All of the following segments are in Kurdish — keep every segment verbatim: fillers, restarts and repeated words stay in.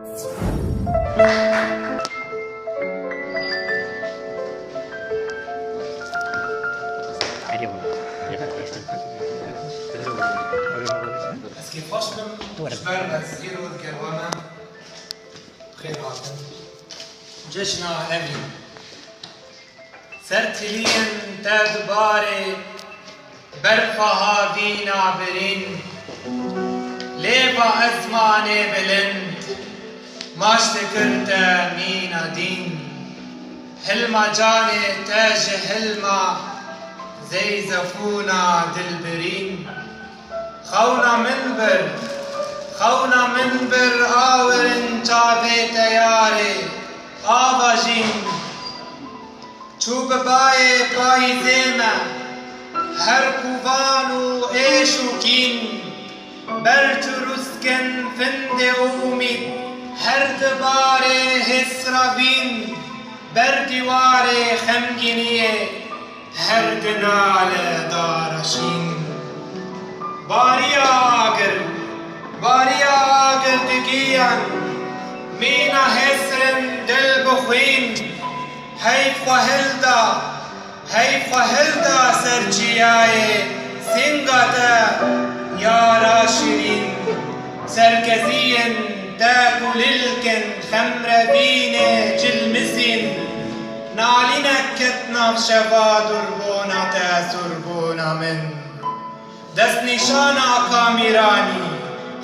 Ez kêfxweş bim ji ber ez îro digel we me. Xêr hatin. Cejna Evîn. Ser tiliyên te dubarê berfa havîna birîn, lêva ezmanê bilind, maç dikir te mîna dîn. Hilma canê te ji hilma zeyzefûna dilbirîn. Xewna min bir, xewna min bir, awirin çavê te yarê, ava jîn. Çû bi bayê payîzê me, her kovan û êş û kîn, ber çirûskin findê ûmîd, her dibarê hêsra vîn, ber dîwarê xemgîniyê, her dina li dara şîn. Bariya agir, bariya agir digiyan, mîna hêsrin dil bi xwîn, heyf xwe hilda, heyf xwe hilda ser çiyayê sînga te yara şirîn. Serkeziyên te kulîlkin xemrevînê cilmisîn, nalînek ket nav şeva durbûna te surbûna min. Destnîşana Kamîranî,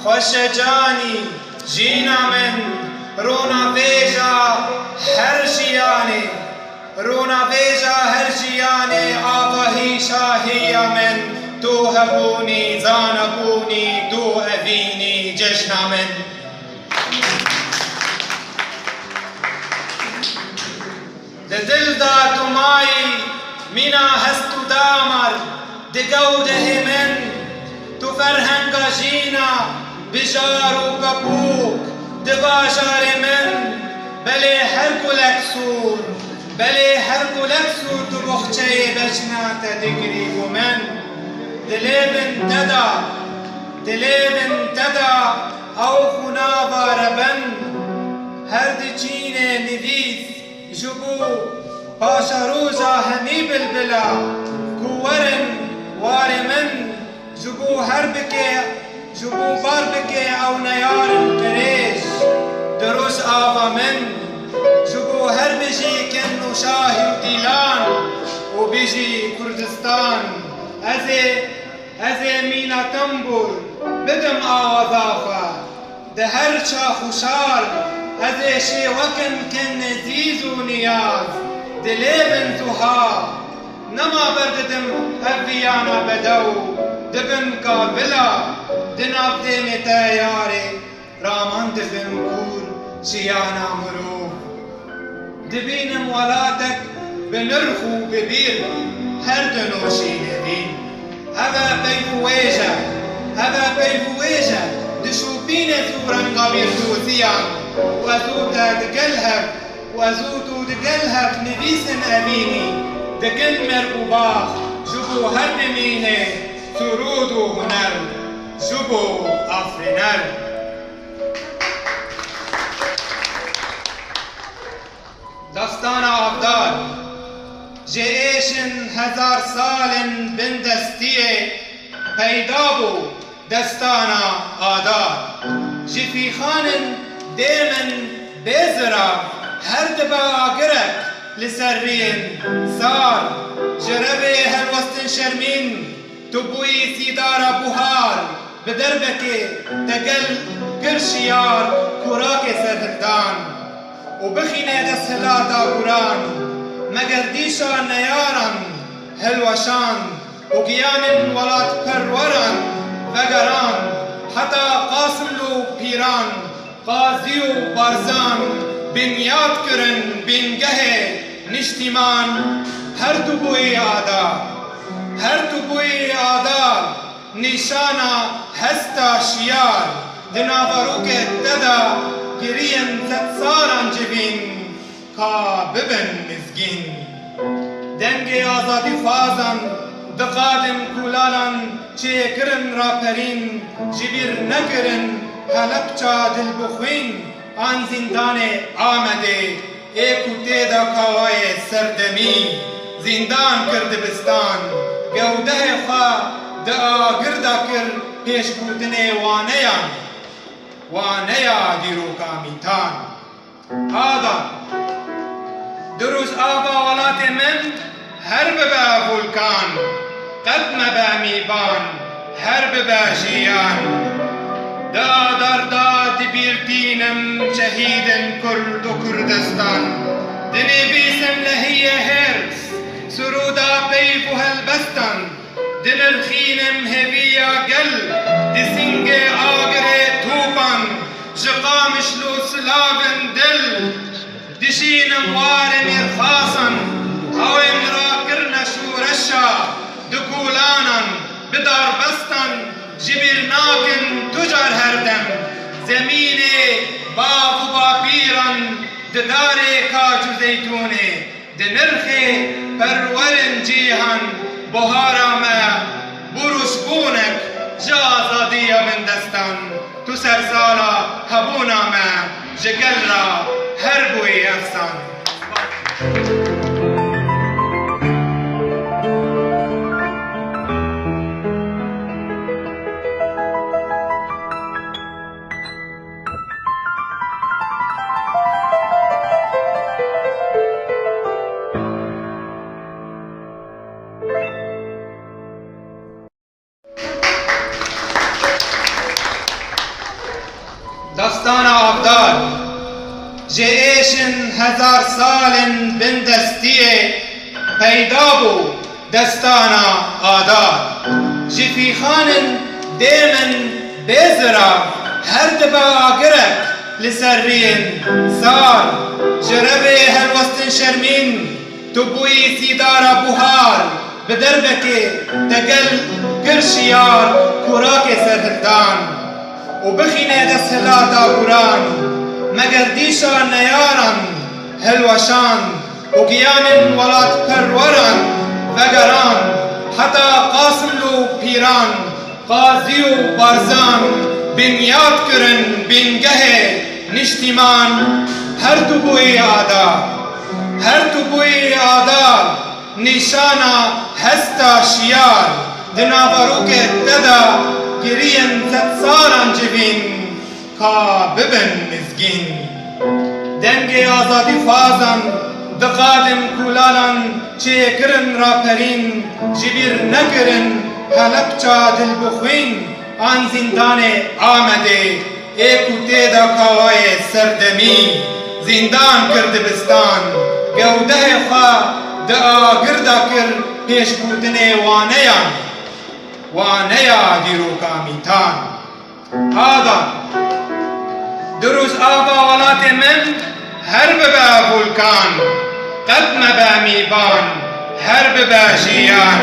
xweşecanî, jîna min, ronavêja her jiyanê, ronavêja her jiyanê, avahî şahiya min, tu hebûnî, zanebûnî, tu evînî, cejna min. Di dil de tu mayî, mîna hest û damar, di gewdehê min, tu ferhenga jîna, bijar û pepûk, di bajarê min, belê her gulek sûr, belê her gulek sûr tu boxçeyê bejna te digirî bo min. Dilê min te da, dilê min te da, ew xûnava reben, her diçînê nivîs, ji bo paşeroja hemî bilbila ku werin warê min, ji bo her bikê, ji bo bar bikê ew neyarin qirêj, di rojava min, ji bo her bijî kin û şahî û dîlan û bijî Kurdistan. Ez ê, ez ê mîna tembûr bidim awaza xwe. Di her çax û şar, ez ê şêwekin kin ezîz û niyaz, dilê min zuha. Nema berdidim ev viyana bedew, dibim kavila, di nav dêmê te yarê, raman dibim kûr jiyana mirov. Dibînim welatek bi nirx û bi bîr her du noşî nevîn. Ev e peyv û wêj e, ev e peyv û wêj e, dişopîne zû renga bîrdoziyan û ez û te digel hev û ez û tu digel hev nivîsin evînî, dikin merg û bax, ji bo her bimîne surûd û huner, ji bo afirîner. Destana Avdar. Ji êşin hezar salên bindestiyê peyda bû destana Adar. Ji fîxanên dêmin bê zirav her dibe agirek li ser riyên sar. Ji revê helwestin şermîn tu bûyî sîdara buhar. Bi derbekê te gel kir şiyar, kurakê serhildan û bixîne desthilata guran. Meger dîşa neyaran hilweşand û giyanên welatperweran vegeran, heta Qasimlo û Pîran, Qazî û Barzan binyat kirin bingehê niştîman. Her tu bûyî ada, her tu bûyî ada. Nîşana hesta şiyar, di naverokê te de giriyên sedsaran civîn, ka bibin mizgîn. Dengê azadîxwazan di qadên kolanan çêkirin raperîn, ji bîr nekirin Helebça dilbixwîn. An zîndanê Amedê ê ku tê de kawayê serdemî zîndan kir dibistan, gewdeyê xwe di agir de kir pêşgotinê waneyan, waneya dîroka mîtan. Ada. Du roj ava welatê min her bibe vulkan, qet mebe mîvan, her bibe jiyan. Di adar de dibîr tînim şehîdên Kurd û Kurdistan. Dinivîsim lehiyê hêrs, sirûda peyv û helbestan. Dinirxînim hêviya gel, di singê agirê topan, ji Qamişlo silavên dil. Dişînim warê mêrxasan, ew ên rakirine şoreşa, di kolanan, bi darbestan, ji bîr nakin tu car her dem. Zemînê bav û bapîran, di darê kac û zeytûnê. Di nirxê perwerên cîhan, buhara me, burûşbûnek ji azadiya bindestan. Tu sersala hebûna me, ji gel re her bûyî efsan. Destana Avdar, ji êşin hezar salên bindestiyê peyda bû. Destana Adar. Ji fîxanên dê min bê zira her dibe agirek li ser riyên sar. Ji revê helwestin şermîn tu bûyî sîdara buhar, bi derbekê te gel kir şiyar, kurakê serhildan û bixîne desthilata guran, me gerdîşa neyaran hilweşand. û giyanên welatperweran vegeran, heta Qasimlo û Pîran, Qazî û Barzan binyat kirin bingehê niştîman. Her tu bûyî ada, her tu bûyî ada, nîşana hesta şiyar, di naverokê te de giriyên sedsalan civîn. Ka bibin mizgîn. Dengê azadîxwazan di qadên kolanan çêkirin raperîn, ji bîr nekirin Helebça dilbixwîn an zîndanê Amedê, ê ku tê de kawayê serdemî zîndan kir dibistan, gewdeyê xwe di agir de kir pêşgotinê waneyan, waneya dîroka mîtan. Adan. Du roj ava welatê min her bibe vulkan, qet mebe mîvan, her bibe jiyan.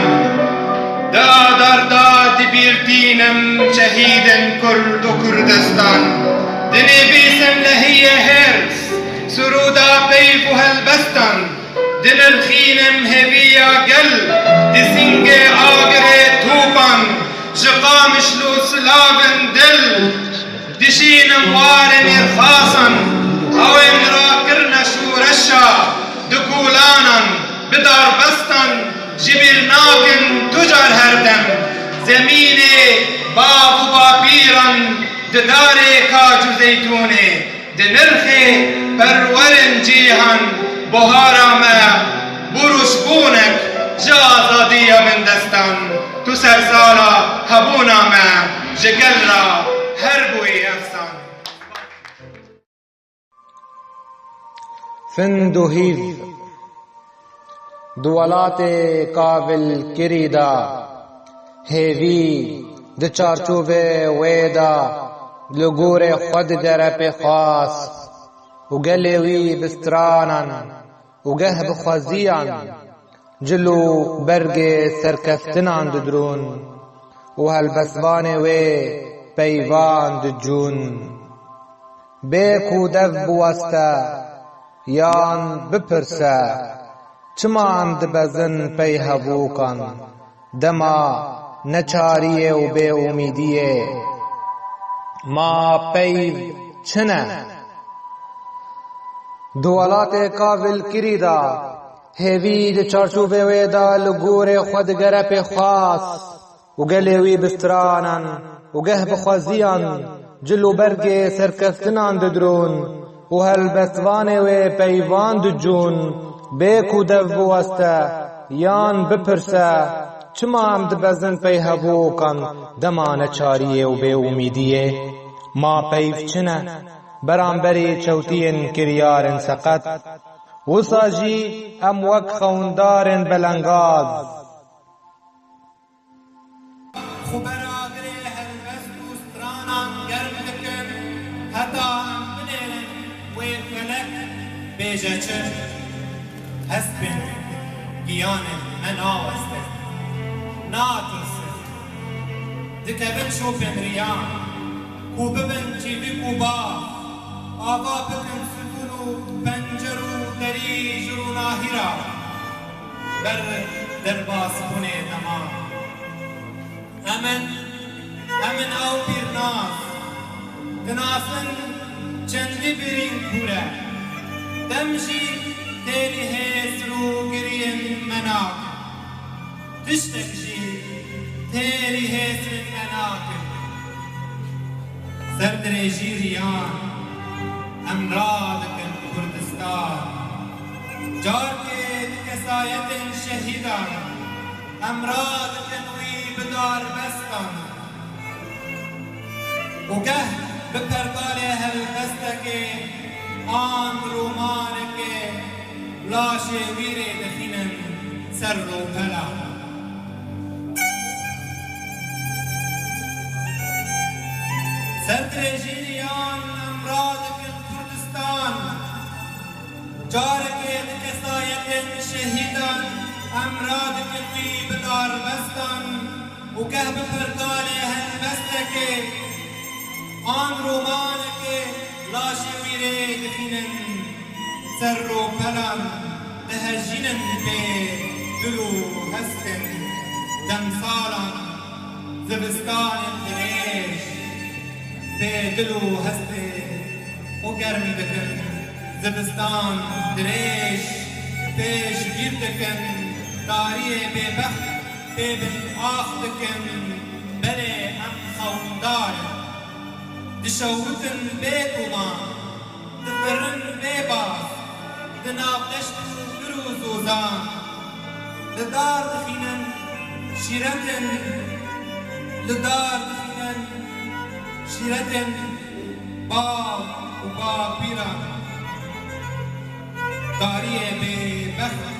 Di adar de dibîr tînim şehîdên Kurd û Kurdistan. Dinivîsim lehiyê hêrs, sirûda peyv û helbestan. Dinirxînim hêviya gel, di singê agirê topan, ji Qamişlo silavên dil. Dişînim warê mêrxasan, ew ên rakirine şoreşa, di kolanan, bi darbestan, ji bîr nakin tu car her dem. Zemînê bav û bapîran, di darê kac û zeytûnê. Di nirxê perwerên cîhan, buhara me, burûşbûnek ji azadiya bindestan. Tu sersala hebûna me, ji gel re her bûyî efsan. Find û hîv. Di welatê kavilkirî de hêvî di çarçovê wê de li gorê xwe digere pêxwas û gelê wî bi stranan û geh bi xweziyan cil û bergê serkeftinan didrûn û helbestvanê wê peyvan dicûn. Bê ku dev biweste yan bipirse, çima em dibezin pey hevûkan, dema neçariyê û bêûmîdiyê? Ma peyv çi ne? Di welatê kavilkirî de, hêvî di çarçovê wê de li gorê xwe digere pêxwas û gelê wî bi stranan û geh bi xweziyan cil û bergê serkeftinan didrûn û helbestvanê wê peyvan dicûn, bê ku dev biweste yan bipirse, çima em dibezin pey hevokan dema neçariyê û bêumîdiyê? Ma peyv çi ne? Beramberî çewtiyên kiryarên seqet, wisa jî em wek xewndarên belengaz. Xwe bera dilê helbest û stranan germ dikin, heta em binêrin wê felek bêje çi. Hespên giyanên me nawestin, natirsin, dikevin şopên riyan, ku bibin çîvik û bav, ava bikin stûn û pencer û derî ji rûnahî re ber derbasbûnê dema. Em in, em in ew pîrnas, dinasin çendî birîn kûr e. Dem jî têrî hêsir û giriyên me nakin. Tiştek jî têrî hêsirên me nakin. Ser dirêjî riyan em radikin Kurdistan. Carkê di kesayetên şehîdan em radikin wî bi darbestan. Û geh bi pergalê helbestekê an romanekê laşê wî rê dixînin ser rûpela. Ser dirêjî riyan em radikin Kurdistan. Carekê di kesayetên şehîdan em radikin wî bi darbestan û geh bi pergalê helbestekê an romanekê laşê wî rê dixînin ser rûpelan, dihejînin pê dil û hestên demsalan, zivistanên dirêj pê dil û hestê xwe germ dikin. Zivistan dirêj pêşbîr dikin, tariyê bêbext pê bin ax dikin. Belê em xewndar in, dişewitin bê guman, difirin bê baz, di nav deşt û gir û zozan. Li dar dixînin şîretên, li dar dixînin şîretên bav û bapîran. Tariyê bêbext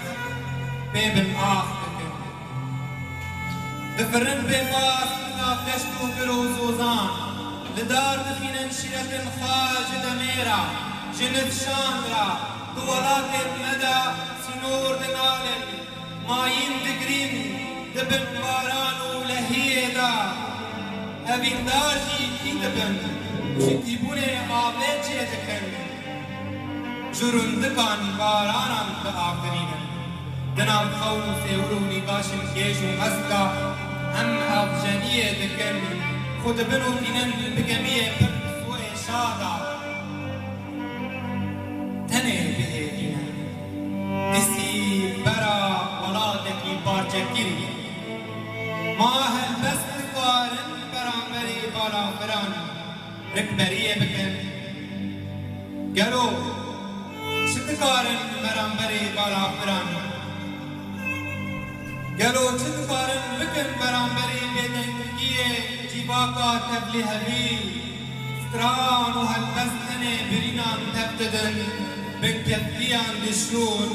pê bin ax dikin. Difirin bê baz li nav deşt û gir û zozan. Li dar dixînin şîretên xwe ji demê re, ji nifşan re, di welatên me de sînor dinalin. Mayîn digrîn di bin baran û lehiyê de. Evîndar jî kî dibin, ji tîbûnê avê çêdikin. Ji rundikan baranan diafirînin. Di nav xewn û sêwir û nîqaşên gêj û mezg de em avjeniyê dikin. Xwe dibin û tînin bi gemiyê pir pisoyê şa de. Tenê bihêvî ne. Dîsî bera welatekî parçekirî. Ma helbest dikarin beramberî balafiran rikberiyê bikin? Gelo çi dikarin beramberî balafiran? Gelo çi dikarin bikin beramberî bêdengiyê cîvaka tevlîhevî? Stran û helbest tenê birînan tev didin, binkevtiyan dişûn,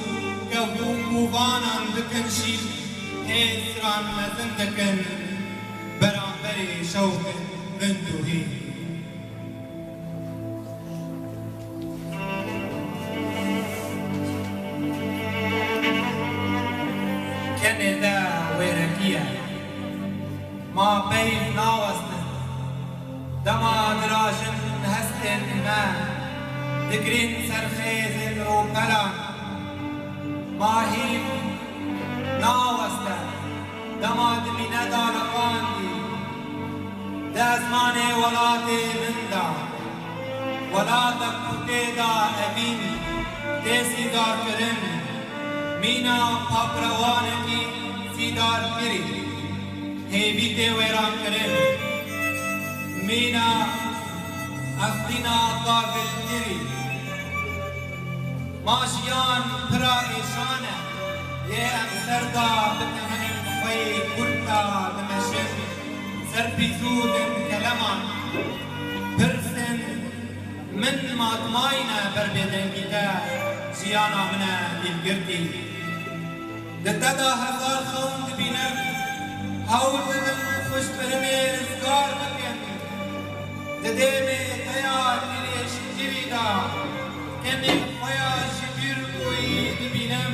kev û kûvanan dikin şîn, hêsran mezin dikin beramberî şewqên vinduhî. Kenê te wêrekî ye. Ma peyv nawestin. Dema dirajin hestên me, digrîn ser xêzên rûpelan. Ma hîv naweste. Dema dimîne dalafandî di ezmanê welatê min de, welatek ku tê de evîn, Tê sîdarkirin, mîna papirewanekî sîdarkirî, hêvî tê wêrankirin, mîna eflîna qavilkirî. Ma jiyan pira êşan e, yê em ser de bi temenên xwe yê kurt de dimeşin, ser pîzûdin keleman, pirsên Min matmayî ne ber bêdengî te, jiyana min e dîlgirtî. Di te de hezar xewn dibînim, hewl didin xwiştkirinê rizgar bikin. Di dêmê te ya dirêjkirî de, kenên xwe ya ji bîr bûyî dibînim,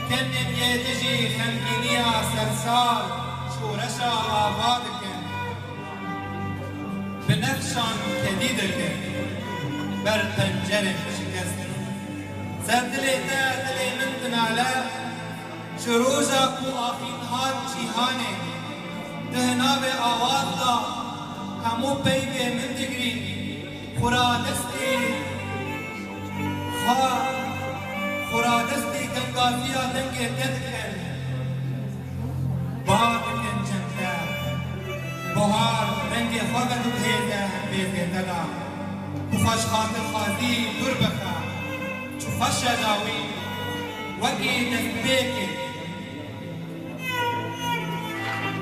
kenên yê dijî xemgîniya sersar şoreşa ava dikin. Binefşan kedî dikin ber pencerên şikestî. Ser dilê te dilê min dinale, ji roja ku axîn hat cîhanê, di hinavê awaz de hemû peyvê min digirîn, xura destê xwe, xura destê gengaziya dengê te dikin. Bar dikin cem te. Buhar rengê xwe vedibihêze hembêzê te de. Bi xwe ji xatir xwazî dûr bixe. Çi xweş e dawî wekî destpêkê.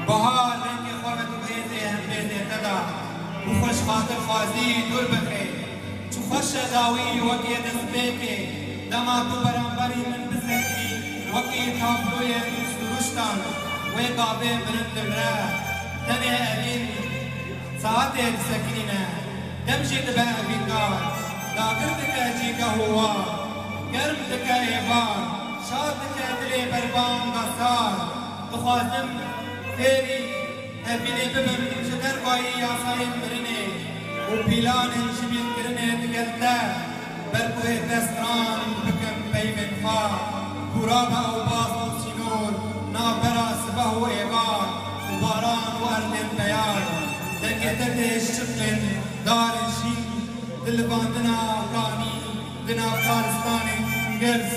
Buhar rengê xwe vedibihêze hembêzê te de. Bi xwe ji xatir xwazî dûr bixe. Çi xweş e dawî wekî destpêkê, dema tu beramberî min bizengî, wekî tabloyên siruştan, wê gavê mirin dimire, tenê evîn saetê disekinîne, dem jî dibe evîndar, dagir dike cîgeh û war, germ dike êvar, şad dike dilê berbanga sar, dixwazim fêrî Evînê bibin ji dervayî yasayên mirinê û pîlanên jibînkirinê digel te, ber guhê te stran bikin peyvên xwe, ku rabe ewbaz û sînor, navbera sibeh û êvar û baran û erdên beyar, dengê te tê ji çiqlên darên şîn, di livandina kanî, di nav daristanên girs,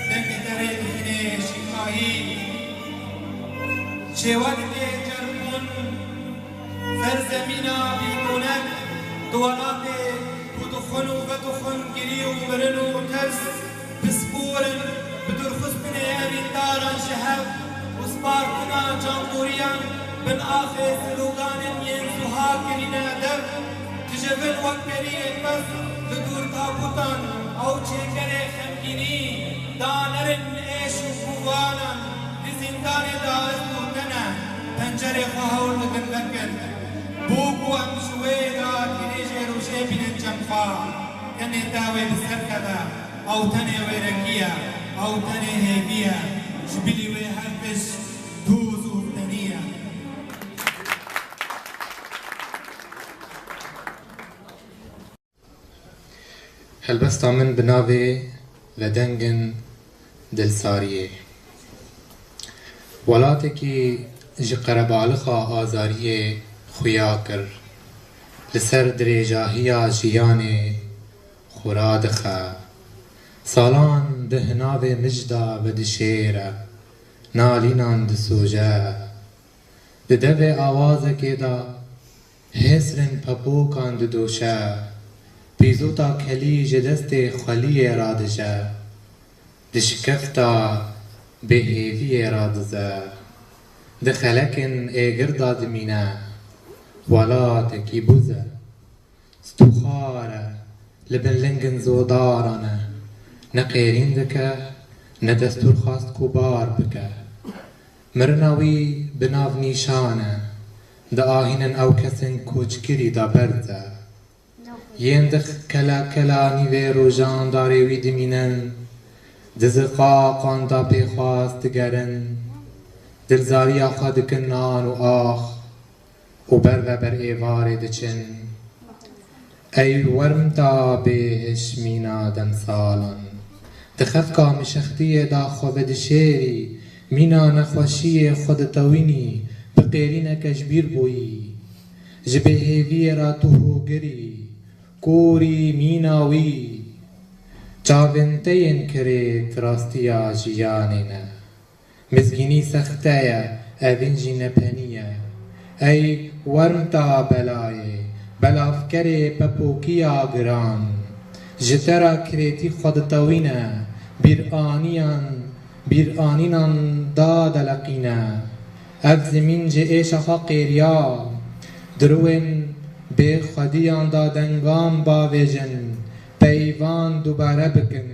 dengê te rê dixînê şînkahî. Şêwe dike ceribûn, ser zemîna bîrkonek, di welatê ku dixwin û vedixwin girî û mirin û tirs, pispor in, bi dûrxistinê evîndaran ji hev û spartina canboriyan bin axê sloganên yên zuha kirîne dev, dijevin wek periyên pez di dûr tabûtan ew çêkerê xemgînî, danerin êş û kovanan. Di zîndanê de ez û te ne, pencerê xwe hewl didin vekin. Bo ku em ji wê re dirêjê rojê bînin cem xwe. Tenê te wê bi ser keve, ew tenê wêrekî ye, ew tenê hêvî ye. Ji bilî wê her tişt toz û tenî ye. Helbesta min bi navê Vedengin Dilsariyê. Welatekî ji qerebalixa azariyê xuya kir, li ser dirêjahiya jiyanê xwe radixe. Salan di hinavê mij de vedişêre, nalînan disoje. Di devê awazekê de hêsrên pepokan didoşe, pîzota kelî ji destê xweliyê radije, di şikefta bêhêviyê radize, di xelekên êgir de dimîne, welatekî bûz e. Stûxar e, li bin lingin zodaran e, ne qêrîn dike, ne destûrxwast ku bar bike. Mirina wî bi nav nîşan e, diahînin ew kesên koçkirî de berz e. Yên di kela kela nîvê rojan darê wî dimînin, di ziqaqan de pêxwaz digerin, dilzariya xwe dikin nan û ax. û ber ve ber êvarê diçin. Ey wermda bêhişmîna demsalan, di xefka mişextiyê de xwe vedişêrî, mîna nexweşiyê xwe ditewînî, bi qêrîneke ji bîr bûyî. Ji bêhêviyê re tu hûgirî, korî mîna wî. Çavên te yên kirêt rastiya jiyanê ne. Mizgînî sexte ye, evîn jî nepenî ye. Ey wermta belayê, belavkerê pepokiya giran. Ji te re kirêtî xwe ditewîne, bîraniyan, bîranînan dadeleqîne. Ev zimîn ji êşa xwe qêriya. Di rûyên bêxwediyan de dengan bavêjin, peyvan dubare bikin,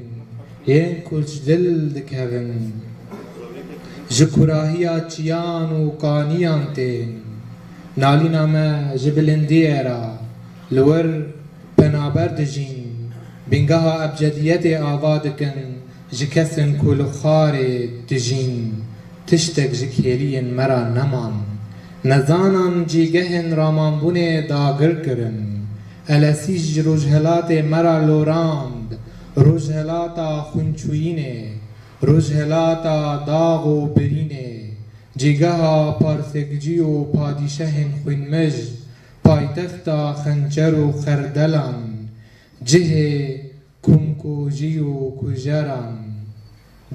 yên ku ji dil dikevin. Ji kurahiya çiyan û kaniyan tên. Nalîna me ji bilindiyê re li wir penaber dijîn, bingeha ebcediyetê ava dikin, ji kesên ku li xwarê dijîn, tiştek ji kêliyên me re neman. Nezanan cîgehên ramanbûnê dagir kirin. Elesî ji rojhelatê me re lorand, rojhelata xwînçûyînê, rojhelata dax û birînê, cîgeha parsekcî û padîşehên xwînmij, paytexta xençer û xerdelan, cihê komkujî û kujeran.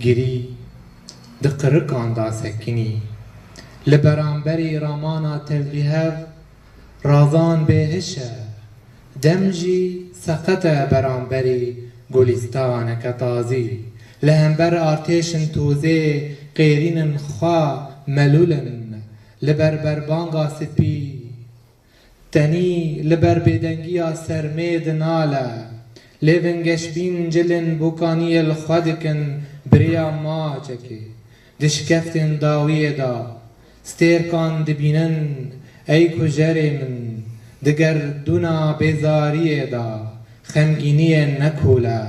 Girî di qirikan de sekinî. Li beramberî ramana tevlîhev razan bêhiş e. Dem jî seqet e beramberî gulîstaneke tazî. Li hember artêşin tozê qêrînin xwe melûl in. Li ber berbanga spî Tenî li ber bêdengiya sermê dinale. Lêvên geşbîn cilên bokaniyê li xwe dikin bi rêya maçekê. Di şikeftên dawiyê de stêrkan dibînin, ey kujerê min, di gerdûna bêzariyê de xemgîniyên nekole,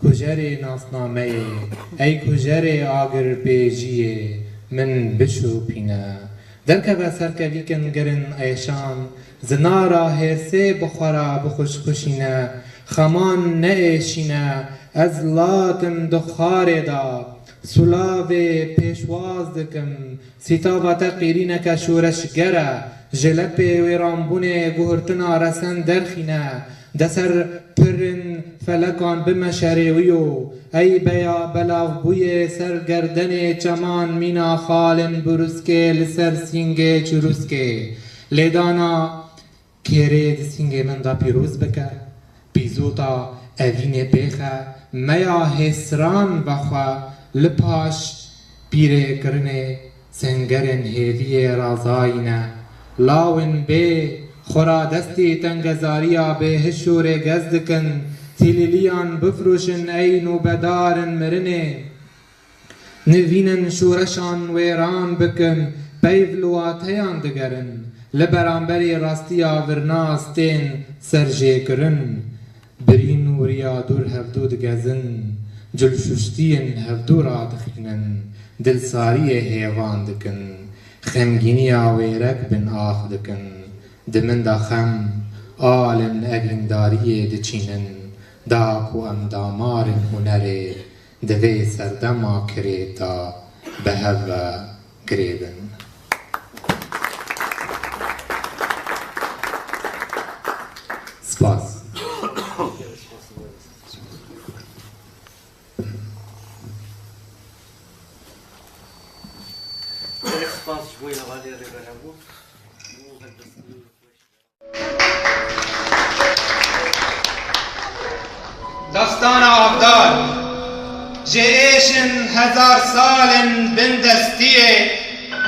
kujerê nasnameyê, ey kujerê agirbêjiyê min bişopîne. Derkeve serkevîkin girin êşan, zinara hêrsê bi xwe re bixuşxuşîne, xeman neêşîne, ez latim di xwarê de, sulavê pêşwaz dikim, sîtava te qîrîneke şoreşger e, ji lepê wêranbûnê guhurtina resen derxîne, de ser pirin felekan bime şerêwiyo, ey beya belavbûyê ser gerdenê çeman mîna xalên burûskê li ser sîngê çirûskê. Lêdana kêrê di sîngê min de pîroz bike, pîzota evînê bêxe, meya hêsran vexwe li paş pîrê kirinê sengerên hêviyê razayîne. Lawên bê xwe ra destê tengezariya bêhiş û rêgez dikin, tîlîliyan bifroşin ey nûbedarên mirinê. Nivînin şoreşan wêran bikin, peyv li wateyan digerin. Li beramberî rastiya virna stên serjêkirin. Birîn û riyadûr hevdû digezin, cilşuştiyên hevdû radixînin, dilsariyê hêvan dikin, xemgîniya wêrek bin ax dikin. Di min de xem, alin evîndariyê diçînin, da ku em damarên hunerê di vê serdema kirêt de bi hev ve girêdin. Spas. Gelek spas ji bo hevalê rêverebû. Destana Avdar, ji êşin hezar salên bindestiyê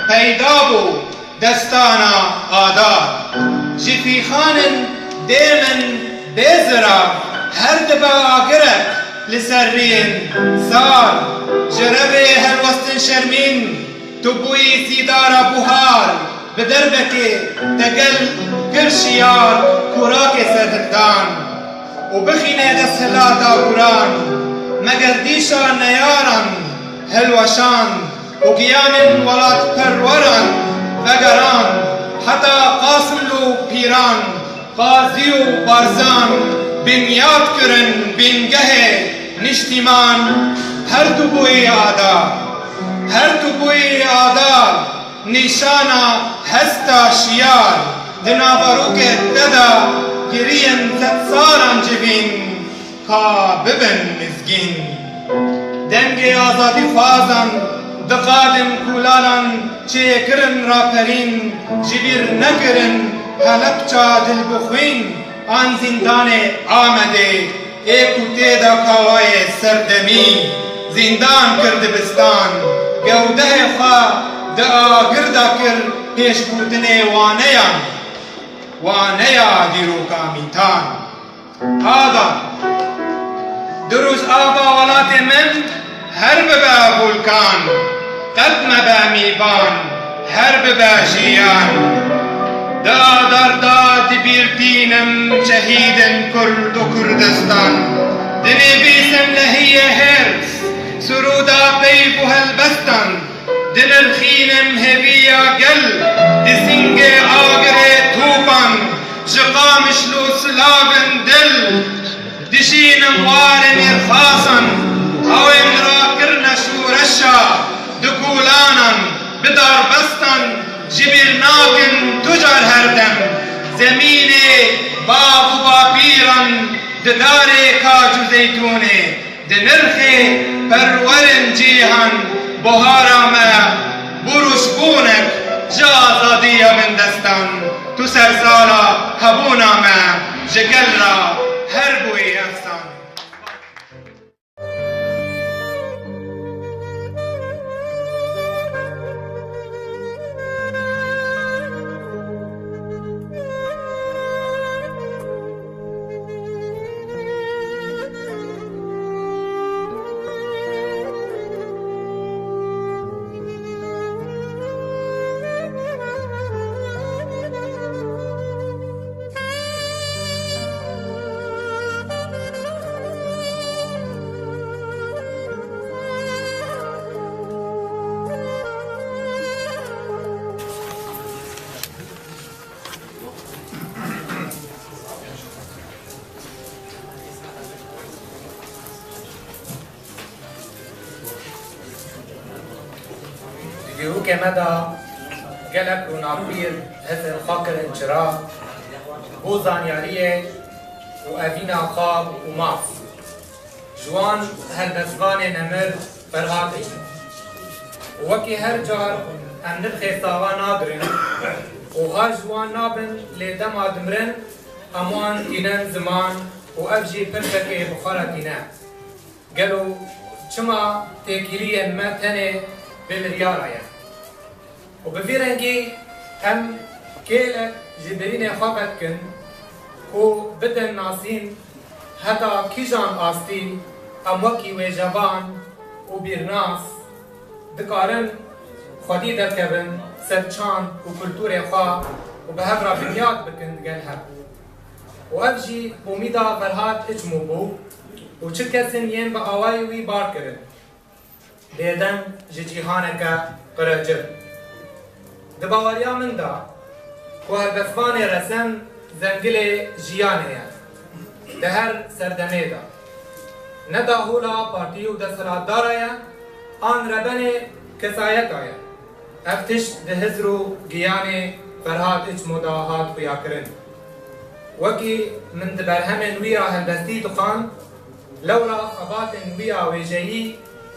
peyda bû destana Adar. Ji fîxanên dê min bê zirav, her dibe agirek li ser riyên sar. Ji revê helwestin şermîn, tu bûyî sîdara buhar, bi derbekê te gel kir şiyar, kurakê serdildan û bixîne desthilata guran. Me gerdîşa neyaran hilweşand û giyanên welatperweran vegerand, heta Qasimlo pîran, Qazî û Barzan binyat kirin bingehê niştîman. Her tu bûyî ada, her tu bûyî ada, nîşana hesta şiyar. Di naverokê te de giriyên sedsalan civîn. Ka bibin mizgîn. Dengê azadîxwazan di qadim kûlanan çêkirin raperîn, ji bîr nekirin Helebça dilbixwîn an zîndanê Amedê, ê ku tê de kawayê serdemî zîndan kir dibistan, gewdeyê xwe di agir de kir pêşkûtinê waneyan, waneya dîroka mîtan. Ada, di rojava welatê min her bibe volkan, qet mebe mîvan, her bibe jiyan. Di adar de dibîr tînim şehîdên Kurd û Kurdistan. Dinivîsim lehiyê hêrs, sirûda peyv û helbestan. Dinirxînim hêviya gel, di sîngê agirê topan, ji Qamişlo silavên dil. Dişînim warê mêrxasan, ew ên rakirine şoreşa, di kolanan, bi darbestan, ji bîr nakin tu car her dem. Zemînê bav û bapîran, di darê kaç û zeytûnê. Di nirxê perwerên cîhan, buhara me, burûşbûnek ji azadiya bindestan, tu sersala hebûna me, ji gel re her bûyî efsan. Di dîrokê me de gelek ronakbîr hêzên xwe kirin çira, bo zanyariyê û evîna xwe û maf. Ji wan helbestvanê nemir Ferhat Îçmo. Û wekî her car em nirxê sava nagirin û ha ji wan nabin, lê dema dimirin, em wan tînin ziman û ev jî pirsekê bi xwe re tîne. Gelo çima têkiliyên me tenê bi miryara ye? Û bi vî rengî em kêlek ji birînê xwe vedikin ku bidin nasîn, heta kîjan astî em wekî wêjevan û bîrnas dikarin xwedî derkevin ser çand û kulturê xwe û bi hev re binyat bikin digel hev. Û ev jî umîda Ferhat Îçmo bû û çi kesên yên bi awayî wî bar kirin. Bêdeng ji cîhaneke qirêcir. Di baweriya min de ku helbestvanê resen zengilê jiyanê ye. Di her serdemê de. Ne dahola partî û desthilatdara ye, an rebenê kesayeta ye. Ev tişt di hizr û giyanê Ferhat Îçmo de hat xuyakirin. Wekî min di berhemên wî ya helbestî dixwend, lewra xebatên wî ya wêjeyî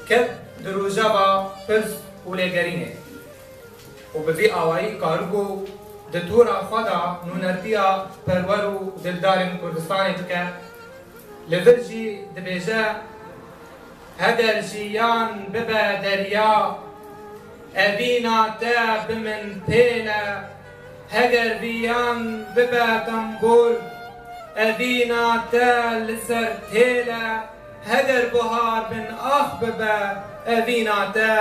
ket di rojeva pirs û lêgerînê û bi vî awayî karibû di tora xwe de nûnertiya perwer û dildarên Kurdistanê bike. Li vir jî dibêje, Heger jiyan bibe derya, evîna te bi min pêl e. Heger viyan bibe tembûr, evîna te li ser têl e. Heger buhar bin ax bibe, evîna te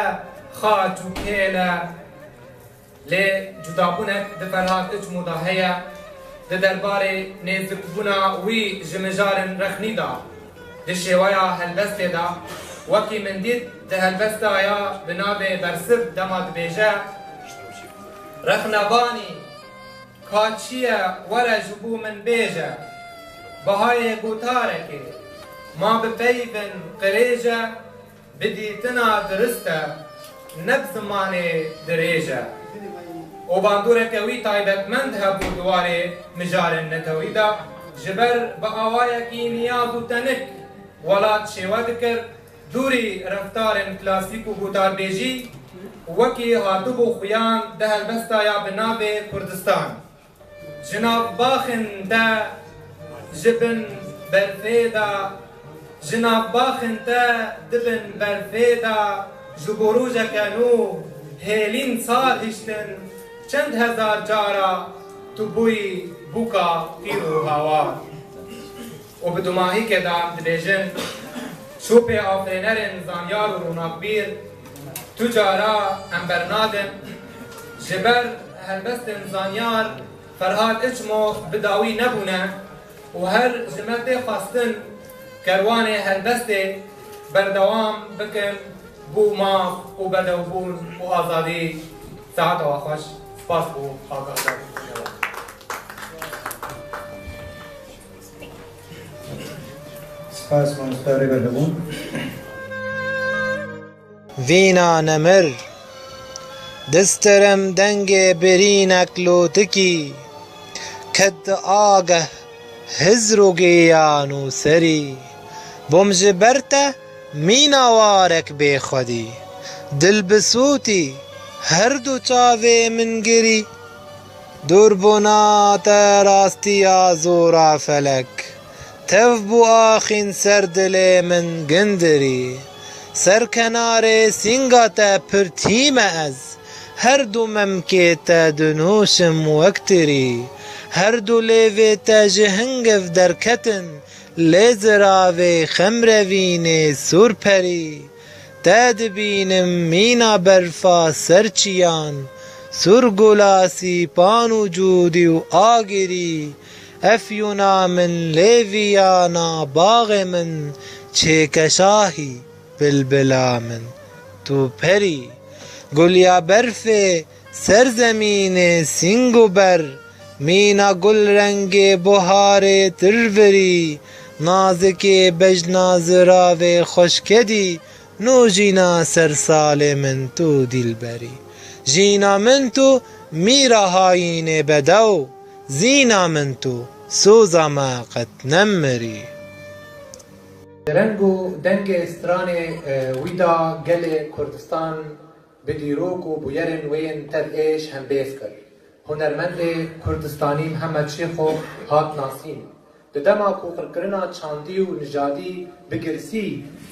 xaç û kêl e. Lê cudabûnek di Ferhat Îçmo de heye, di derbarê nêzikbûna wî ji mijarên rexnî de, di şêweya helbestê de, wekî min dît di helbesta ya bi navê Bersiv dema dibêje, Rexnevanî, ka çi ye were ji bo min bêje, bihayê gotarekê, ma bi peyvên qirêj e, Bi dîtina dirist e, ne bi zimanê dirêj e. Û bandoreke wî taybetmend hebû di warê mijarên netewî de, ji ber bi awayekî niyaz û tenik Welat şêwe dikir dûrî reftarên klasîk û gotarbêjî, wekî hatibû xuyan di helbesta ya bi navê Kurdistan. Ji nav baxên te ji bin berfê de, ji nav baxên te di bin berfê de, ji bo rojeke nû hêlîn sal hiştin, çend hezar cara tu bûyî bûka qîr û hawar. Û bi dumahîkê de em dibêjin, şopê afirênerên zanyar û ronakbîr tu cara em bernadin. Ji ber helbestên zanyar Ferhat Içmo bi dawî nebûne û her ji me tê xwestin kerwanê helbestê berdewam bikin bo maf û bedewbûn û azadî. Saeta we xweş. Spas bo agahdar. Spas mamoste Rêber Hebûn. Vîna nemir. Disterem dengê birînek lotikî, ket di ageh hizr û giya nûserî. Bûm ji ber te mîna warek bêxwedî, dil bi sûtî, her du çavê min girî. Dûrbûna te rastiya zora felek, tev bû axîn ser dilê min gindirî. Ser kenarê sînga te pirtî me ez, her du memkê te dinûşim wek tirî. Her du lêvê te ji hingiv derketin, lê ziravê xemrevînê sûr perî. Te dibînim mîna berfa ser çiyan, sûr gula sîpan û cûdî û agirî. Efyûna min, lêviyana baxê min, çêke şahî, bilbila min, tu perî. Guliya berfê, ser zemînê sîng û ber, mîna gul rengê buharê tirvirî, nazikê bejna ziravê xweşkedî, nûjîna ser salê min tu dîlberî. Jîna min tu mîra hayînê bedew, zîna min tu soza me qet nemirî. Reng û dengê stranê, e, wî da gelê Kurdistan bi dîrok û bûyerên wê yên tev êş hembêz kir. Hunermendê Kurdistanî Mihemed Şêxo hat nasîn. Di dema ku qirkirina çandî û nijadî bi girsî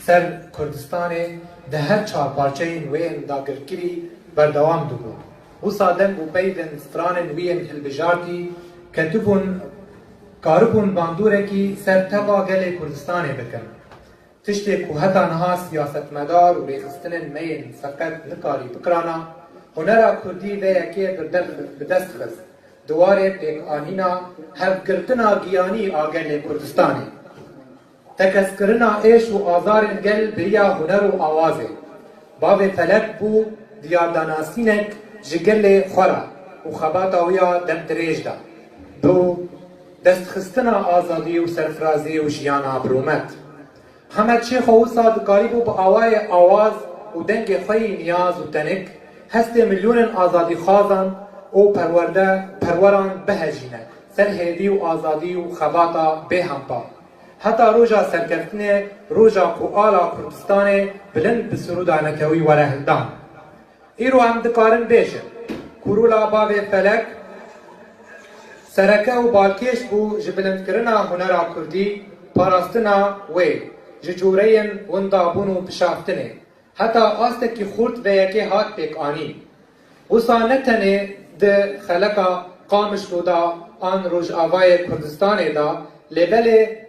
ser Kurdistanê di her çar parçeyên wê yên dagirkirî berdewam dibû, wisa deng û peyvên stranên wî yên hilbijartî ketibûn, karibûn bandûrekî ser teva gelê Kurdistanê bikin. Tiştê ku heta niha siyasetmedar û rêxistinên me yên seqet nikarî bikirana, hunera kurdî vê yekê bi der-, bi dest xist, di warê pêkanîna hevgirtina giyanî a gelê Kurdistanê. Tekeskirina êş û azarên gel bi riya huner û awazê. Bavê Felek bû diyardanasînek ji gelê xwe re û xebata wî ya demdirêj da. Bi destxistina azadî û serfirazî û jiyana bi rûmet. Hemed Şêxo wisa dikarîbû bi awayê awaz û dengê xwe yî niyaz û tenik hestê milyonên azadîxwazan û perwerde, perweran bihejîne ser hêvî û azadî û xebata bêhempa. Heta roja serkeftinê, roja ku ala Kurdistanê bilind bi sirûda netewî were hildan. Îro em dikarin bêjin ku rola bavê Felek sereke û balkêş bû ji bilindkirina hunera kurdî, parastina wê, ji coreyên windabûn û pişaftinê, heta astekî xurt vê yekê hat pêkanîn. Wisa ne tenê di xeleka Qamişlo de an Rojavayê Kurdistanê de, lê belê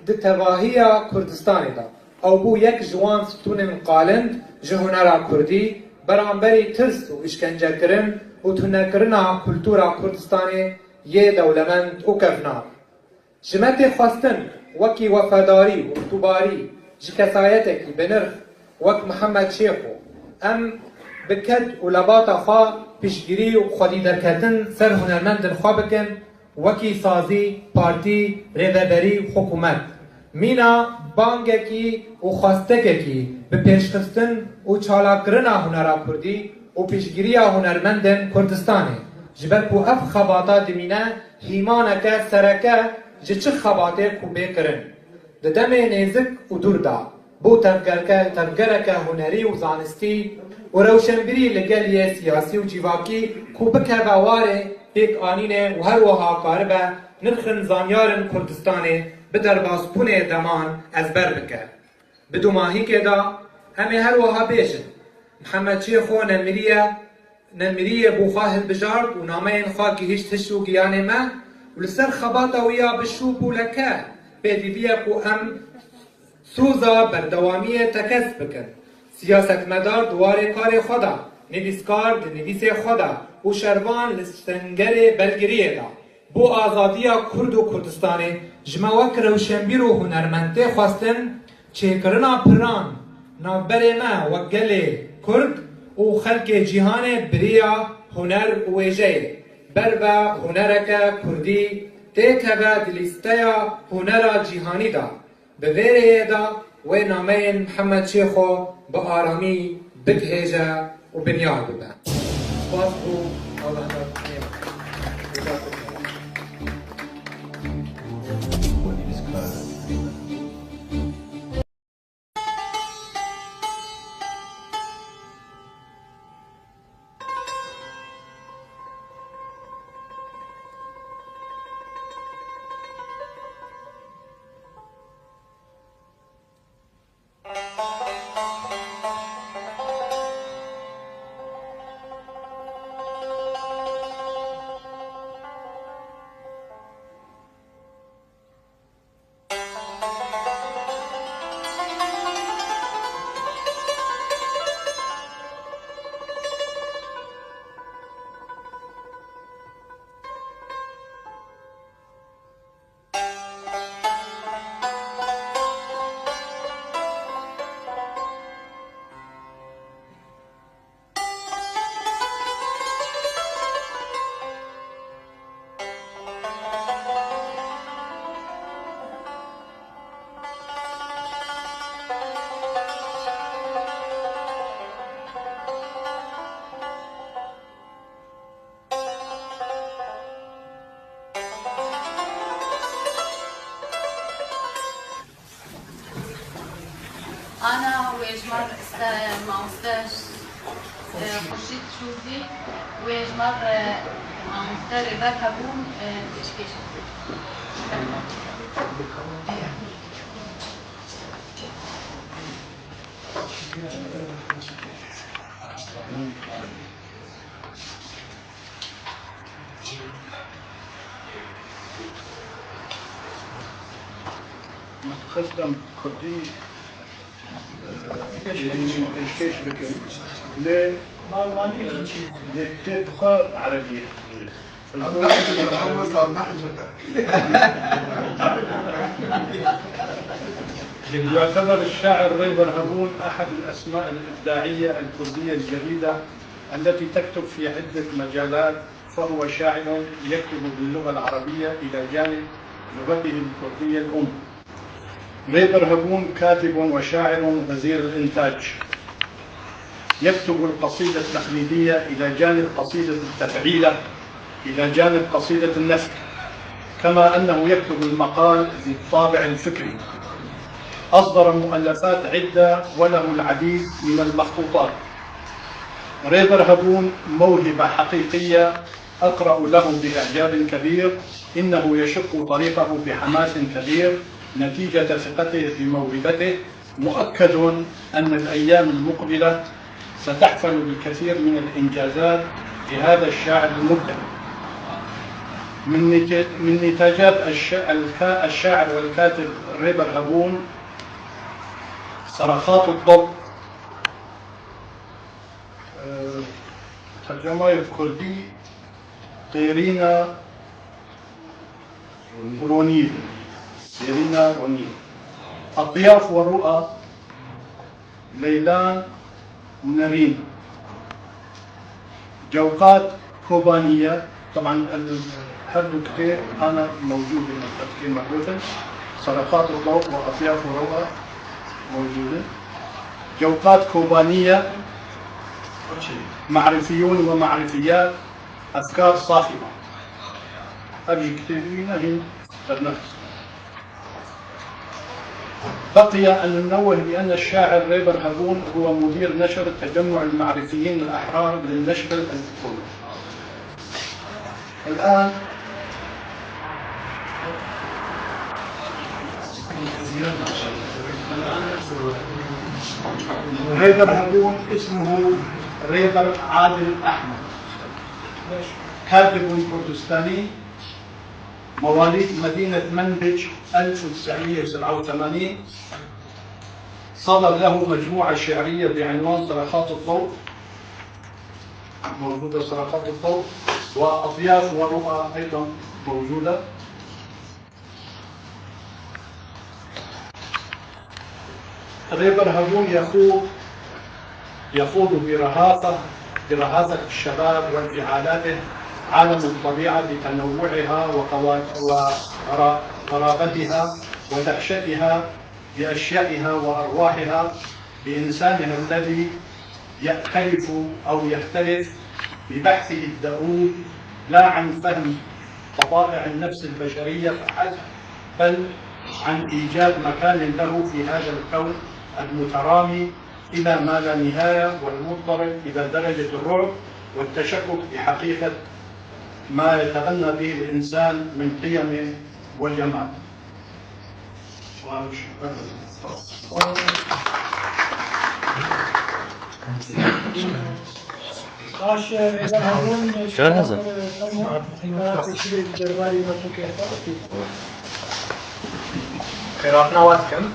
di tevahiya Kurdistanê de. Ew bû yek ji wan stûnên qalind ji hunera kurdî, beramberî tirs û îşkencekirin û tunekirina kultura Kurdistanê yê dewlemend û kevnar. Ji me tê xwestin wekî wefedarî û îtibarî ji kesayetekî bi nirx wek Mihemed Şêxo, em bi ked û lebata xwe piştgirî û xwedî derketin ser hunermendên xwe bikin, wekî sazî, partî, rêveberî, hikûmet. Mîna bangekî û xwestekekî bi pêşxistin û çalakkirina hunera kurdî û piştgiriya hunermendên Kurdistanê, ji ber ku ev xebata dimîne hîmaneke sereke ji çi xebatê ku bê kirin. Di demê nêzik û dûr de bû tevgerke-, tevgereke hunerî û zanistî û rewşenbîrî li gel yê siyasî û civakî ku bikeve warê pêkanînê û her wiha karibe nirxên zanyarên Kurdistanê bi derbasbûnê deman ezber bike. Bi dûmahîkê de em ê her wiha bêjin, Mihemed Çêxo ne mirî ye, ne mirî ye, bû xwe hilbijart û nameyên xwe gihîşt hişk û giyanê me û li ser xebata wî ya bi şûp û leke pêdivî ye ku em soza berdewamiyê tekez bikin. Siyasetmedar di warê karê xwe de, nivîskar di nivîsê xwe de û şervan li sengerê belgiriyê de. Bo azadiya Kurd û Kurdistanê ji me wek rewşenbîr û hunermend tê xwestin çêkirina piran navberê me wek gelê Kurd û xelkê cîhanê bi riya huner û wêjeyê ber ve hunereke Kurdî têkeve di lîsteya hunera cîhanî de. Bi vê rêyê de wê nameyên Mihemed Çêxo bi aramî bigihêje û binyar bibe. Spas bo Allah da. Ana wê ji me re mamoste, e, Xurşîd Şûzî, wê ji me re mamoste Rêber Hebûn, e, pêşkêş bikin. Mixwestim kurdî, e, pêşkêş bikim. Lê, lê tê bi xwe erebî. يعتبر الشاعر ريبر هبون أحد الأسماء الإبداعية الكردية الجديدة التي تكتب في عدة مجالات، فهو شاعر يكتب باللغة العربية إلى جانب لغته الكردية الأم. ريبر هبون كاتب وشاعر غزير الإنتاج، يكتب القصيدة التقليدية إلى جانب قصيدة التفعيلة، إلى جانب قصيدة النثر، كما أنه يكتب المقال ذي الطابع الفكري. أصدر مؤلفات عدة وله العديد من المخطوطات. ريبر هبون موهبة حقيقية، أقرأ له بإعجاب كبير، إنه يشق طريقه بحماس كبير نتيجة ثقته في موهبته، مؤكد أن الأيام المقبلة ستحفل بالكثير من الإنجازات لهذا الشاعر المبدع. من نت-، من نتاجات الش-، الكا-، الشاعر والكاتب ريبر هبون صرخات الضوء، أه، ترجمة كردي، قيرينا ونيل. قيرينا ونيل. أطياف ورؤى، ليلان ونرين. جوقات كوبانية، طبعًا ال-، هەردوو کتێب هەنە موجودە، مەکتەبەکەی مەکوتن، سەرەقات و ضوء و ئەطیاف و ڕەوا موجودە. جوقات کۆبانیە، معرفیون و معرفیات، ئەفکار ساخبە. ئەڤ ژی کتێبی نەهین دەرنەخست. بقي أن ننوه بأن الشاعر ريبر هارون هو مدير نشر تجمع المعرفيين الأحرار للنشر الإلكتروني. الآن ريبر هارون اسمه ريبر عادل أحمد، كاتب كردستاني، مواليد مدينة منبج ألف وتسعمية وسبعة وثمانين، صدر له مجموعة شعرية بعنوان صرخات الضوء، موجودة صرخات الضوء، وأطياف ورؤى أيضًا موجودة. ريبر هارون يخوض، يخوض برهافة، برهافة الشباب وانفعالاته عالم الطبيعة بتنوعها وقوا-، وغرا-، غرابتها ودهشتها بأشيائها وأرواحها، بإنسانها الذي يأتلف أو يختلف ببحثه الدؤوب، لا عن فهم طبائع النفس البشرية فحسب، بل عن إيجاد مكان له في هذا الكون المترامي إلى ما لا نهاية والمضطرب إلى درجة الرعب والتشكك بحقيقة ما يتغنى به الإنسان من قيم وجمال. Baş, e, Rêber Harûn, e, Şöyle hazır. Xêrhatina we dikim.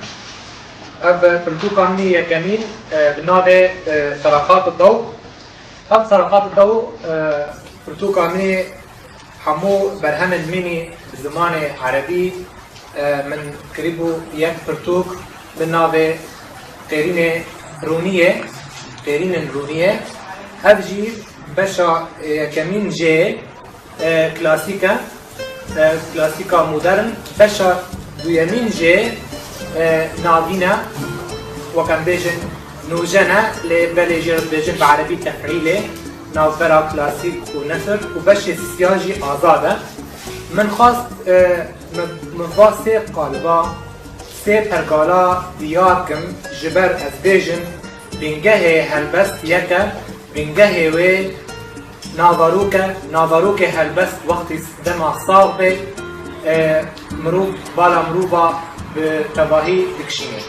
Ev, e, pirtûka min yekemîn, e, bi navê, e, Seraqat Daw. Ev Seraqat Daw, e, pirtûka min hemû berhemên min bi zimanê erebî, e, min kiribû yek pirtûk bi navê Qêrînê Rûniyê, Qêrînên Rûniyê. Ev jî beşa yekemîn jê, e, klasîk e, e, klasîka modern. Beşa duyemîn jê, e, navîn e, wek em bêjin nûjen e, lê belê jê re dibêjin bi erebî tefîlê, navbera klasîk û nesir û beşê sisiya jî azad e. Min xwest, e, min, min va sê qaliba, sê pergala diyar kim, ji ber ez bêjim, bingehê helbest yek e, bingehê wê navarok e, navarokê helbest wextî dema sax bê, e, mirov bala mirova bi tevahî dikişîne.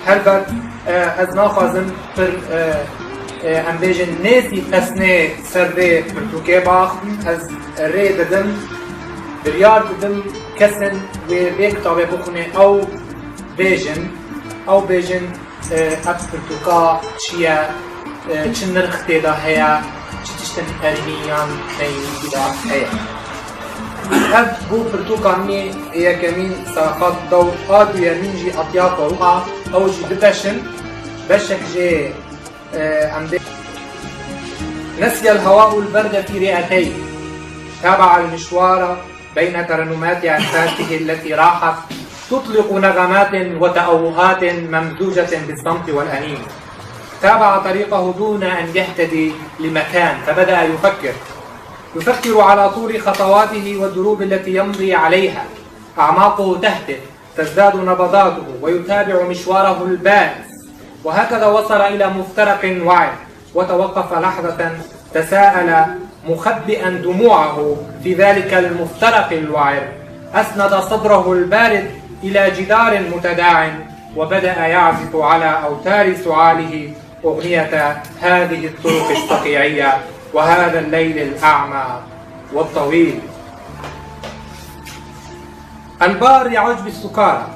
Helbet, e, ez naxwazim pir, e, e, em bêjin nêzî pesnê ser vê pirtûkê biaxivim. Ez rê didim, biryar didim kesên wê vê kitabê bixwîne ew bêjin, ew bêjin, e, ev pirtûka çi ye, e, çi nirx tê de heye, çi tiştên erênî yan neyînî tê de heye. Ev bû pirtûka min yekemîn, Seraqat Daw, a duyemîn jî Atyaf Rûa, ew jî du beş in. Beşek jê, e, em dê نسي الهواء البرد في رئتيه، تابع المشوار بين ترنمات أنفاسه التي راحت تطلق نغمات وتأوهات ممزوجة بالصمت والأنين. تابع طريقه دون أن يهتدي لمكان، فبدأ يفكر، يفكر على طول خطواته والدروب التي يمضي عليها. أعماقه تهتف، تزداد نبضاته ويتابع مشواره البائس، وهكذا وصل إلى مفترق وعر، وتوقف لحظة تساءل مخبئا دموعه في ذلك المفترق الوعر، أسند صدره البارد إلى جدار متداعم، وبدأ يعزف على أوتار سعاله أغنية هذه الطرق الصقيعية وهذا الليل الأعمى والطويل. البار يعج بالسكارى،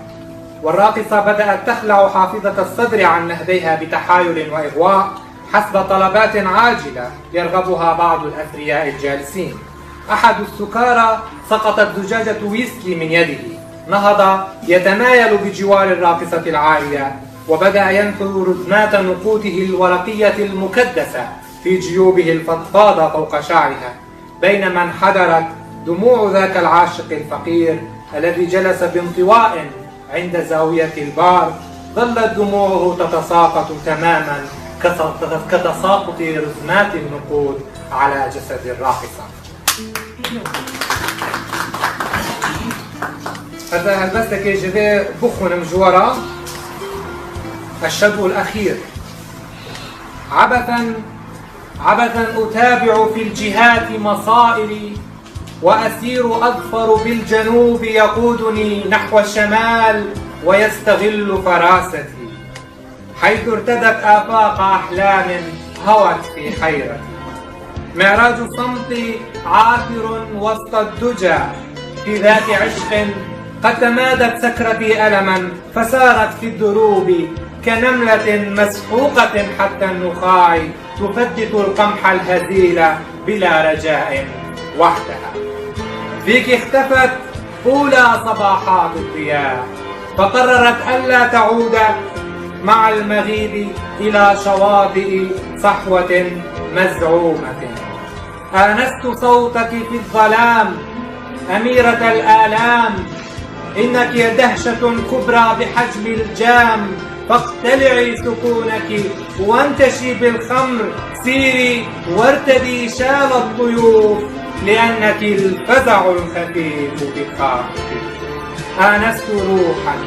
والراقصة بدأت تخلع حافظة الصدر عن نهديها بتحايل وإغواء حسب طلبات عاجلة يرغبها بعض الأثرياء الجالسين. أحد السكارى سقطت زجاجة ويسكي من يده، نهض يتمايل بجوار الراقصة العارية، وبدأ ينثر رزمات نقوده الورقية المكدسة في جيوبه الفضفاضة فوق شعرها، بينما انحدرت دموع ذاك العاشق الفقير الذي جلس بانطواء عند زاوية البار. ظلت دموعه تتساقط تماما كس-، كتساقط رزمات النقود على جسد الراقصة. Ez ê helbestekê ji vê bixwînim ji we re. الشدو الأخير. عبثا، عبثا أتابع في الجهات مصائري، وأسير أظفر بالجنوب يقودني نحو الشمال ويستغل فراستي. حيث ارتدت آفاق أحلام هوت في حيرتي. معراج صمتي عاثر وسط الدجى في ذات عشق قد تمادت سكرتي ألما فسارت في الدروب كنملة مسحوقة حتى النخاع تفتت القمح الهزيل بلا رجاء وحدها. فيك اختفت أولى صباحات الضياء، فقررت ألا تعود مع المغيب إلى شواطئ صحوة مزعومة. آنست صوتك في الظلام أميرة الآلام، إنك دهشة كبرى بحجم الجام، فاقتلعي سكونك وانتشي بالخمر، سيري وارتدي شال الضيوف، لأنك الفزع الخفيف في خاخك. آنست روحك،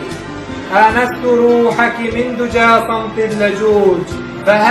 آنست روحك من دجى صمت اللجوج، فهل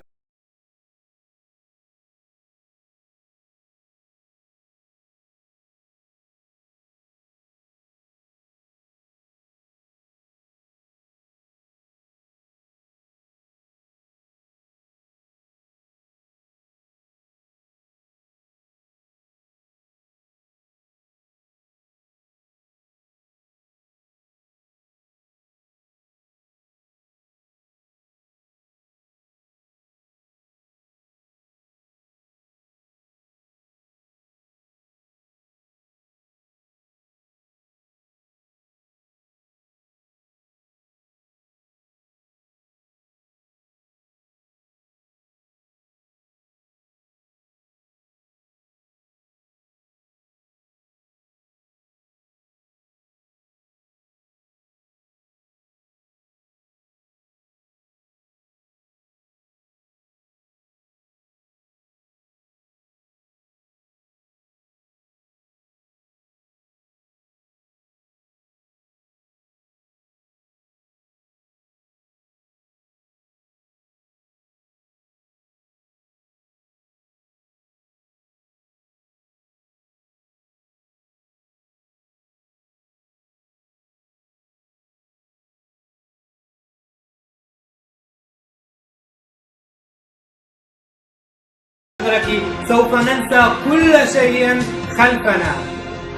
سوف ننسى كل شيء خلفنا.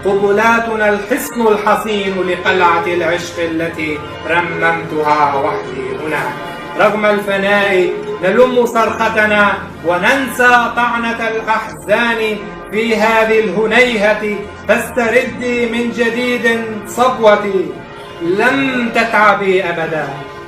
قبلاتنا الحصن الحصين لقلعة العشق التي رممتها وحدي هنا. رغم الفناء نلم صرختنا وننسى طعنة الأحزان في هذه الهنيهة. فاستردي من جديد صبوتي. لم تتعبي أبدا.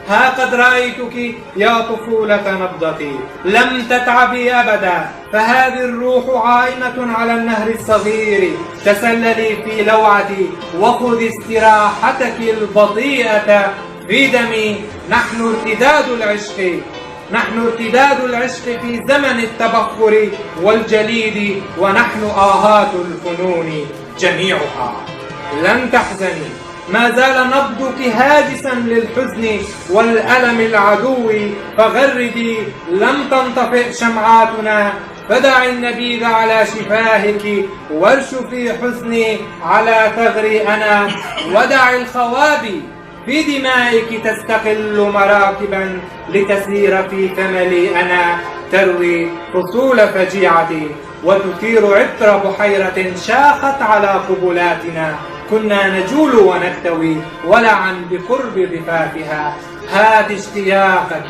ها قد رأيتك يا طفولة نبضتي، لم تتعبي أبدا، فهذه الروح عائمة على النهر الصغير، تسللي في لوعتي وخذي استراحتك البطيئة في دمي. نحن ارتداد العشق، نحن ارتداد العشق في زمن التبخر والجليد، ونحن آهات الفنون جميعها. لن تحزني، ما زال نبضك هاجسا للحزن والألم العدو، فغردي، لم تنطفئ شمعاتنا، فدعي النبيذ على شفاهك، وارشفي حزني على ثغري أنا، ودعي الخوابي في دمائك تستقل مراكبا لتسير في ثملي أنا، تروي فصول فجيعتي وتثير عطر بحيرة شاخت على قبلاتنا. كنا نجول ونكتوي ولعا بقرب ضفافها. هات اشتياقك،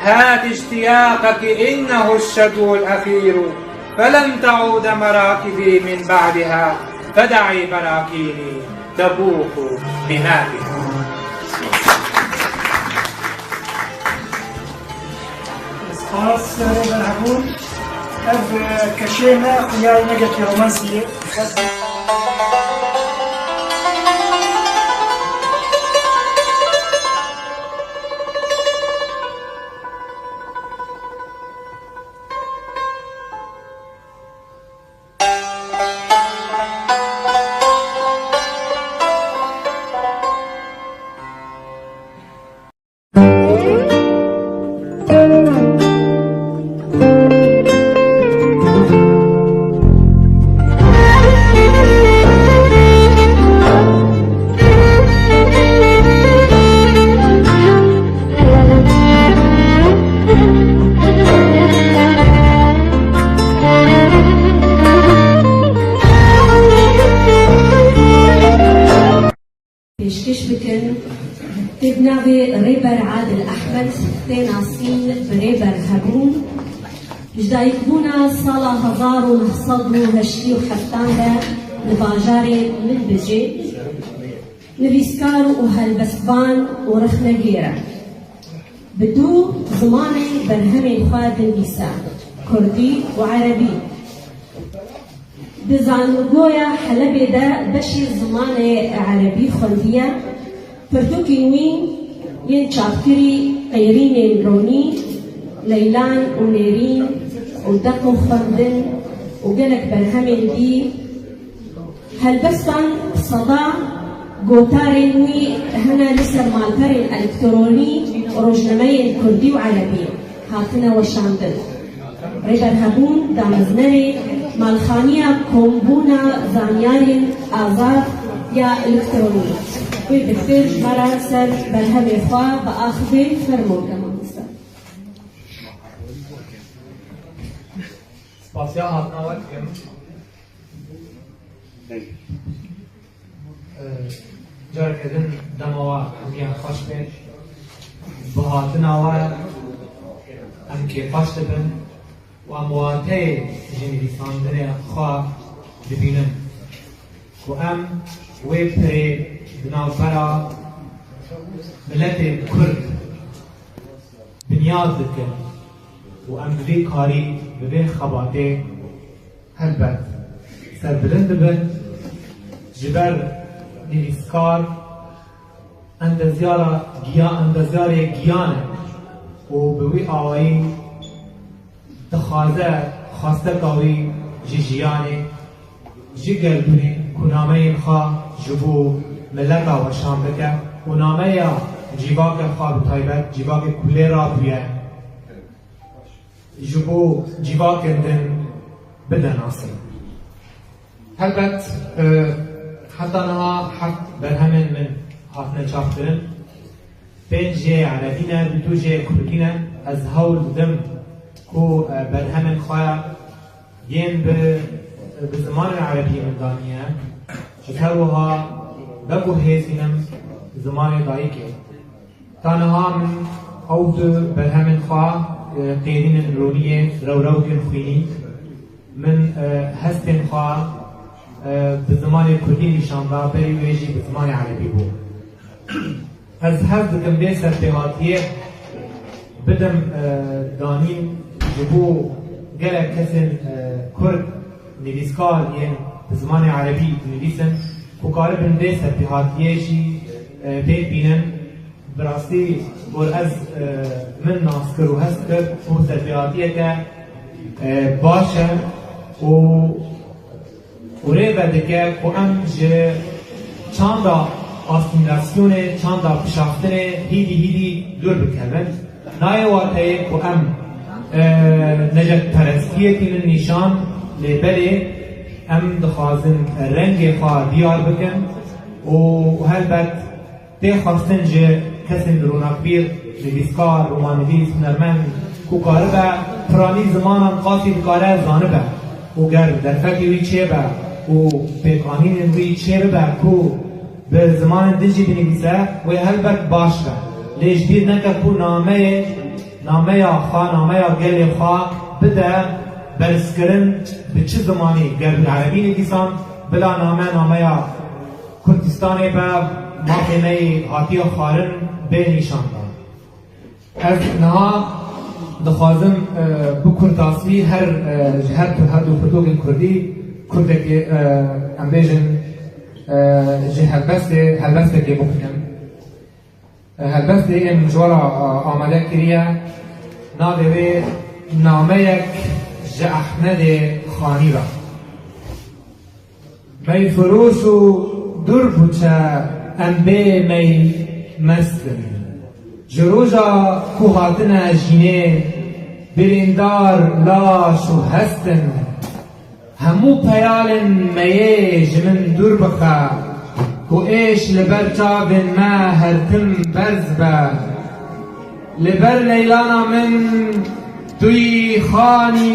هات اشتياقك، إنه الشدو الأخير، فلن تعود مراكبي من بعدها، فدعي براكيني تبوح بمائها. Spas, Rêber Hebûn. Ev, e, keşê me xuya yê negekî romansî ye. Pêşkêş bikin, tê bi navê Rêber Adil Ehmed, tê nasîn bi Rêber Hebûn. Ji dayikbûna sala hezar û neh sed û heştê û heftan de li bajarê Minbicê nivîskar û helbestvan û rexnegêr e. Bi du zimanê berhemên xwe dinivîse, kurdî û erebî. Di Zanîngeha Helebê de beşê zimanê erebî xwendiye, pirtûkên wî yên çapkirî Qêrînên Ronî, Leylan û Nêrîn û Deq û Xwendin û gelek berhemên dî. Helbestan seda gotarên wî hene li ser malperên elektronî, rojnameyên kurdî û erebî hatine weşandin. Rêber Hebûn dameznerê Malxaniya Kombûna Zanyarên Azad ya Elektronî. Wê diktir ji me re ser berhemê xwe biaxive. Fermo ke mamoste. Spasiya hatina we dikim. Careke din dema we hemiya xweş be. Bi hatina we em kêfxweş dibin û em wateyê ji nivîsandinê xwe dibînin ku em wê pirê di navbera miletê Kurd binyaz dikin û em bi vê karî, bi vê xebatê helbet serbilind dibin. Ji ber nivîskar endezyara giya-, endezyarê giyan e û bi wî awayî dixwaze xwesteka wî ji jiyanê, ji gerdûnê ku nameyên xwe ji bo mileta weşan bike û nameya cîvakê xwe bi taybet cîvakê ku lê rabûye ji bo cîvakên din bide nasîn. Helbet, e, heta niha heft berhemên min hatine çapkirin. Pênc jê erebî ne, du jê kurdî ne. Ez hewl didim ku, e, berhemên xwe yên bi, bi zimanê erebî min daniye. Ji her wiha wek ku hêzînim zimanê dayikê. Ta niha min ew du berhemên xwe, e, Qêrînên Roniyê, Rewrewkên Xwînî, min, e, hestên xwe, e, bi zimanê kurdî nîşan da, berî wê jî bi zimanê erebî bû. Ez hez dikim vê serpêhatiyê bidim, e, danîn ji bo gelek kesên, e, kurd nivîskar yên bi zimanê erebî dinivîsin ku karibin vê serpêhatiyê jî, e, pêk bînin. Bi rastî gor ez, e, min nas kir û hest kir ku serpêhatiyeke, e, baş e û, û rê vedike ku em ji çanda asîmîlasyonê, çanda pişaftinê hîdî hîdî dûr bikevin. Nayê wateyê ku em, e, necetperestiyê tînin nîşan, lê belê em dixwazin rengê xwe diyar bikin û helbet tê xwestin ji kesên ronakbîr, nivîskar, romanivîs, hunermend ku karibe piranî zimanan qasî dikare zanibe û ger derfetê wî çêbe û pêkanînên wî çêbibe ku bi zimanên din jî binivîse, wê helbet baş be. Lê ji bîr neke ku nameyê, nameya xwe, nameya gelê xwe bide berzkirin bi çi zimanî. Ger bi erebî nivîsan, bila name nameya Kurdistanê be, mafê me yê hatiye xwarin bê nîşandan. Ez niha dixwazim, e, bi kurtasî her, e, ji her, her du pirtûkên kurdî kurdekê, e, em bêjin, e, ji helbestê, helbestekê bixwînim. E, helbestê ê min ji we re, e, amade kiriye, navê wê Nameyek ji Ehmedê Xanî be. Meyfiroş û dur biçe em bê mey mest in. Ji roja ku hatine jînê birîndar laş û hest in. Hemû peyalên meyê ji min dûr bixe, ku êş li ber çavên me her tim berz be. Li ber leylana min tu yî xanî,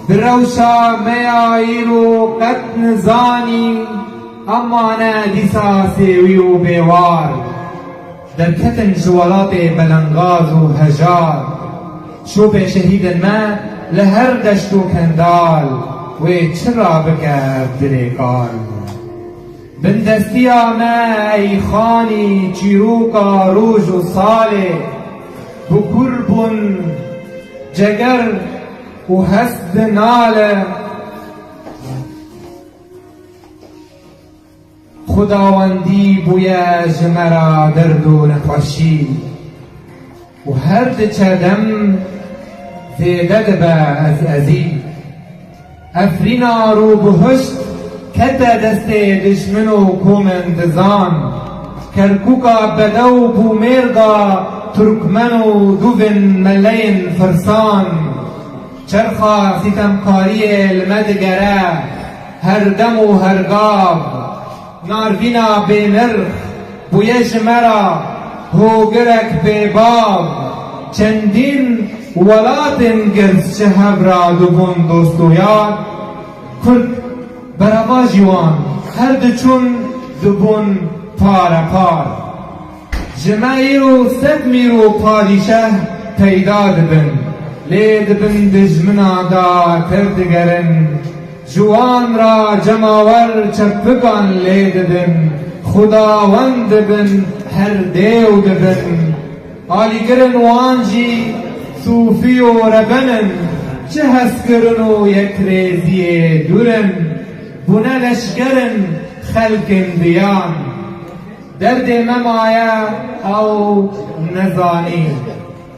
di rewşa me ya îro qet nizanî. Em mane dîsa sêwî û bêwar, derketin ji welatê belengaz û hejar. Şopê şehîdên me li her deşt û kendal, wê çi rabike ev dilê kal? Bindestiya me ey xanî çîroka roj û salê, bi kur bûn ceger û hest dinale. Xwedawendî bûye ji me re derd û nexweşî û her diçe dem zêde dibe ez ezî. Efrîna rûbihişt kete destê dijmin û komên dizan. Kerkûka bedew bû mêrga turkmen û dûvên meleyên firsan. Çerxa sîtemkariyê li me digere her dem û her gav. Narvîna bênirx bûye ji me re hogirek bêbav. Çendîn welatên girs ji hev re dibûn dost û yar. Kurd berevajî wan her diçûn dibûn pare par. Ji me îro sed mîr û padîşeh peyda dibin, lê di bin dijmina de tevdigerin. Ji wan re cemawer çepikan lê didin, xwedawend dibin, her dêw dibin. Alîgirin wan jî sûfî û reben in, çi hezkirin û yekrêziyê dûr in. Bûne leşgerin xelkên diyan. Derdê me maye ew nezanî.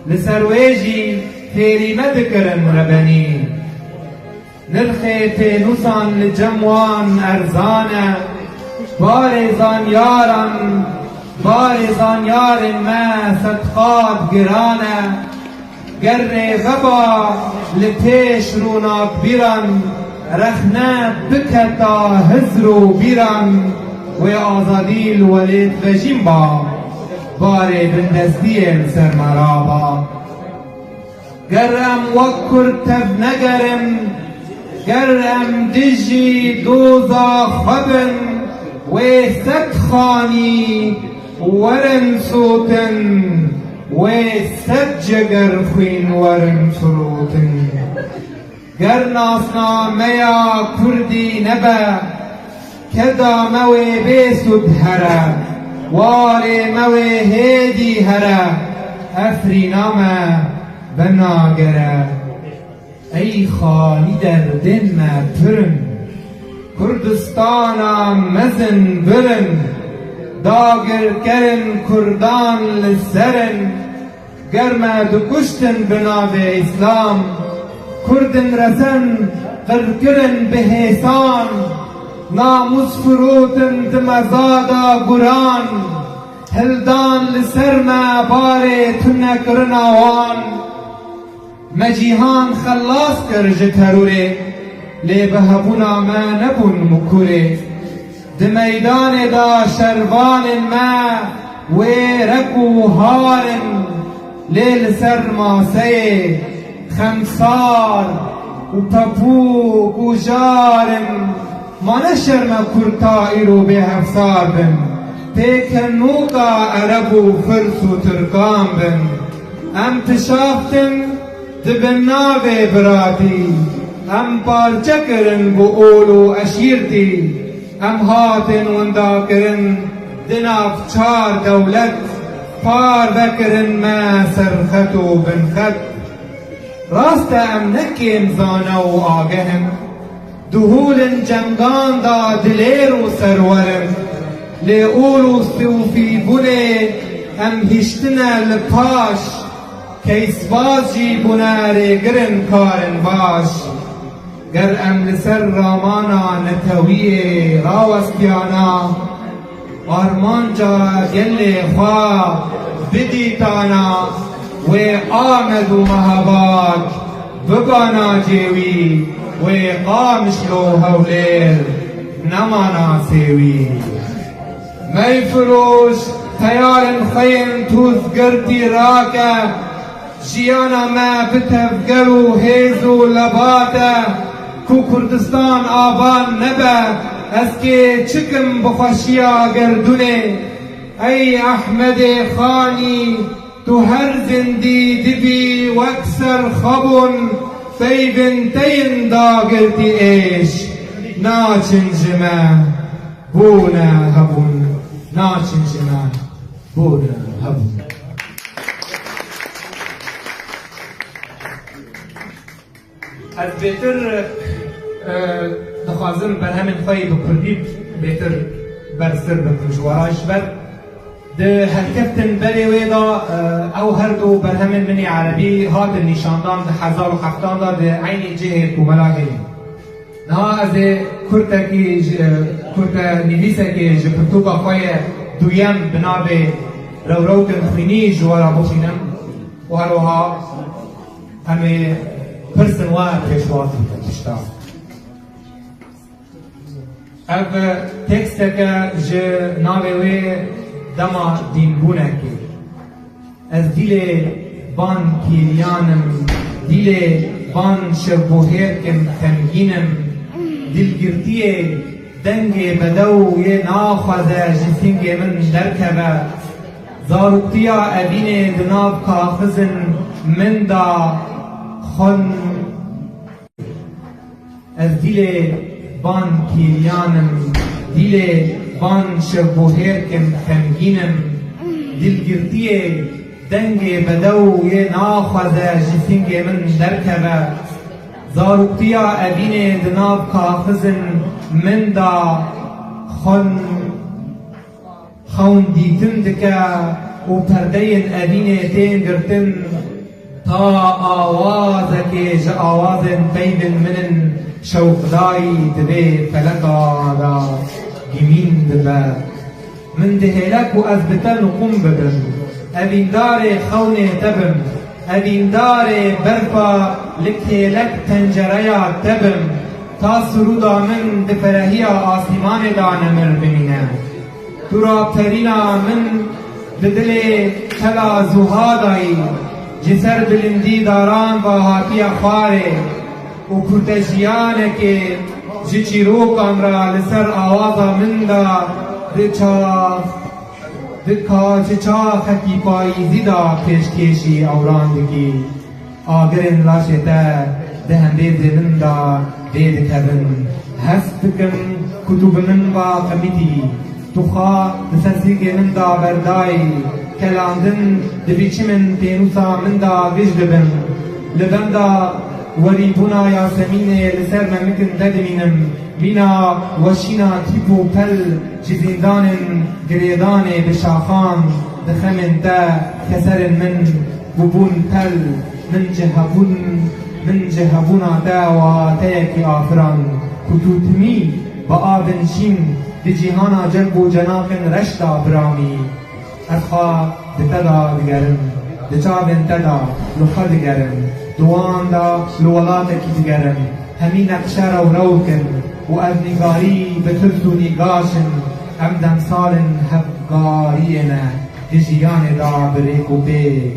Li ser wê jî fêrî me dikirin rebenî. Nirxê pênûsan li cem wan erzan e. Barê zanyaran, barê zanyarên me sedqat giran e. Ger rêveba li pêş rûnakbîran rexne biketa hizr û bîran, wê azadî li welêt vejîn ba, barê bindestiyê li ser me raba. Ger em wek kurd tevnegerin, ger em dijî doza xwe bin, wê sed xanî werin sotin, wê sed ceger xwîn werin firotin. Ger nasnameya kurdî nebe, keda me wê bê sûd here, warê me wê hêdî here, Efrîna me binagere. Ey xanî derdên me pir in, Kurdistana mezin bir in, dagirkerin kurdan li ser in. Ger me dikuştin bi navê Îslam, Kurdin resen qirkirin bi hêsan, namûs firotin di mezada guran, hildan li ser me barê tunekirina wan. Me cîhan xelas kir ji terorê, lê bi hebûna me nebûn mikurê. Di meydanê de şervanên me wê rek û har in, lê li ser maseyê xemsar û pepûk û jar in. Ma ne şerm e kurd ta îro bê hevsar bin, pêkenûka ereb û firs û tirkan bin. Em pişaftin di bin navê biratî, em parçe kirin bi ol û eşîrtî. Em hatin windakirin di nav çar dewlet, parve kirin me serxet û binxet. Rast e em ne kêm zane û ageh in, di holên cengan de dilêr û serwer in, lê ol û sîfîbûnê em hiştine li paş, keysbaz jî bûne rêgirin karên baş. Ger em li ser ramana netewiyê rawestiyana, armanca gelê xwe bidîtana, wê Amed û Mehabad bibana cêwî, wê Qamişlo Hewlêr nemana sêwî. Mey firoş teyarên xwe yên tûzgirtî rake, jiyana me bi tevger û hêz û lebat e, ku Kurdistan aban nebe, Ez kê çikim bi xweşiya gerdûnê, ey Ehmedê Xanî, tu her zindî dibî wek ser xebûn, peyvin te yin dagirtî êş, naçin ji me, bûne hebûn, naçin ji me, bûne hebûn. Ez bêtir, e, dixwazim berhemên xwe yê bi kurdî bêtir berstir bikim ji we re, ji ber di helkeftin berê wê de, e, ew her du berhemên min ê erebî hatin nîşandan di hezar û heftan de di eynî cihê komela hêlî. Niha ez ê kurtekî ji, kurte nivîsekê ji pirtûka xwe yê duyem bi navê Rewrewkin Xwînî ji we re bixwînim û her wiha em ê pirsin we pêşwaz bikin pişta. Ev teksteke ji navê wê Dema Dînbûnekê. Ez dîlê van kêliyan im, dîlê van şevbûhêrk im, xemgîn im. Dilgirtiyê dengê bedew yê naxwaze ji sîngê min derkeve. Zaroktiya evînê di nav kaxizin min de xwen. Ez dîlê van kêliyan im, dîlê van şevbûhêrk im, xemgîn im. Dilgirtiyê dengê bedew yê naxwaze ji sîngê min derkeve. Zaroktiya evînê di nav kaxizin min de xwen. Xewn dîtin dike û perdeyên evînê tên girtin, ta awazekê ji awazên peyvên min in şewqdayî di vê feleka de gimîn dibe. Min dihêle ku ez bi te nuqûm bibim, evîndarê xewnê te bim, evîndarê berfa li kêlek tencereya te bim, ta sirûda min di ferehiya asîmanê de nemir bimîne. Tu raperîna min di dilê tela Zuhadayî, ji ser bilindî daran ve hatiye xwarê û kurtejiyanekê ji çîrokan re li ser awaza min de di ça-, di ka-, ji çaxekî payîzî de pêşkêşî ewran dikî. Agirên laşê te di hembêzê min de vê dikevin. Hest dikim ku tu bi min ve qemitî. Tu xwe di ser sîngê min de berdayî. Kelandin dibî çimên pênûsa min de giş dibin. Li benda werîbûna Yasemînê li ser memikin te dimînim. Mîna weşîna tîp û pel ji zîndanên girêdanê bi şaxan di xemên te keserên min bûbûn pel, min ji hebûn, min ji hebûna te wateyekî afiran ku tu timî bi avên şîn di cîhana celb û cenaqên reş de biramî. Ez xwe di te de digerim, di çavên te de li xwe digerim, di wan de li welatekî digerim. Hemî neqşe rewrew kin û ev nîgarî bi tirs û nîgaş in. Em demsal in hevgariyê ne di jiyanê de bi rêk û pêk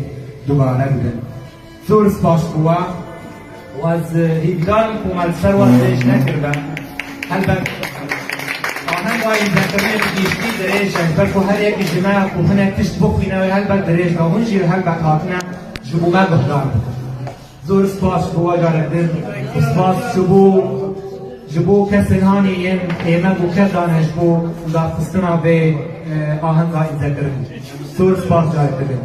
dubare bibin. Zor spas ji we. Û ez hîvdar im ku me li ser we dirêj nekiribe. Helbet ahenga înzekirinê bi giştî dirêj e, ji ber ku her yekî ji me ku hinek tişt bixwîne wê helbet dirêj be. Hûn jî helbet hatine ji bo me guhdar bikin. Zor spas ji bo we carek din. Û spas ji bo, ji bo kesên hanî yên êmek û ked dane ji bo darxistina vê, e, ahenga înzekirinê. Zor spas carek din.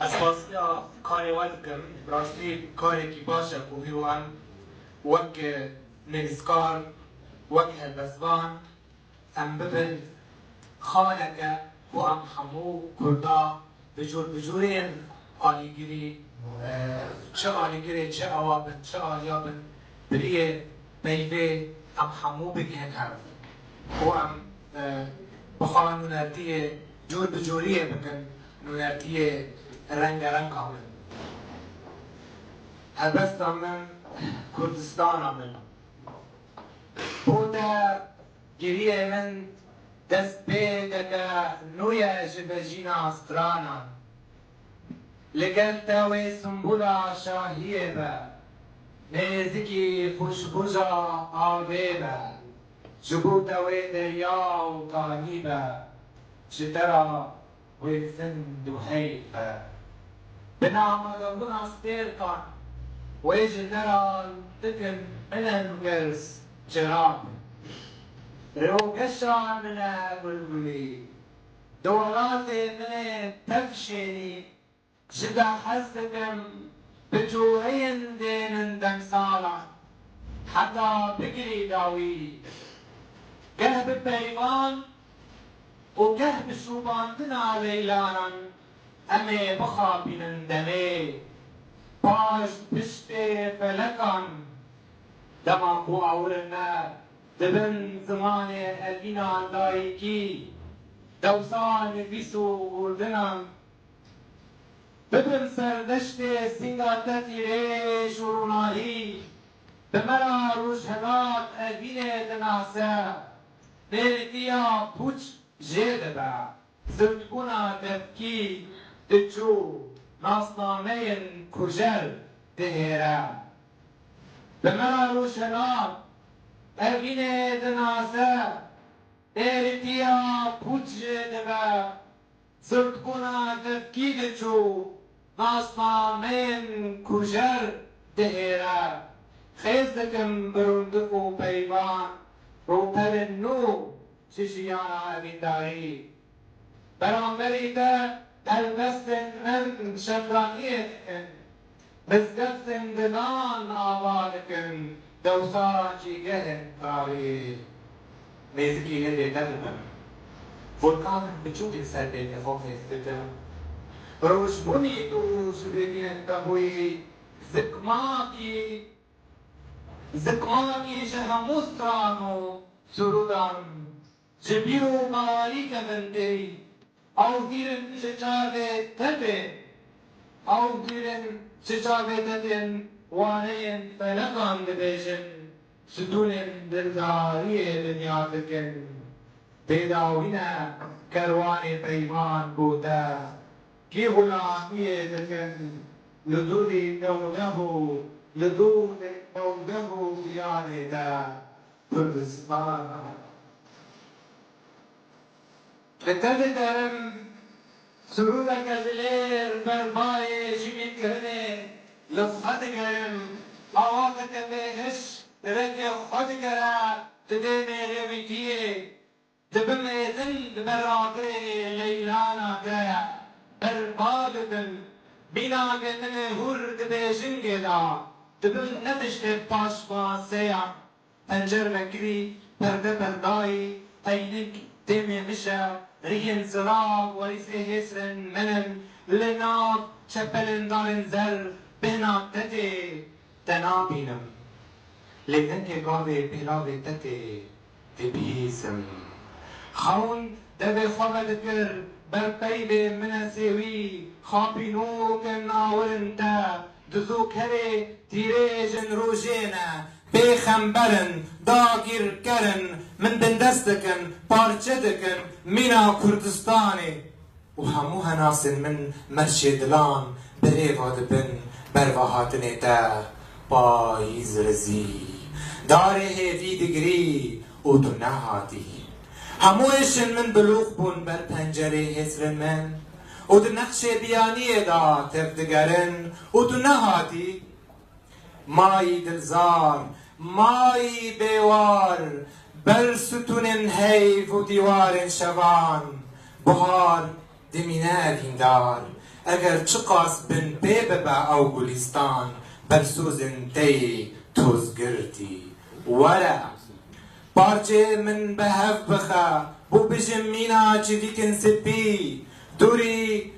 Ez spasiya karê we dikim. Bi rastî karekî baş e ku hî wan wek nivîskar, wek helbestvan, em bibin xaleke ku em hemû Kurda bi cûr bi cûrên alîgirî, e, çi alîgirê çi awa bin, çi aliya bin, bi riyê peyvê em hemû bigihên hev û em, e, bi xwe nûnertiyê cûr bi cûriyê bikin, nûnertiyê rengerenga bin. Helbesta min Kurdistana min. Bo te giriyê min destpêkeke nû ye ji bejîna stranan. Li gel te wê Simbula şahiyê be, nêzikî xuşbuja avê be, ji bo te wê derya û kanî be, ji te re wê zind û heyv be. Bi namedebûna stêrkan wê ji te re dikin minen gels çirab. Rêwgeşa min e gulgulî, di welatê min ê tev şênî, ji te hez dikim bi cûreyên dênin demsalan, heta bigirî dawî. Geh bi peyvan û geh bi şûbandina leylanan em ê bixapînin demê. Paş piştê felekan, dema ku awirin me dibin zimanê evîna dayikî, dewsa nivîs û urdinan, bibin serdeştê sînga te tîrêj û rûnahî, bi me re rojhilat evînê dinase, nêrîtiya pûç jê dibe, zirtbûna devkî diçû, nasnameyên kujer dihêre. Bi me re rojhilat evînê dinase, nêrîtiya pûç jê dibe, zirtbûna devkî diçû, nasnameyên kujer dihêre. Xêz dikim bi rûndik û peyvan, rûpelên nû ji jiyana evîndarî. Beramberî te helbestên min şenganiyê dikin, mizgeftên dinan ava dikin, dewsa cîgehên tarî. Nêzikî hindê te dibim, volkanên biçûk li ser pêkê xwe xêz dikim. Rojbûnî tu ji bêdînên te bûyî, zikmakî, zikmakî ji hemû stran û sirûdan. Ji bîr û bawerî kevin tê, ew hîr in ji çavê te tê, ew hîr in ji çavê te tên, waneyên felekan dibêjin, stûnên dildariyê dinya dikin. Bêdawî ne kerwanê peyvan bo te, kî xulamiyê dikin, li dûrî newdeh û, li dûrê newdeh û giyanê te. Kurdistan. Li te digerim, sirûdeke dilêr berbayê jimînkirinê, li xwe digerim, awakeke bêhiş, rengê xwe digere, di dêmê rêwîtiyê, dibim êdin di ber agirê leylana te, berba dibim, mînakê min ê hûr di bêjingê de, dibim ne tiştê paşmaseyan. Pencer vekirî, perde berdayî, eynik dêmê mij e, rihên zirav werîsê hêsrên min in, li nav çepelên darên zer bêhna te tê, te nabînim. Lê dengê gavê pêlavê te tê, dibihîsim. Xewn devê xwe vedikir, ber peyvê min e sêwî, xapînokên nawirin te, dizûkerê tîrêjên rojê ne. Bêxember in, dagîrker in, min bindest dikin, parçe dikin mîna Kurdistanê. Û hemû henasên min merşê dilan bi rê ve dibin ber ve hatinê te. Payîz rizî, darê hêvî digirî û tu nehatî. Hemû êşên min bilûx bûn ber pencerê hêsrên min û di nexşê biyaniyê de tevdigerin û tu nehatî. Mayî dilzar, mayî bêwar, ber stûnên heyv û dîwarên şevan, buhar dimîne evîndar, Eger çiqas bin pê bibe ew gulîstan, bersozên te yê tozgirtî. Were, parçeyê min bi hev bixe, bo bijim mîna çivîkin spî, dûrî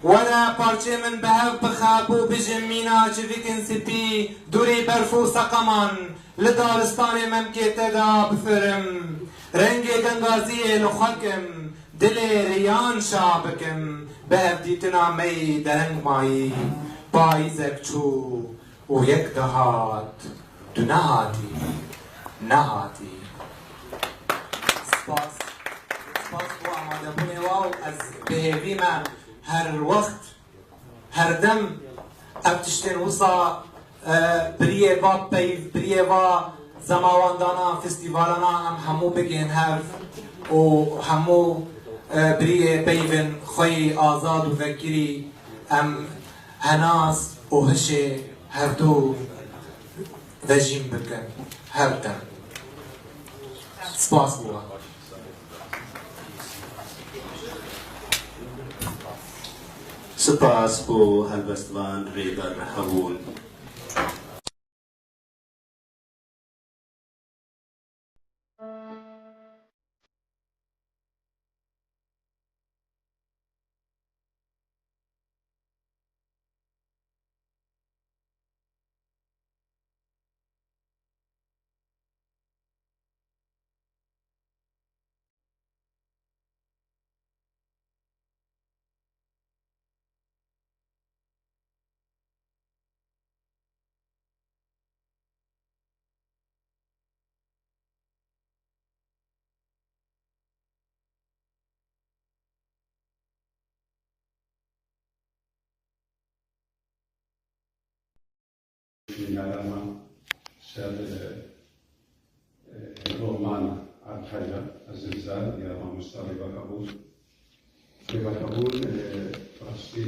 Were parçeyê min bi hev bixe, bo bijim mîna çivîkin spî, dûrî berf û seqeman, li daristanê memkê te de bifirim. Rengê gengaziyê li xwe kim, dilê riyan şa bikim, bi hevdîtina me yî dereng mayî. Payîzek çû, û yek dihat, tu nehatî, nehatî. Spas, spas bo amadebûnê we û ez bi hêvî me her wext, her dem ev tiştên wisa, e, biriyê va peyv, biriyê va zemawandana, festîvalana em hemû bigihên hev û hemû, e, biriyê peyvên xwe yî azad û vekirî em henas û hişê hevdû vejîn bikin. Her dem. Spas bo we. Spas bo helbestvan Rêber Hebûn. Nîgarana ser, e, e, roman Erdheca Ezilzal ya mamosta Rêber Hebûn. Rêber Hebûn, e, rastî,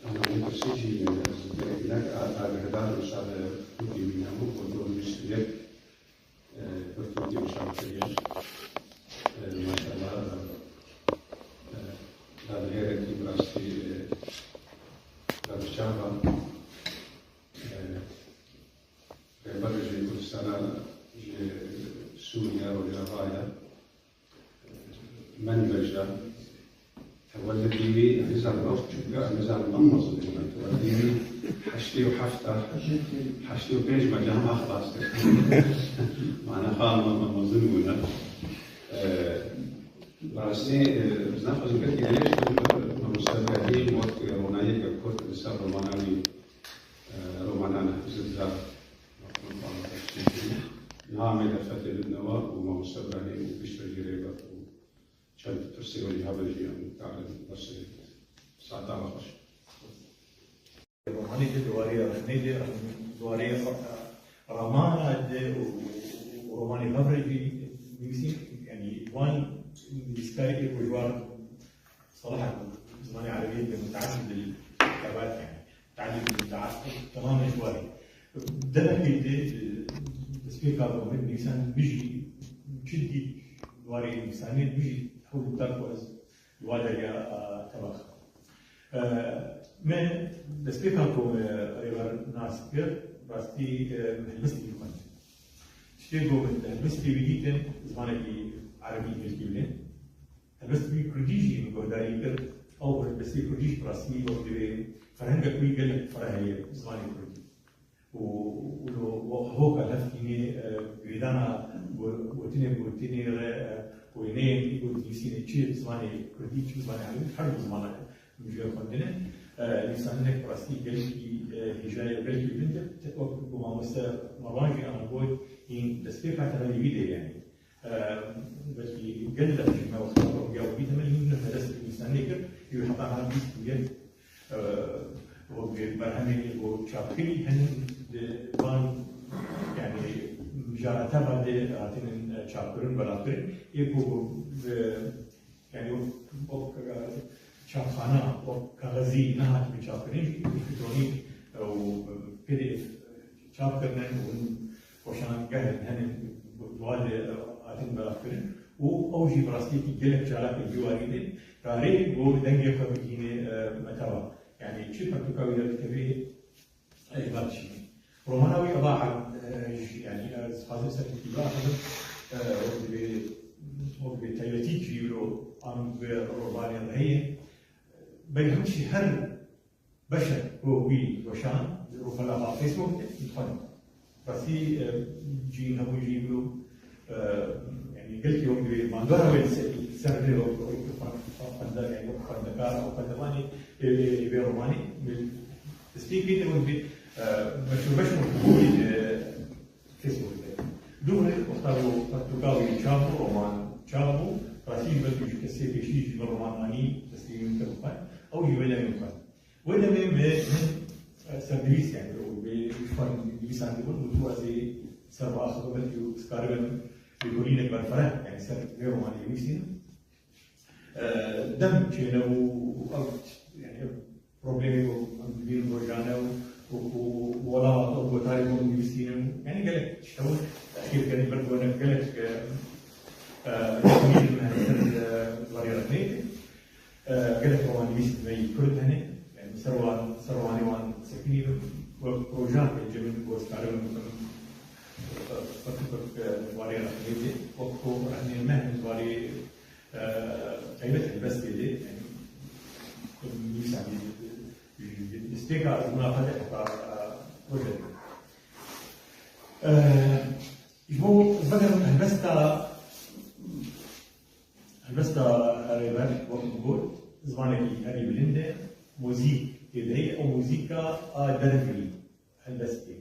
ana, ne pirsî jî, e, ez nek a-, agahdar wisa de kurdî mîne bû, ku dor bîst û yek, e, bi kurdî wisa kiriye. E, maşallah, e, e, dadihêrekî bi rastî, e, berbiçav e. E, Rêberê ji Kurdistana, ji Sûriye, Rojava ye. Menbec'da. Tewellidî wî, nizanim ew çûka, nizanim em mezin bûne. Tewellidî wî heştê û heft e, heştê û pênc me cem xelas kir. Mana xwe em, em mezin bûne. E, bi rastî, e, ez naxwazim gelkî dirêj bim, mamoste Ibrahîm wek ronayeke kurt li ser romana wî, e, romana Zilzal. Niha me derfetê bidine we û mamoste Ibrahîm û piştre jî Rêber û çend pirsê we jî hebin jî em karin bersivê bidin. Saeta we xweş. Romanê de di warê rexnê de, di warê ramana de û, û romanê hev re jî nivîsîn, yanî wan nivîskarê ê ku ji wan Salah zimanê erebî de muteassib bil kitabat, yani, tealim bil muteassib, tamamê ji warê. Demekê de, e, destpêka ku min nivîsan bijî çi dît, warê nivîsanê bijî hewlî da ku ez li wa derya, a, teva xim. E, me destpêka ku me Rêber nas kir, rastî, e, helbestî xwend. Tiştê ku min helbestê wî dîtin, zimanekî erebî, tirkî bû. Helbestî kurdî jî min guhdarî kir, ew helbestê kurdî jî bi rastî wek divê ferhenga kurdî gelek fireh heye zimanê kurdî. Û, û lo, û hoka hev tînê, e, girêdana go-, gotinê, gotinê re, e, wêneyên ku dinivîsînê çi zimanê kurdî, çi zimanê erebî, her du zimanan mijûl xwendinê. E, nivîsandinek bi rastî gelekî, e, hêja ye, belkî bin de, te-, wek ku mamoste Merwan jî ana got, hîn destpêka temelê wî de ye, yanî. Belkî gelek ji me wexta ku ya wî temel hîn ne me dest bi nivîsanê kir, û heta niha bîst û yek, e, wek berhemên ê ku çapkirî hene di van, yanî, mijara teva de hatinin, e, çapkirin, belavkirin. Ê ku bi, yanî, wek, e, çapxana, wek kaxezî nehatibû çapkirin, jî elektronîk, e, û P D F çap kirine û hûn weşangehin hene, bi wan de, e, hatin belavkirin û ew Ew jî bi rastiyekî gelek çalak ê vî warî de karê ku dengê xwe bigihîne, e, meteba. Yanî çi pertûka wî de dikeve, e, va dişîne. Romana wî eva, e, ji, yanî, e, ez dixwazim ser wî biaxivim, e, wek divê, wek divê taybetî kiriyo an bi romanê re heye. Belê hemû jî her beşek ku wî weşan, rûpela xwe Facebookê dixwend. Rastî, e, cîn hemû jî bû, e, yanî gelkî wek divê bandora wê ser, ser vê wek, wek xwend-, xwende-, yanî wek xwendekar û xwendevanê, e, e, vê romanê, e, destpêkê de wek divê, e, beşo beş û bûyî, e, Facebookê de. Dû wexta ku pertûka wî çap bû, roman çap bû, rastî belkî ji kesê pêşî jî min roman anî destê min kir xwend, ew jî wê demê xwend. Wê demê me, min, e, sernivîs, yanî, û bê xwe nivîsandibûn, û tu ez ê ser biaxivim, belkî ez karibim lêkolînek berfireh, yanî, ser vê romanê nivîsînim. E, dem çêne û ev, yanî, ev problemê ku em dibînin rojane û, û, û, û welama ew gotarê ku em nivîsînin, yanî, gelek tişt hebûn, tehqîr kirin, ber ku gelek, e, e, lêkolînek me ser, e, warê rexneyê. E, gelek romanivîsên me yî Kurd hene. Yanî ser wan, ser romanê wan sekinî bim. Wek projan pêncemîn ku ez karibim bikim, e, pertûkek, e, ji warê rexneyê de. Wek ku rexneyên me hene ji warê, e, taybet helbestê de. Yanî nivîsandî, e, ji destpêka ezmûna xwe de heta, e, rojê de. E, ji bo ez vegerim helbesta Helbesta Rêber, wek min got, zimanekî herî bilind e, muzîk tê de heye, ew muzîka a dervî helbestê.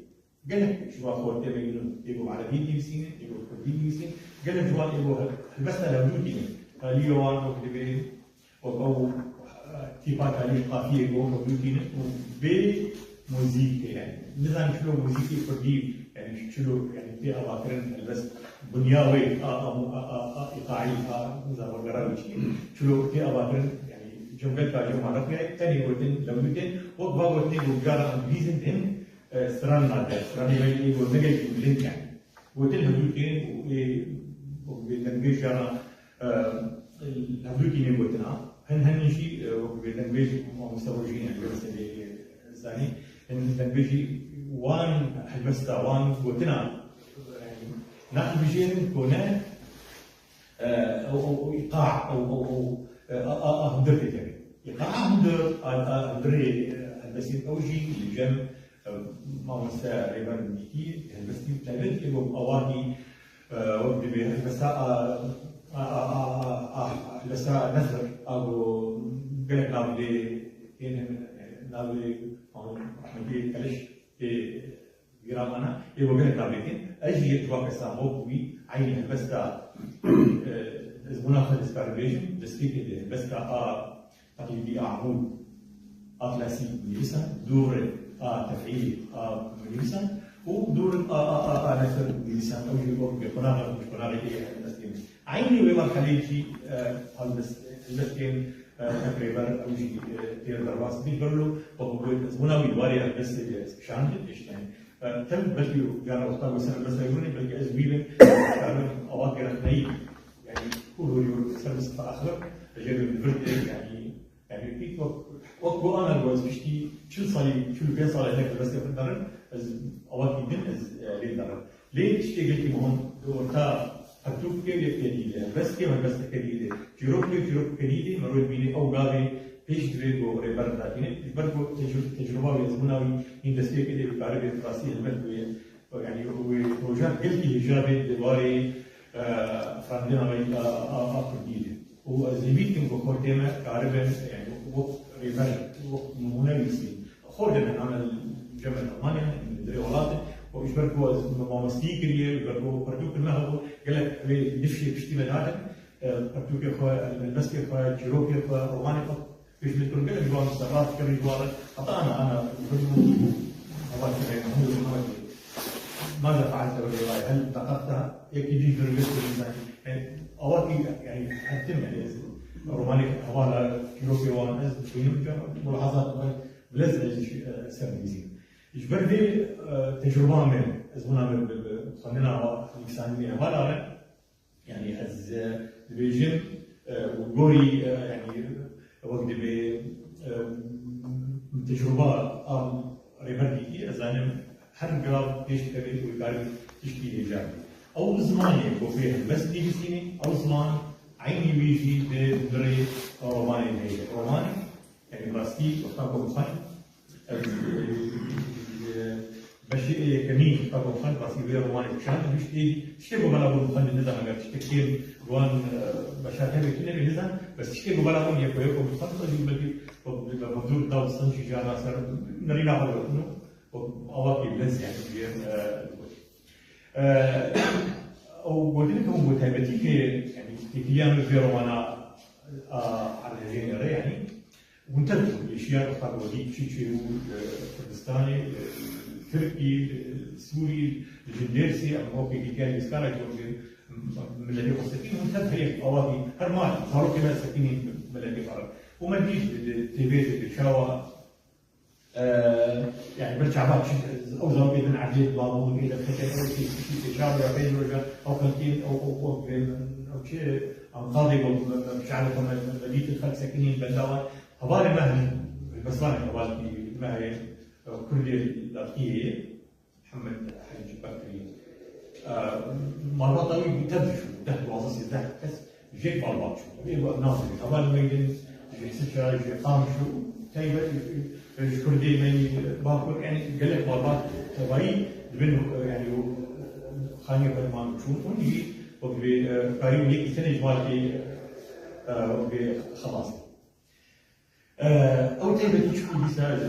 Gelek ji wan xortê me yîn ê ku bi erebî nivîsînin, ê ku bi kurdî nivîsînin, gelek ji wan ê ku hel-, helbesta lewdûtî ne. Kalî wan wek divê Wek ew, e, tîpa kalî qafiyê ku hevdû tînin û bê muzîkê, yanî. Nizanim çilo muzîkê kurdî, yanî çilo, yanî tê avakirin, helbest bunya wê, a, a, a, a, a, îqaî, a, nizanim wergera wê çi ye. Çilo tê avakirin, yanî cem gelka cem wan rexneyê, tenê gotin, lewdû tên, wek va gotinê ku cara em dibîzin, hin, e, stran nade, stranê me yê ku ne gelkî bilind, yanî. Gotin hevdû tên û ê, û bê dengê jana, e, hevdû tînê gotina. Hin, hin jî, e, wek bê dengbêj mamoste Rojîn, yanî, wê meseleyê zanî. Hin dengbêjî wan helbesta, wan gotina, yanî, naqil bijêrin ku ne, e, ew, ew, ew îqa, ew, ew, ew, e, a, a, a hundir dikeve. Îqa a hundir, a, a hundirê, e, helbestên ew jî li cem, e, mamoste Rêber Mîtî, helbestî taybet ê ku awakî, e, wek divê helbesta a, a, a, a, a, helbesta Nesir, a ku gelek nav lê têne, e, navê Mahmûd Ehmedî Keliş tê bîra me ne, ê ku gelek navê tên. Ez jî yek ji wan kesan bûm ku wî eynî helbesta, e, ezmûna xwe dikarim bêjim, destpêkê de helbesta a teqlîdî a Amûd a klasîk nivîsan, dûr a tefîlî a nivîsan û dûr a, a, a, a Nesir nivîsan. Ew jî wek bi qonaxek, bi qonaxekê helbestê min. Eynî wê merheleyê jî, e, helbest-, helbestên, e, Rêber ew jî, e, têr derbas bî. Berlo, wek ku got, ezmûna wî warê helbestê de kişandin, pêşî, yanî, e, tev belkî cara wexta ku ser helbesta Yûnê, belkî ez wî bin, karim awakê rexneyî, yanî, ku hûrî ser Mistefa Axlaq, jê bin vir tê, yanî, yanî, wek, wek ku ana ku ez piştî çil salî, çil û pênc salê hinek helbestê xwe dinerim, ez awakî din ez, e, lê dinerim. Lê tiştê gelkî muhim di orta pertûkê û yekê dî de, helbestekê û helbesteke dî de, çîrokê û çîrokeke dî de, merov dibîne ew gavê pêş divê ku Rêber datîne, ji ber ku tecrû-, tecrûba wî, ezmûna wî hîn destpêkê de bikaribe bi rastî helbet wê, yanî wê proja gelkî hêja bê di warê, e, xwendina me a, a, a kurdî de. Û ez hêvî dikim ku xortê me karibin, yanî wek Rêber, wek nimûne nivîsîn. Xortê me nane cem Almanya, li hundirê welat in. Û ji ber ku ez mamosteyî kiriye, ji ber ku pertûk me hebû, gelek wê nifşê piştî me dadin. E, pertûkê xwe, helbestê xwe, çîrokê xwe, romanê xwe pêşî dikirin. Gelek ji wan Mistefa dikirin ji wan re. Heta ana, ana, hava kirê, hemû, hemû. ماذا فعلت بالرواية؟ هل دققتها؟ Yekî dî dirgir kir, yanî, yanî, awakî, yanî, her tim, yanî, ez romanê hevala çîrokê wan ez dixwînim, mulahazat xwe bi lez ez jî, e, ser nivîsînim. Ji ber vê, e, tecrûba min, ezmûna min bi, bi xwendina nivîsandinê hevala re, Yani ez, e, dibêjim, e, û gorî, e, yani wek dibê, e, tecrûba a Rêber dîtî, ez zanim her gav pêş dikevê û karî tiştî hêja bî. Ew zimanê ku pê helbest nivîsînê, ew ziman eynî wî jî di mirê romanê de ye. Romanê, yani rastî wexta ku xwend, ez, e, beşê yekemî wexta ku xwend, rastî wê romanê kişand, tiştê, tiştê ku bela bûn xwendin, nizanim eger tiştek kêm wan, e, beşa tevê tune bê, nizanim, bes tiştê ku bela bûn yeko yeko xwend, ez jî belkî bi, bi, bi, bi dûr da û sen jî jana ser nerîna xwe digotin û awakî bilez yani jê, e, digot. E, ew gotinê ku hûn bi taybetî ke, yani têkiliya min vê romana, a, erdhejênê re, yani, hûn tev bûn, êşiya xwe ku dît çi çêbû, e, Kurdistanê, e, Tirkî, e, Sûrî, ji Dêrsê, em wekî dîtiya nivîskara ji miletê xwe sekinî, hûn tev heye awakî her mal, zarokê me sekinîn miletê xwe re. Û me dît di, di T V de çawa, e, yani bir çawa çi, ew zarokê din erdê babûn, ê de fekê, ew çi, çi, çi, çawa ya pênc roja, ew xelkê, ew, ew, ew, ew çi, ew qadê got, me, me, şehrê xwe me, me, me dît xelk sekinîn bendawa. Hevalê me hene, helbestvanê hevalkî me heye, e, Kurdê Latiyê, Mihemed Hecî Bekrî. E, malbata wî tev diçû, deh, duwazdeh, sêzdeh kes jêk malbat çû. Ê, nazirî, hevalê me yên ji Hisiça, ji Qamişlo, taybet, e, ji Kurdê me yî Bakur, yani gelek malbat tevayî dibin, e, yani o, e, xaniyê xwe man çûn. Hûn jî wek vê, e, karî û yekî tenê ji malkê, e, wek vê xelas. Ew taybetî çi ku dîsa ez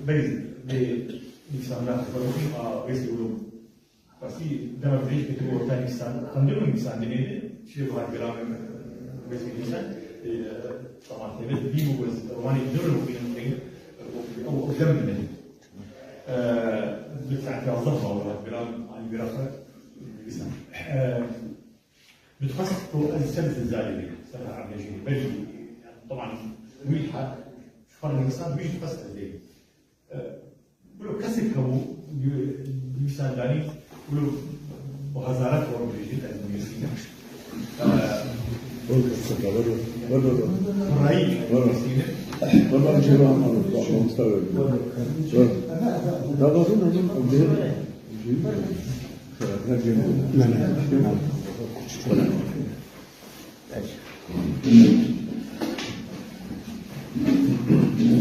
berî vê nivîsandina xwe xwendin, a, wêsî wilo. Rastî dema dirêj ketibû orta nivîsan-, xwendin û nivîsandinê de, çi wiha giran, e, wêsî nivîsan, e, tamam, taybet dî bû, ez romanê din re bixwînim, ew, ew dem min. E, bi saet yazdeh ma wiha giran, anî bira xwe nivîsan. E, Dixwest ku ez ser zilzalê bêjim, ser erdhejînê. Belkî, yani, taban, wî ha-, ji xwe re nivîsand, wî jî dixwest ez bêjim. E, wilo kesek hebû, nivîsandanî, wilo bi hezaran xwe re bêjin, ez nivîsînim. E, Welo, welo, welo, welo. Pirayî nivîsînim. Welo, welo, welo, welo.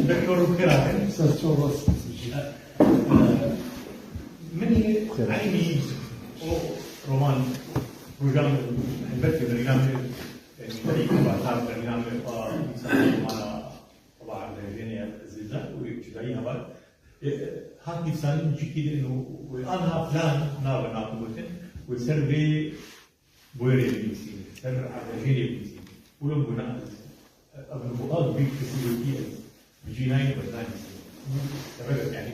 Doktor, bi xêr hatin. Ser çava. Min eynî o roman, rojan, helbet ki rojan, e, nîşterî ki batar rojan, e, a, însan romana, a, erdhejênê Zilzal û yek cudayî heval. E, e, hat nivîsandin cikî din û, û anha plan nabe nabe gotin û ser vê Boyerê binivîsîne, ser erdhejênê binivîsîne. Wilo bûna ez, ev nivîsar vî kesî wekî ez bi cî nayînim, ez nanivîsînim. Sebebek, yani,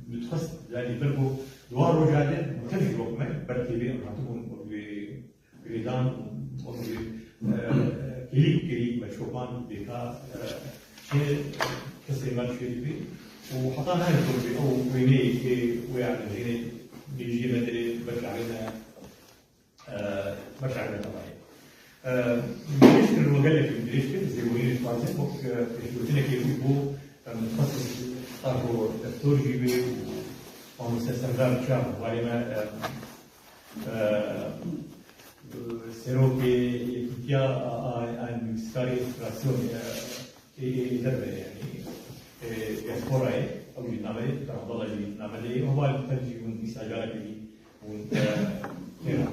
min dixwest, yani, ber ku di wan roja de tev ji wek me, ber T V em hatibûn wek vê girêdan û wek vê, e, kêlîk kêlîk me çopan bêka, e, çi kesê me çê dibî û heta nayê ku ew wêneyê wê erdhejênê nêjiyê me derê, ber çavê me. E, beşa me tevayê. E, dirêj kir, me gelekî dirêj kir, zêborînê dixwazin, wek, e, pêşgotinekê wî bû, e, min dixwest heta ku doktor jî bê û mamoste Serdar Çav, hevalê me, e, e, serokê Yekîtiya a, a, a Nivîskarê Entegrasyonê, e, Ê, ê, ê derve, yani, ê, diasporayê, ew jî navê, Abdullah jî navê lê, heval tev jî hûn dîsa carekê jî hûn, e, têra.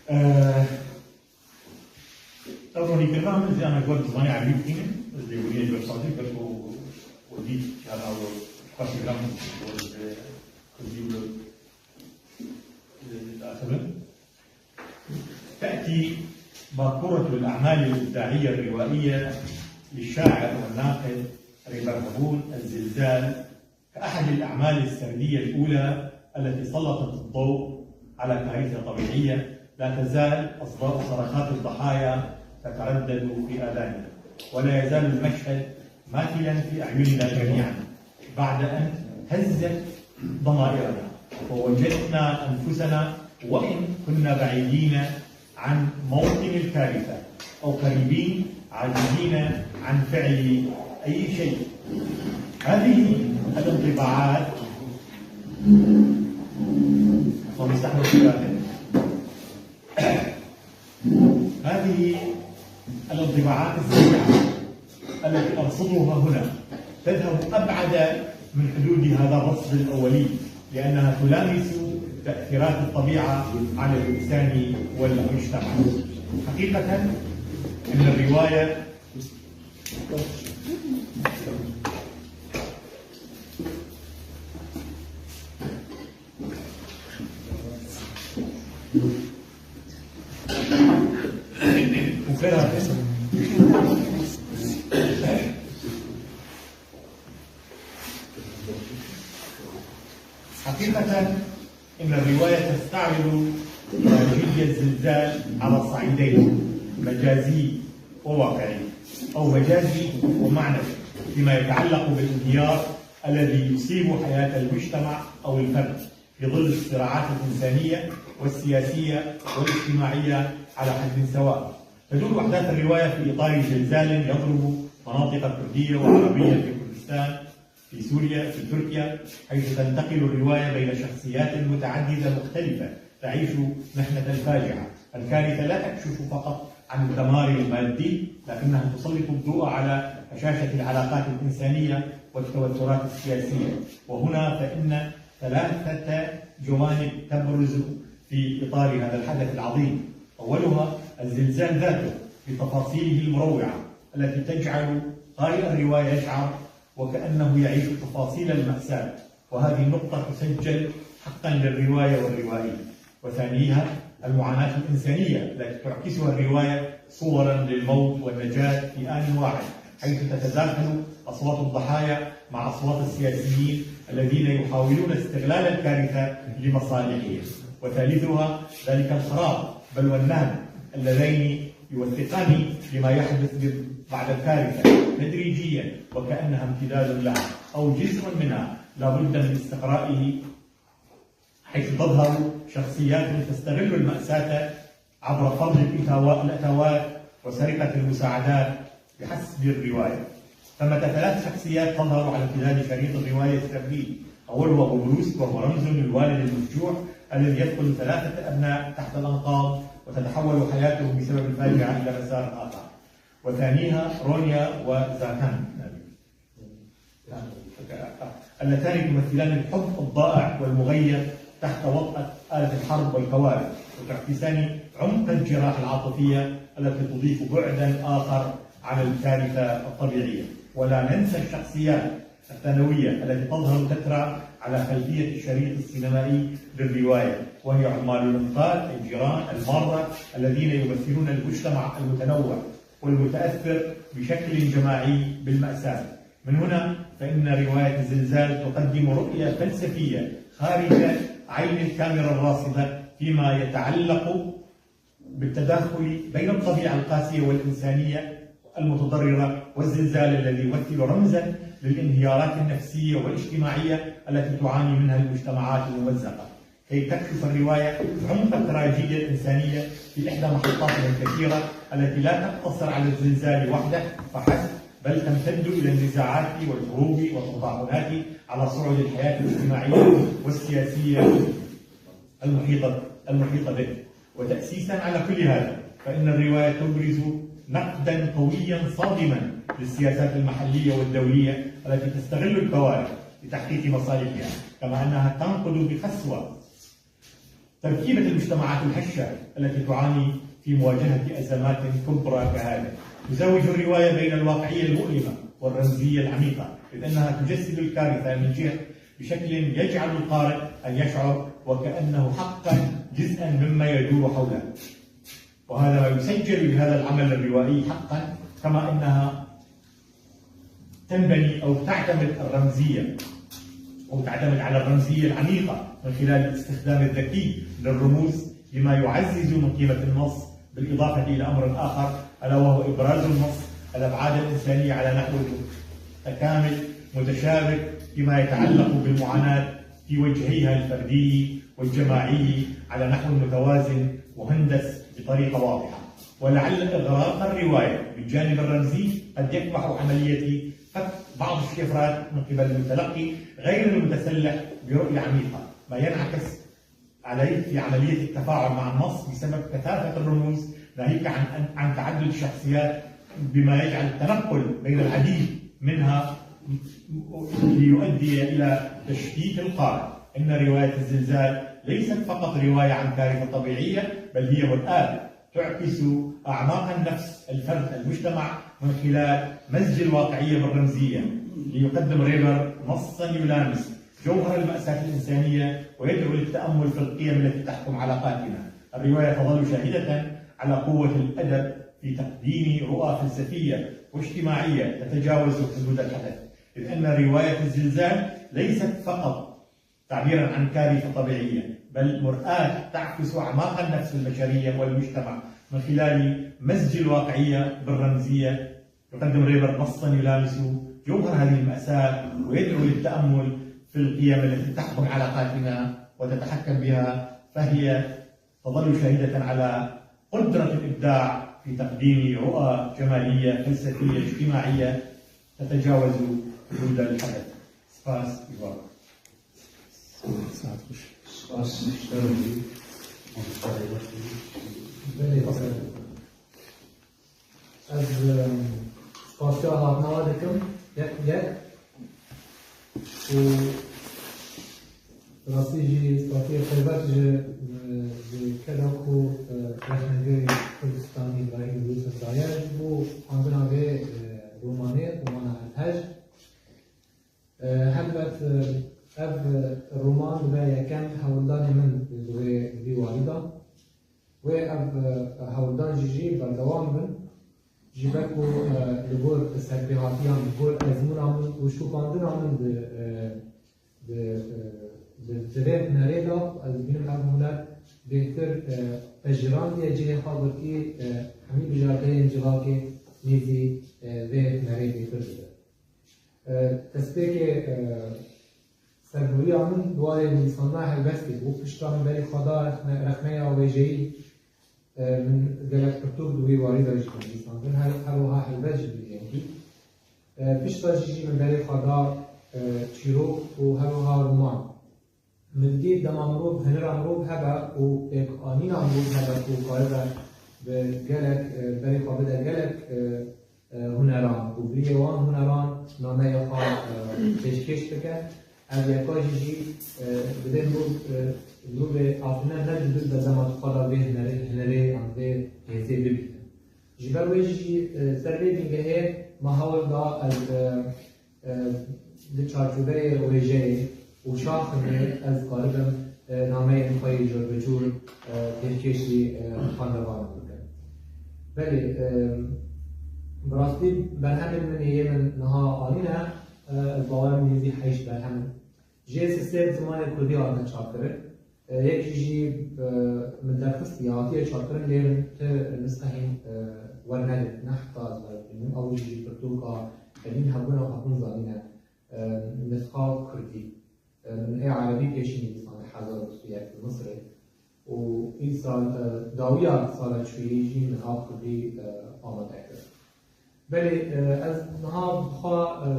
E, ew ronîkirina min ziyana ji wan bi zimanê erebî bixwînim, ez lêborînê ji ber sazî, ber ku we dît, çarna we xweş giran, we ji kurdî we, e, diaxivin. تأتي باكورة الأعمال الإبداعية الروائية للشاعر والناقد ريبر هبون الزلزال كأحد الأعمال السردية الأولى التي سلطت الضوء على كارثة طبيعية لا تزال أصداء صرخات الضحايا تتردد في آذاننا، ولا يزال المشهد ماثلا في أعيننا جميعا بعد أن هزت ضمائرنا ووجدنا أنفسنا وإن كنا بعيدين عن موطن الكارثة أو قريبين عاجزين عن فعل أي شيء. هذه الانطباعات، اللهم استحمل خلافه. هذه الانطباعات السيئة التي أرصدها هنا تذهب أبعد من حدود هذا الرصد الأولي، لأنها تلامس تأثيرات الطبيعة على الإنسان والمجتمع. حقيقة، إن الرواية حقيقة، إن الرواية تستعرض تراجيديا الزلزال على الصعيدين، مجازي وواقعي، أو مجازي ومعنوي، فيما يتعلق بالانهيار الذي يصيب حياة المجتمع أو الفرد في ظل الصراعات الإنسانية والسياسية والاجتماعية على حد سواء. تدور أحداث الرواية في إطار زلزال يضرب مناطق كردية وعربية في كردستان، في سوريا، في تركيا، حيث تنتقل الرواية بين شخصيات متعددة مختلفة تعيش محنة الفاجعة. الكارثة لا تكشف فقط عن الدمار المادي، لكنها تسلط الضوء على هشاشة العلاقات الإنسانية والتوترات السياسية. وهنا فإن ثلاثة جوانب تبرز في إطار هذا الحدث العظيم. أولها الزلزال ذاته بتفاصيله المروعة التي تجعل قارئ الرواية يشعر وكأنه يعيش تفاصيل المأساة، وهذه النقطة تسجل حقا للرواية والروائي. وثانيها المعاناة الإنسانية التي تعكسها الرواية صورا للموت والنجاة في آن واحد، حيث تتداخل أصوات الضحايا مع أصوات السياسيين الذين يحاولون استغلال الكارثة لمصالحهم. وثالثها ذلك الخراب بل والنهب اللذين يوثقان لما يحدث بعد الكارثة تدريجيا، وكأنها امتداد لها أو جزء منها لا بد من استقرائه، حيث تظهر شخصيات تستغل المأساة عبر فرض الإتاوا-، الأتوات وسرقة المساعدات بحسب الرواية. ثمة ثلاث شخصيات تظهر على امتداد شريط الرواية السردي. أولها بوبروس، وهو رمز للوالد المفجوع الذي يفقد ثلاثة أبناء تحت الأنقاض، وتتحول حياته بسبب الفاجعة إلى مسار آخر. وثانيها رونيا وزاكان، اللتان تمثلان الحب الضائع والمغير تحت وطأة آلة الحرب والكوارث، وتعكسان عمق الجراح العاطفية التي تضيف بعدا آخر على الكارثة الطبيعية. ولا ننسى الشخصيات الثانوية التي تظهر تترى على خلفية الشريط السينمائي للرواية، وهي عمال الإنقاذ، الجيران، المارة، الذين يمثلون المجتمع المتنوع والمتأثر بشكل جماعي بالمأساة. من هنا فإن رواية الزلزال تقدم رؤية فلسفية خارج عين الكاميرا الراصدة فيما يتعلق بالتداخل بين الطبيعة القاسية والإنسانية المتضررة والزلزال الذي يمثل رمزا للانهيارات النفسية والاجتماعية التي تعاني منها المجتمعات الممزقة. كي تكشف الرواية عمق التراجيديا الإنسانية في إحدى محطاتها الكثيرة التي لا تقتصر على الزلزال وحده فحسب، بل تمتد إلى النزاعات والحروب والتطاحنات على صعد الحياة الاجتماعية والسياسية المحيطة، المحيطة به. وتأسيسا على كل هذا، فإن الرواية تبرز نقدا قويا صادما للسياسات المحلية والدولية التي تستغل الكوارث لتحقيق مصالحها، كما أنها تنقد بقسوة تركيبة المجتمعات الهشة التي تعاني في مواجهة أزمات كبرى كهذه. تزاوج الرواية بين الواقعية المؤلمة والرمزية العميقة، إذ أنها تجسد الكارثة من جهة بشكل يجعل القارئ أن يشعر وكأنه حقا جزءا مما يدور حوله. وهذا ما يسجل بهذا العمل الروائي حقا، كما أنها تنبني أو تعتمد الرمزية، أو تعتمد على الرمزية العميقة من خلال الاستخدام الذكي للرموز، لما يعزز من قيمة النص، بالإضافة إلى أمر آخر، ألا وهو إبراز النص الأبعاد الإنسانية على نحو متكامل متشابك فيما يتعلق بالمعاناة في وجهيها الفردي والجماعي على نحو متوازن مهندس بطريقة واضحة، ولعل إغراق الرواية بالجانب الرمزي قد يكبح عملية فك بعض الشفرات من قبل المتلقي غير المتسلح برؤية عميقة، ما ينعكس عليه في عملية التفاعل مع النص بسبب كثافة الرموز، ناهيك عن عن تعدد الشخصيات، بما يجعل التنقل بين العديد منها ليؤدي إلى تشتيت القارئ. إن رواية الزلزال ليست فقط رواية عن كارثة طبيعية، بل هي مرآة تعكس أعماق النفس، الفرد، المجتمع، من خلال مزج الواقعية بالرمزية، ليقدم ريبر نصا يلامس جوهر المأساة الإنسانية ويدعو للتأمل في القيم التي تحكم علاقاتنا. الرواية تظل شاهدة على قوة الأدب في تقديم رؤى فلسفية واجتماعية تتجاوز حدود الحدث، إذ أن رواية الزلزال ليست فقط تعبيرا عن كارثة طبيعية، بل مرآة تعكس أعماق النفس البشرية والمجتمع من خلال مزج الواقعية بالرمزية. يقدم ريبر نصا يلامس جوهر هذه المأساة ويدعو للتأمل في القيم التي تحكم علاقاتنا وتتحكم بها، فهي تظل شاهدة على قدرة الإبداع في تقديم رؤى جمالية فلسفية اجتماعية تتجاوز حدود الحدث. سباس إيفار. ساعت خوش. سباس. Belê, ez, em, spasiya hatina we dikim, yek yek. Û rastî jî spasiyê taybet ji, e, ji keda ku, e, rexnegirê Kurdistanî Îbrahîm Yûsif daye ji bo xwendina vê, e, romanê, romana Elhej. E, helbet, e, ev roman dibe yekem hewldanê min di vê, vî warî de. Wê ev, e, hewldan jî jî berdewam bin. Ji ber ku, e, li gor serpêhatiyan, li gor ezmûna min û şopandina min di, e, di, e, di, di vê hunerê de, ez dibînim ev huner bêhtir, e, pejirandî ye cihê xwe, wekî, e, hemî bijardeyên civakê nêzî, e, vê hunerê bêhtir dibe. E, destpêkê, e, serbûriya min di warê nivîsandina helbestê bû. Piştre min berî xwe da rexne-, rexneya wêjeyî, e, min gelek pirtûk di wî warî de jî nivîsandin. Her, her wiha helbest jî bi vî rengî. E, piştre jî jî min berî xwe da, e, çîrok û her wiha roman. Min dî dema mirov, hunera mirov hebe û pêkanîna mirov hebe ku karibe bi gelek, e, berê xwe bide gelek, e, e, huneran û bi rêya wan huneran nameyê xwe, e, pêşkêş bike. Ev yeka jî jî, e, dibê mirov, e, mirovê afirîner ne dibir be dema tu xwe da vê hunerê, hunerê yan vê hêzê bibîne. Ji ber wê jî, e, ser vê bingehê me hewl da ez, e, e, di çarçoveyê wêjeyê û şaxinê ez karibim, e, nameyên xwe yê cûr bi cûr, e, pêşkêşî, e, xwendevanan bikim. Belê, e, bi rastî berhemên min yê min niha anîne, e, ez bawer im nêzî heşt berhem in. Jê sisê bi zimanê kurdî hatine çapkirin. E, yekî jî, e, min derxistî, hatiye çapkirin, lê min ti nisxe hîn, e, wernegirtine, heta ez werdigihînim. Ew jî ji pirtûka Emîn Hebûna Hebûn zanîne, e, nisxa kurdî. E, min ê erebî pêşî nivîsandî hezar û du sed û yek li Misirê. Û îsal, e, dawiya sala çûyî jî min a kurdî, e, amade kir. Belê, e, ez niha bi xwe, e,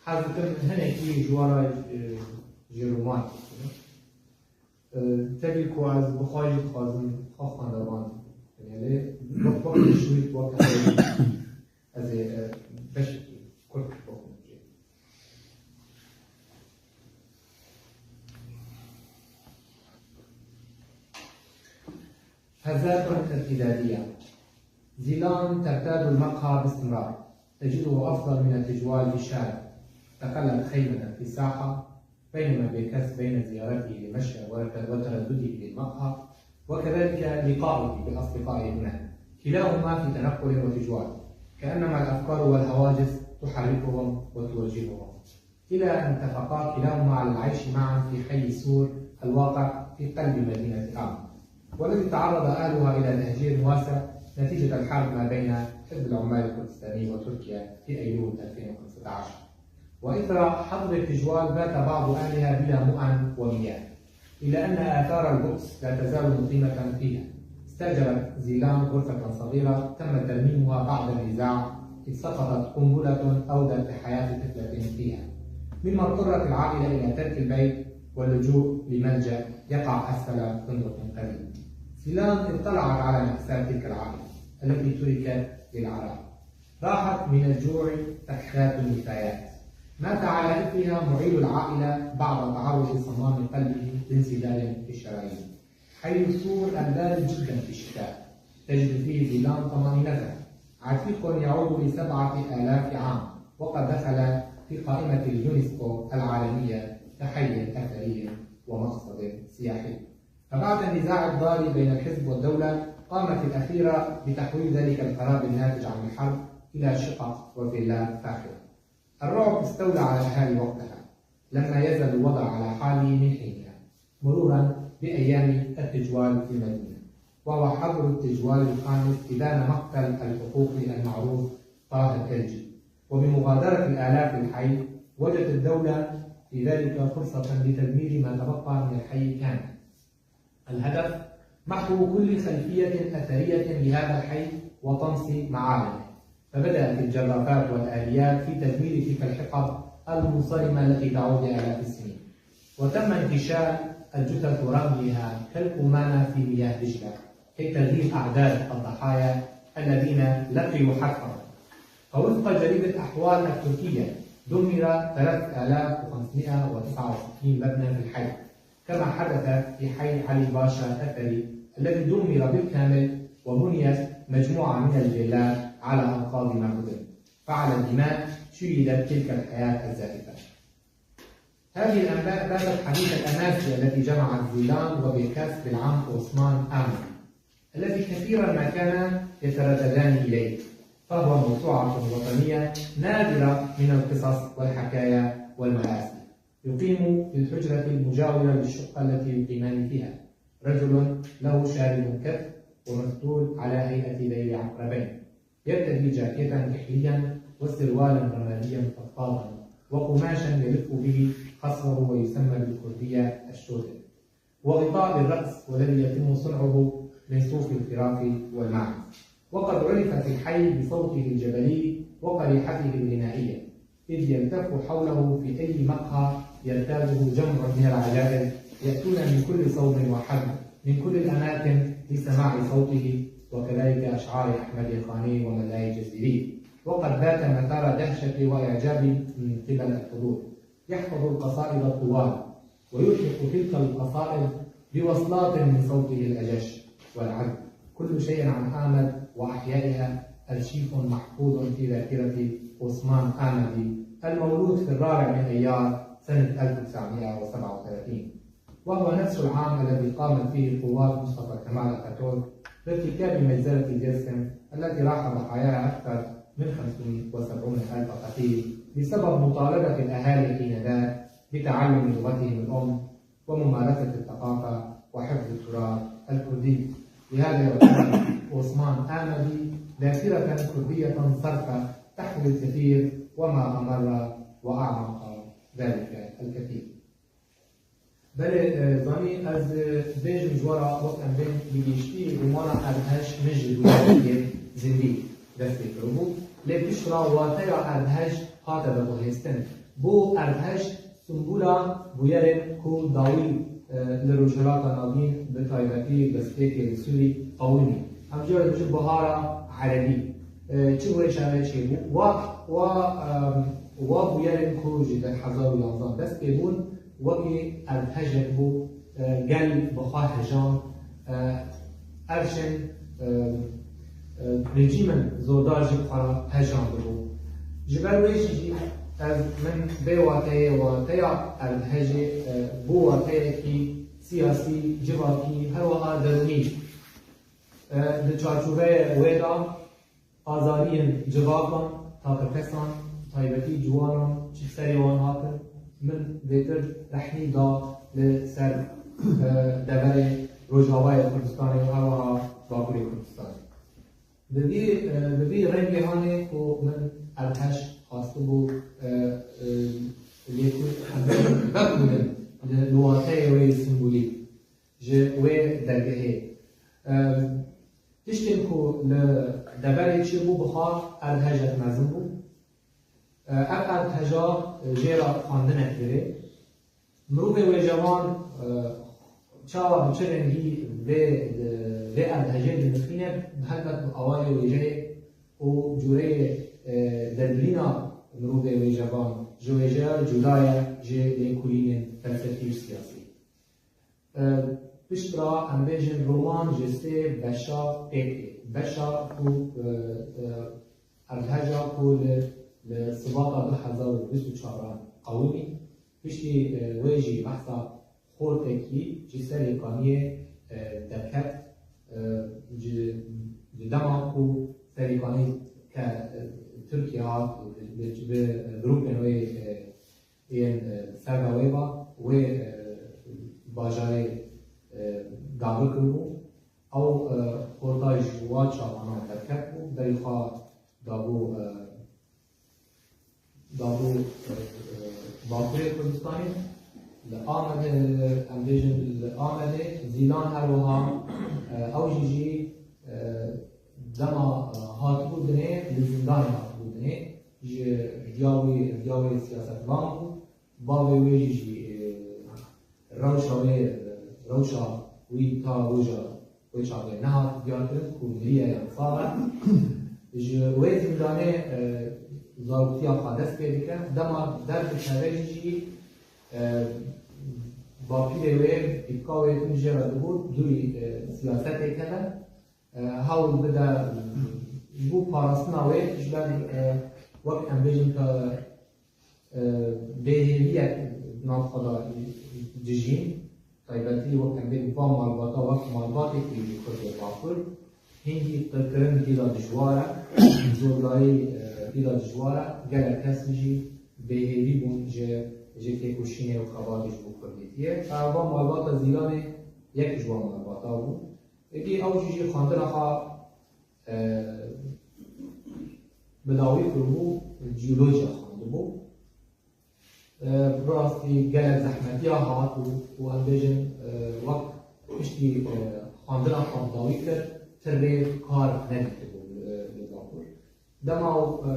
hez dikim hinekî ji wan re, e, ji roman bixwînim. E, tevî ku ez bi xwe jî dixwazim xwe xwendevan bibim. Lê wek, wek piştgirîk, wek ez ê, e, beşekî kurt bixwînim jî. هزات ارتدادية. زيلان ترتاد المقهى باستمرار، تجده أفضل من التجوال في الشارع. تقلد خيمة في ساحة، بينما بيكس بين زيارته لمشهد وتردده للمقهى، وكذلك لقاؤه بأصدقائه هنا، كلاهما في تنقل وتجوال، كأنما الأفكار والهواجس تحركهم وتوجههم. إلى أن اتفقا كلاهما على العيش معا في حي سور الواقع في قلب مدينة آمل، والذي تعرض أهلها إلى تهجير واسع نتيجة الحرب ما بين حزب العمال الكردستاني وتركيا في أيلول ألفين وخمسة عشر. وإثر حظر التجوال بات بعض أهلها بلا مؤن ومياه، إلا أن آثار البؤس لا تزال مقيمة فيها، احتجرت زيلان غرفة صغيرة تم ترميمها بعد النزاع، إذ سقطت قنبلة أودت بحياة طفلة فيها، مما اضطرت العائلة إلى ترك البيت واللجوء لملجأ يقع أسفل فندق قديم. زيلان اطلعت على مأساة تلك العائلة التي تركت للعراء. راحت من الجوع فخاخات النفايات. مات على إثرها معيل العائلة بعد تعرض صمام قلبه لانسداد في الشرايين. حي سور البارد جدا في الشتاء، تجد فيه زيلان طمأنينتها، عتيق يعود لسبعة آلاف عام، وقد دخل في قائمة اليونسكو العالمية كحي أثري ومقصد سياحي. فبعد النزاع الضاري بين الحزب والدولة، قامت الأخيرة بتحويل ذلك الخراب الناتج عن الحرب إلى شقق وفيلات فاخرة. الرعب استولى على أهالي وقتها، لم يزل الوضع على حاله من حينها، مرورا بأيام التجوال في المدينة، وهو حظر التجوال الخامس إبان مقتل الحقوقي المعروف طاهر إلجي. وبمغادرة الآلاف للحي، وجدت الدولة في ذلك فرصة لتدمير ما تبقى من الحي كامل. الهدف محو كل خلفية أثرية لهذا الحي وطمس معالمه، فبدأت الجرافات والآليات في تدمير تلك الحقب المنصرمة التي تعود لآلاف السنين، وتم انتشال الجثث ورميها كالقمامة في مياه دجلة كي تغيب أعداد الضحايا الذين لقيوا حتفهم. فوفق جريدة أحوال التركية، دمر ثلاثة آلاف وخمسمائة وتسعة وستين مبنى في الحي، كما حدث في حي علي باشا الأثري الذي دمر بالكامل، وبنيت مجموعة من الفيلات على أنقاض ما هدم، فعلى الدماء شيدت تلك الحياة الزائفة. هذه الأنباء باتت حديث الأماسي التي جمعت زيلان وبيركاس بالعم عثمان آمر، الذي كثيرا ما كان يترددان إليه، فهو موسوعة وطنية نادرة من القصص والحكايا والمآسي. يقيم في الحجرة المجاورة للشقة التي يقيمان فيها رجل له شارب كث ومفتول على هيئة ذيل عقربين، يرتدي جاكيتا كحليا وسروالا رماديا فضفاضا وقماشا يلف به خصره ويسمى بالكردية الشوتل، وغطاء للرأس والذي يتم صنعه من صوف الخراف والماعز. وقد عرف في الحي بصوته الجبلي وقريحته الغنائية، إذ يلتف حوله في أي مقهى يرتاده جمع من العجائز، يأتون من كل صوب وحدب، من كل الأماكن لسماع صوته، وكذلك أشعار أحمد خاني وملاي جزيري. وقد بات مثار دهشة وإعجاب من قبل الحضور. يحفظ القصائد الطوال، ويلحق تلك القصائد بوصلات من صوته الأجش والعذب. كل شيء عن آمد وأحيائها أرشيف محفوظ في ذاكرة عثمان آمدي، المولود في الرابع من أيار سنة ألف وتسعمائة وسبعة وثلاثين، وهو نفس العام الذي قامت فيه قوات مصطفى كمال أتاتورك بارتكاب مجزرة ديرسم التي راح ضحاياها أكثر من خمسمائة وسبعين ألف قتيل بسبب مطالبة الأهالي حينذاك بتعلم لغتهم الأم وممارسة الثقافة وحفظ التراث الكردي. لهذا يعتبر عثمان آمدي ذاكرة كردية صرفة تحوي الكثير وما أمر وأعمق ذلك الكثير. Belê, e, zanî ez, e, bêjim ji we re wek em bên bi giştî romana Erdhej min ji dûriyê zindî dest pê kiribû. Lê pişt re wateya Erdhej hate veguhêstin. Bo Erdhej simbûla bûyerên ku dawî, e, li Rojhilata Navîn bi taybetî destpêkê li Sûrî qewimî. Em jê re dibêjin bihara erebî. E, çi wê çaxê çêbû? Wa, wa, e, wa bûyerên ku ji du hezar û yanzdeh dest pê bûn, wekî erdhejek bû, e, gel bi xwe hejand, e, erşên, e, e, rejîmên zordar jî bi xwe re hejandibû. Ji ber wê jî ez min vê wateyê, wateya erdhejê, e, bû wateyekî siyasî, civakî, her wiha derûnî, e, di çarçoveyê wê de, azariyên civakan, takekesan, taybetî ciwanan çi serê wan hatin, min vêtir rehnî da li ser, e, deverê Rojavayê Kurdistanê û her wiha Bakurê Kurdistanê. Bi vî, e, bi vî rengê hanê ku min Erdhej xwestibû, e, e, lê ku em vegurin li, li wateyê wê simbolîk ji wê dergehê. E, Tiştên ku li deverê çêbû bixwe erdhejek mezin bû. Ev erdheja jê re xwendinek divê. Mirovê wêjevan çawa bi çi rengî vê, vê erdhejê dinirxîne, helbet bi awayê wêjeyê û cûreyê derbirîna mirovê wêjevan ji wêjeya cuda ye ji lêkolînên felsefî û siyasî. Piştre em bêjin roman ji sê beşa pêk tê. Beşa ku erdheja ku li, li Sibata du hezar û bîst û çaran qewimî, piştî wê jî behsa xortekî ji Serê Kaniyê derket, ji, ji dema ku Serê Kanî ke Tirkiye hat, bi, bi, bi grûpên wê yên, e, serda wê va, wê, e, bajarê, e, dagir kiribû. Ew, e, xorta ji wa çavan derketibû, berî xwe dabû, e, dabû, e, e, Bakurê Kurdistanê. Li Amedê, em bêjin li Amedê, Zîlan her wiha, e, ew jî jî, e, dema, e, hatibû dinê, li zîndanê hatibû dinê. Ji riya wî, riya wê siyasetvan bû. Bavê wê jî jî, e, rewşa wê, e, rewşa wî ta roja wê çaxê nehat diyarkirin ku miriye yan sax e. Ji wê zîndanê, e, zaroktiya xwe dest pê dike. Dema derdikeve jî, e, bapîrê wê, pîvka wê tim jê re dibû, dûrî, e, siyasetê keve. E, hewl bide ji bo parastina wê ji ber, e, wek em bêjin ke, e, bêhêviyek di nav xwe de dijîn, taybetî wek em bêjin va malbata wek malbatê ku ji Kurdê Bakur, hingî qirkirin pîla dijwar e, zordarî, e, pîla dijwar e, gelek kes jî bêhêvî bûn ji, ji têkoşînê û xebatê ji bo Kurdîtiyê. Ev va malbata Zîlanê yek ji wan malbata bû. Êdî ew jî jî xwendina xwe, e, bi dawî kiribû, ciyolojiya xwendibû. E, bi rastî gelek zehmetiya hat û, û em bêjin, e, wek piştî, e, xwendina xwe bi dawî kir, ti rê kar nedîtibû, e, li Bakur. Dema, e,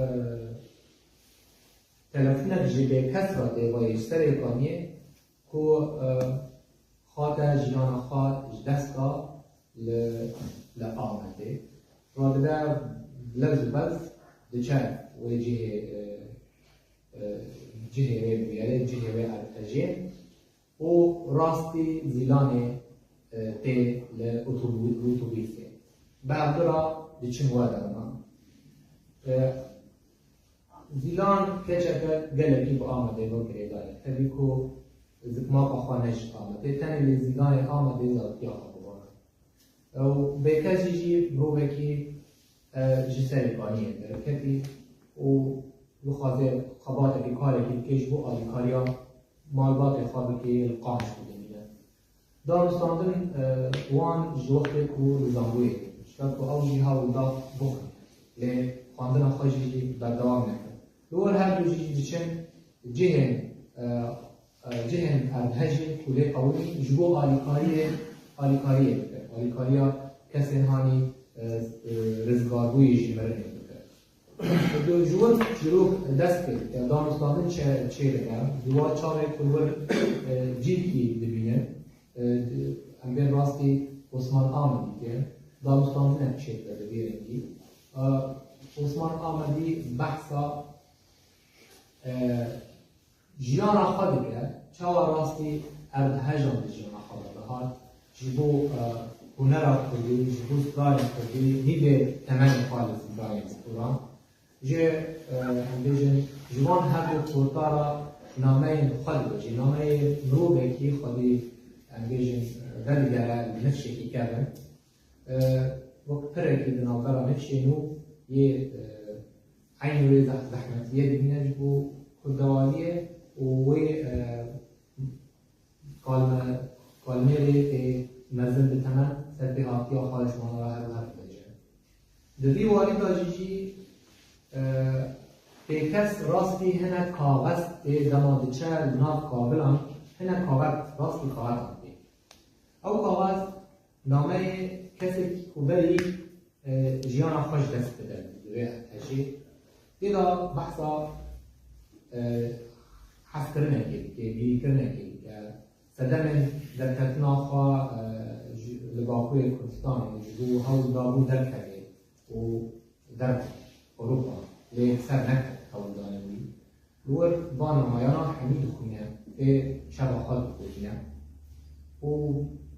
telefonek ji bêkes re tê vayê ji Serê Kaniyê, ku, e, xate jiyana xwe ji dest da li, li Amedê. Radibe lewz û bez diçe wê cihê, e, e, cihê wê bûyerê, cihê wê erdhejê û rastî Zîlanê, e, tê li otobû-, otobîsê. Bi hevdu re diçin we derman. E, Zîlan keçeke gelekî bi Amedê ve girêdar e. Tevî ku zikmaka xwe ne ji Amedê, tenê li Zîlanê Amedê zarotiya xwe bibare. Ew bêkes jî jî mirovekî, e, ji Serê Kaniyê derketî û bixwaze xebatekî, karekî bike ji bo alîkariya malbatê xwe bike li Qamişlo dimîne. Danûstandin, e, wan ji wextê ku li zangoyê bûn. Ji ber ku ew jî hewl da bixwîne. Lê xwendina xwe jî berdewam nekir. Li wir her du jî diçin cihên, e, e, cihên erdhejê ku lê qewimî ji bo alîkariyê, alîkariyê bike. Alîkariya kesên hanî, e, e, rizgarbûyî ji mirinê bike. Ji wir çîrok dest pê dike, danûstandin çê, çê dike, di wan çaxê ku li wir, e, cîkî dibînin, e, em bên rastî Osman Amedî ke danûstandinek çê dike bi vî rengî. E, Osman Amedî behsa, e, jiyana xwe dike, çawa rastî erdhejan di jiyana xwe de dihat, ji bo, e, hunera kurdî, ji bo stranên kurdî, nîvê temenê xwe li zîndanê dispiran. Jê, e, em bêjin, ji wan her du xorta re nameyên xwe dibêjî, nameyê mirovekî xwedî, em bêjin, vedigere li nifşekî kevin. E, wek pirekî di navbera nifşên û yê, e, eynî wê zeh-, zehmetiyê dibîne ji bo kurdewariyê û wê, e, kalme-, kalmêrê tê mezin bi temen serpêhatiya xwe ji wan re her û her dibêje. Di vî warî de jî jî, e, pêkes rastî hinek kaxez tê dema diçe li nav kavilan, hinek kaxez, rastî kaxezan tê. Ew kaxez nameyê kesekî ku berî e, jiyana xwe ji dest bidin, divê hejê. Tê de behsa, e, hezkirinekê dike, bîrîkirinekê dike. Sedemên derketina xwe, e, ji, li Bakurê Kurdistanê ji bo hewl dabû derkeve û derve Ewropa, lê ser neket hewldanên wî. Li wir van nameyana hemî dixwîne, tê şeva xwe dixwîne û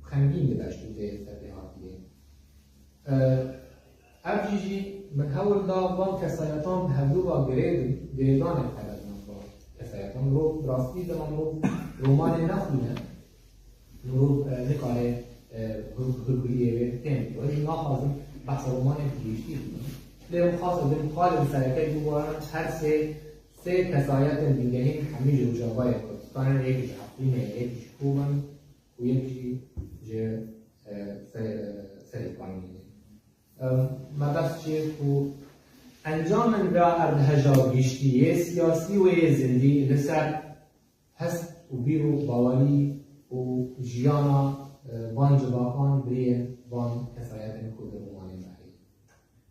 xemgîn dibe ji vê serdêhatiyê. E, ev jî jî min hewl da van kesayetan bi hevdû ve girêdin, girêdanê xebet nava kesayetan. Mirov bi rastî dema mirov romanê nexwîne, mirov, e, nikare, e, hur-, hurguliyê wê tên bikire. Ez naxwazim behsa romanê bi giştî bikim. Lê min xwest ez ê qalê min sereke bû, her sê, sê kesayetên bingehîn hemî ji Rojavayê Kurdistanê, yek ji Efrînê, yek ji Kom in û yek jî ji, e, Serê-, e, Serêkaniyê. E, me behs çi ku encamên vê erdheja giştî yê siyasî û yê zindî li ser hest û bîr û bawerî û jiyana, e, van civakan biriyên van kesayetên ku di romanê me heye.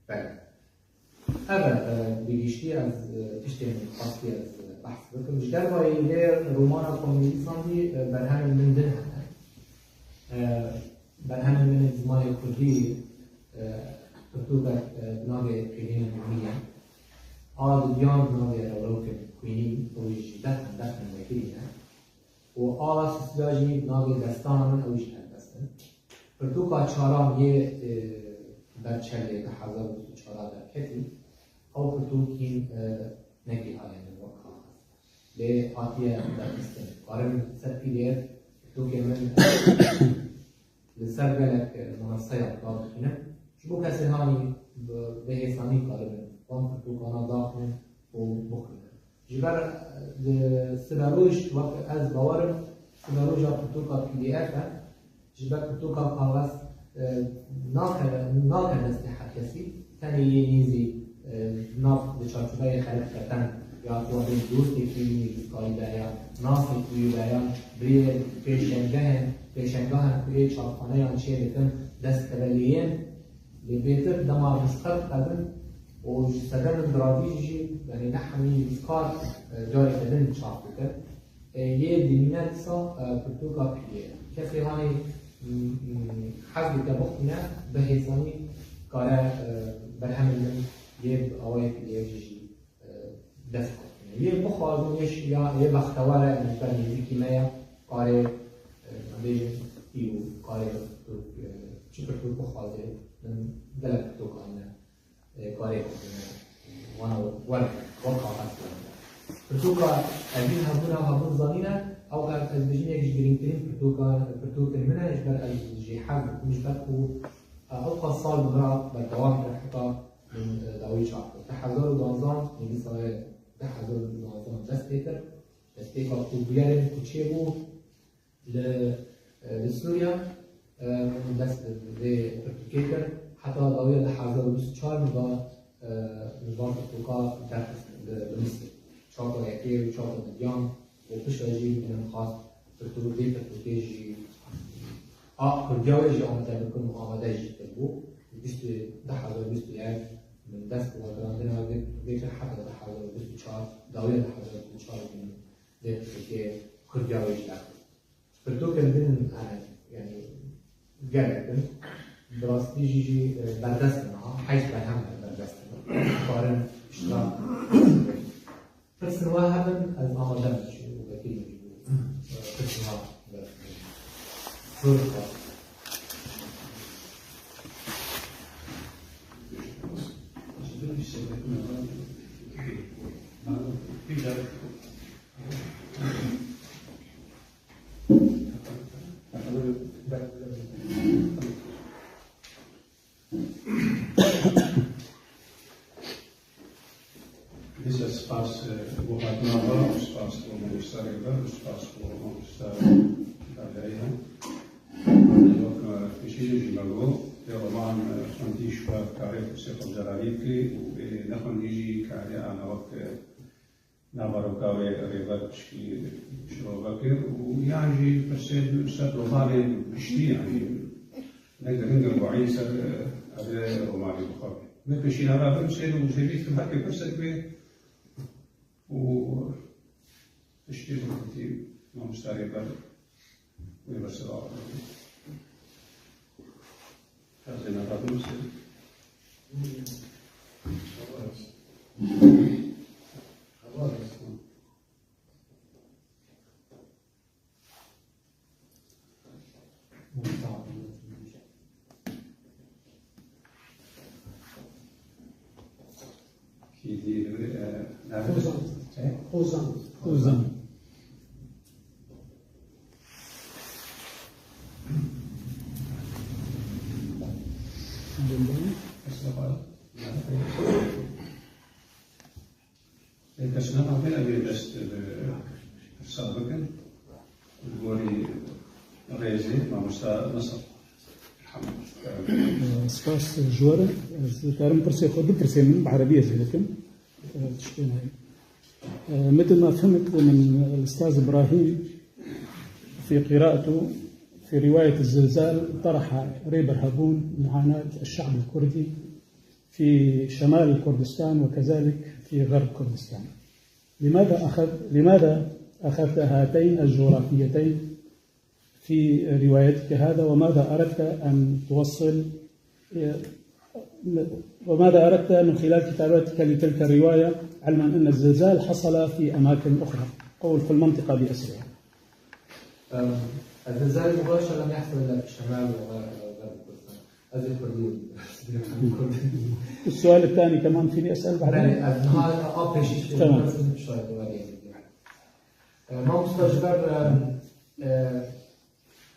Belê. Ev e, e, bi giştî ez, e, tiştên xwestî ez, e, behs bikim. Ji dervayî vê romana ku min nivîsandî, e, berhemên min din hene. E, berhemên min ên zimanê kurdî, e, pirtûkek, e, bi navê Pêlînên Umî ye. A dibiyan bi navê Rewrewkên Xwînî, ew jî deh, deh min vekirî ne. û a sisya jî bi navê Destana Min, ew jî helbest in. Pirtûka çaran yê, e, berçelê du hezar û bîst û çar derketî, ew pirtûk hîn, e, negihayene wek kaxez. Lê hatiye derxistin. Karim ser P D F pirtûkê min, e, li ser gelek, e, manaseyan radixînim. Ji bo kesên hanî bi, bi hêsanî karibin van pirtûkana daxwin û bixwînin. Ji ber, e, siberoj, wek ez bawer im, siberoja pirtûka P D F e. Ji ber pirtûka kaxez, e, nake, nake destê her kesî. Tenê yê nêzî, e, nav di çarçoveyê xelkfeten ya ku wê dostekî wî nivîskarî be ya nasekî wî be ya birê pêşengehên, pêşengahên ku ê çapxaneyan çêdikin dest keve lê yên. Lê bêtir dema nusxe diqedin û ji sedemên diravî jî, yanî ne hemî nivîskar, e, careke din çap dikin. E, yê dimîne dîsa, e, pirtûka P D F. Kesê hanê, m, m, hez dike bixwîne, bi hêsanî kare, e, berhemên min yê bi awayê P D F jî, e, dest xwe bixwîne. Yê bixwazin, yê şiya, yê bextewar e, ji ber nêzîkî me ye, kare, e, em bêjin, îro kare pirtûk, e, çi pirtûk bixwaze, min gelek pirtûk anîne. e, karê xwe bine. Wana were, wek kaxez were. Pirtûka evîn hebûna hebûn zanîne, ew ka ez bêjim yek ji girîngtirîn pirtûka, pirtûkên min e, ji ber ez jê hez dikim, ji ber ku, e, ew qas sal bi min re berdewam kir heta min, e, dawî çap kir. Du hezar û duwazdeh nivîsa wê, du hezar û duwazdeh dest pê kir. Destpêka ku bûyerên ku çêbû, Li, e, li Sûriya, e, min dest bi vê pirtûkê kir. Heta dawiya du hezar û bîst û çar min va, e, min van pirtûka derxist li, li Misir. Çapa yekê û çapa dudiyan û piştre jî min xwest pirtûk, vê pirtûkê jî a kurdiya wê jî amade bikim û amade jî kiribû. Bîst, du hezar û bîst û yek min dest bi wergirandina vê pirtûkê kir heta du hezar û bîst û çar, dawiya du hezar û bîst û çar jî min vê pirtûkê kurdiya wê jî derxist. Pirtûkên din hene, yanî gelek in. Bi rastî jî jî, e, berdest in, ha, heyş berhem berdest in. Karin îştirak. Pirsên we hebin, ez amade me çi û vekîlê jî bû. E, pirsên we berhem. Zor spas. Dîsa spas, e, bo hatina we û spas bo mamosta Rêber û spas bo mamosta Dadayî. Wek, e, pêşî jî me got, vê roman, e, xwendî ji we karê Xwesê Xwecalalî dike û vê nexwendî jî karê ana wek, e, Naveroka wê Rêber pişkî şirove kir û yan jî pirsê ser romanê giştî, yanî ne giring e, bo ên ser, e, Evê Romanî bixwe. Min pêşî nava birim sêr û jêbî kim her pê pirsek wê û piştî bi kurdî mamosta Rêber wê bersiva bidim. Ez ê nava birim sêr. Kî dî, e, navê Hozan. E? Hozan. Hozan. Hozan. Ê, kes nema vê, em ê dest bi pirsa bikin. Li gorî rêzê, mamosta Nasir. Spas ji we re. Ez dikarim pirsê xwe, du pirsê min bi erebî ez ê bikim. Tiştê nayê. مثل ما فهمت من الأستاذ إبراهيم في قراءته في رواية الزلزال، طرح Rêber Hebûn معاناة الشعب الكردي في شمال كردستان وكذلك في غرب كردستان. لماذا أخذ، لماذا أخذت هاتين الجغرافيتين في روايتك هذا، وماذا أردت أن توصل، وماذا أردت من خلال كتابتك لتلك الرواية، علما أن الزلزال حصل في أماكن أخرى أو في المنطقة بأسرها؟ أم، الزلزال مباشرة لم يحصل إلا في الشمال وغرب، وغرب كردستان. هذه الحدود. السؤال الثاني كمان فيني أسأل بعدين؟ بلى، أبناء، آه، بيشيش. تمام. بس مش شايف ولا يعني. أه، ما مستجبر، أم، أه،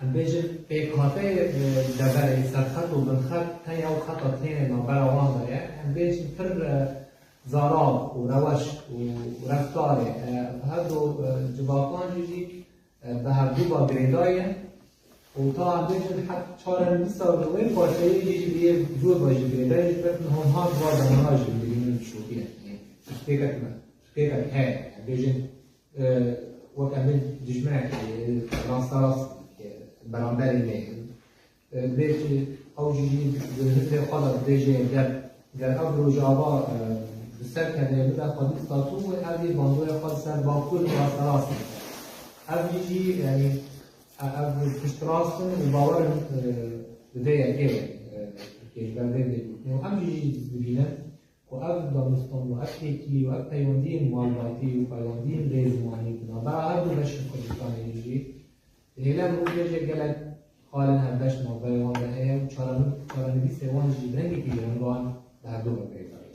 أم بيجن بيكاتي، أه، دبلي سرخط وبنخط، تاني أو خطة تاني ما بلا وان ده، يعني. أم بيجن پر، أه، زاراب ورەوەشک و، و رەفتارê، e, hevdo, e, civatan jî jî, e, bi hevdû ve girêdayî ye. Û ta em bêjin het çarenivîsa li wê parçeyê jî ji vê cor ve jî girêdayî ye, ji ber ku hon ha di van demana jî dibînin şopî ye. Yanî tiştêket me, tiştêket heye. Em bêjin, e, wek em ê dijminek, e, rasterast, e, beramberê me. Belkî ew jî jî di hindê xwe de dibêje ger, ger ev rojava, e, bi ser kevê bibe xwedî statû, ev jî bandoya xwe li ser Bakur rasterast dike. Ev jî jî, yanî, e, ev piştrast in û bawer in, e, bi vê yekê, e, Tirkiye ji ber vê bê gotin. Û em jî jî dibînin ku ev danistan û ev têkilî û ev peywendiyên malbatî û peywendiyên rêzimanî di navbera her du beşên Kurdistanê jî Hêle mirov bêje gelek xalên hevbeş navberê wan de heye û çarenû-, çarenivîsê wan jî bi rengekî jiringan bi hevdu ve peyda ye.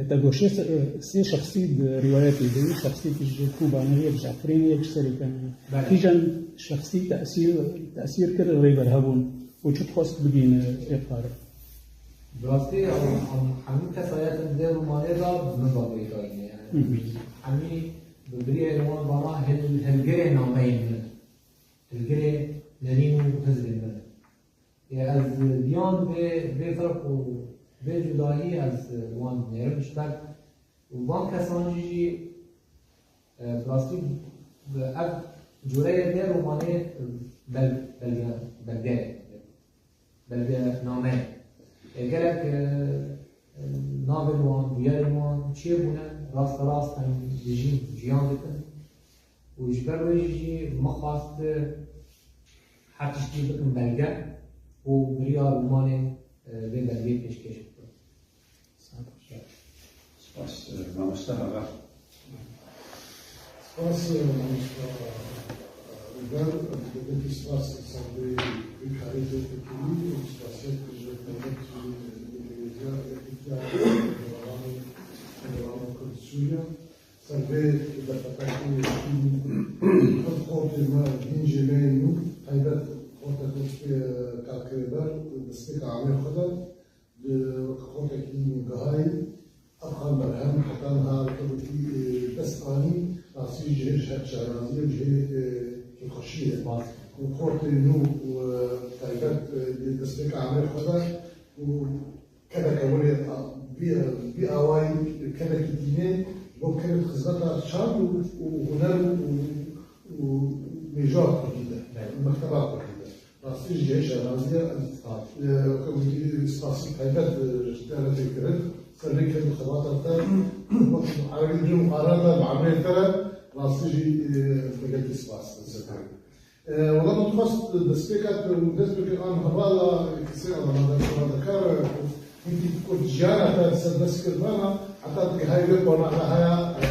Te goşê se-, sê şexsî di rîwayetê de, yek şexsî ji Kobanê, yek ji Efrînê, yek ji Serêkaniyê. Belê. Kîjan şexsî tesîr, tesîr kir Rêber Hebûn û çi dixwest bigihîne ê qarê? Bi rastî, em, em, hemû kesayetên vê romanê de bi min ve peyda ne, yani. Hı hı. Hemî bi biriyê wan vana hil-, hilgirê nameyên min in. Hilgirê nerîn û hizrên min in. Ê, ez diyan vê, vê ferq û vê cudahî ez wan dinêrim. Ji ber û van kesan jî, e, bi rastî bi ev cureyê vê romanê bel-, belge-, belge ye. Belgename. E, gelek, e, e, navên wan, bûyerên wan çêbûne, rasterast em dijîn, jiyan dikin. Û ji ber wê jî min xwest her tiştî bikin belge û bi riya romanê, e, vê belgeyê pêşkêş bikim. Spas, e, mamoste Hava. Spas, e, mamoste, e, Rêber, e, gelekî spas li ser vê, vê karê tê fikirî û spasiyek ji dewlet û, e, Îngilîziya, Yekîtiya Nêrîvan û Nêrîvan Kurd Sûriya. Ser vê derfetekî xort, xortê me, hîn jê me yên nû, taybet xortê xwe, e, Kak Rêber, destpêka emrê xwe de, Di xortekî gihayî, ev xan berhem heta niha li Tirkî, e, dest anî, rastî jê şe-, şehraziyê û jê, e, kêfxweşiyê ye. Spas. Û xortê nû û, e, taybet, e, di destpêka emrê xwe de û kedeke were, a, vî, vî awayî kedekî tîne bo kirin xizmeta çand û, û huner û, û, û mêja Kurdî de, Belê. Mekteba Kurdî de. Rastî jî şenaziya, e, weke gotî, spasî taybet, e, ji te re tê kirin. Ser vê ked û xebata te, wek erebî dibê muqarene te, bi emrê te re, rastî jî, e, gelekî spas. E, wela min dixwest destpêka te û dest pê an hevala kesê amadekar, e, hinkî ku jiyana te ser dest kir vana, heta digihayî vê qonaxa haya, e,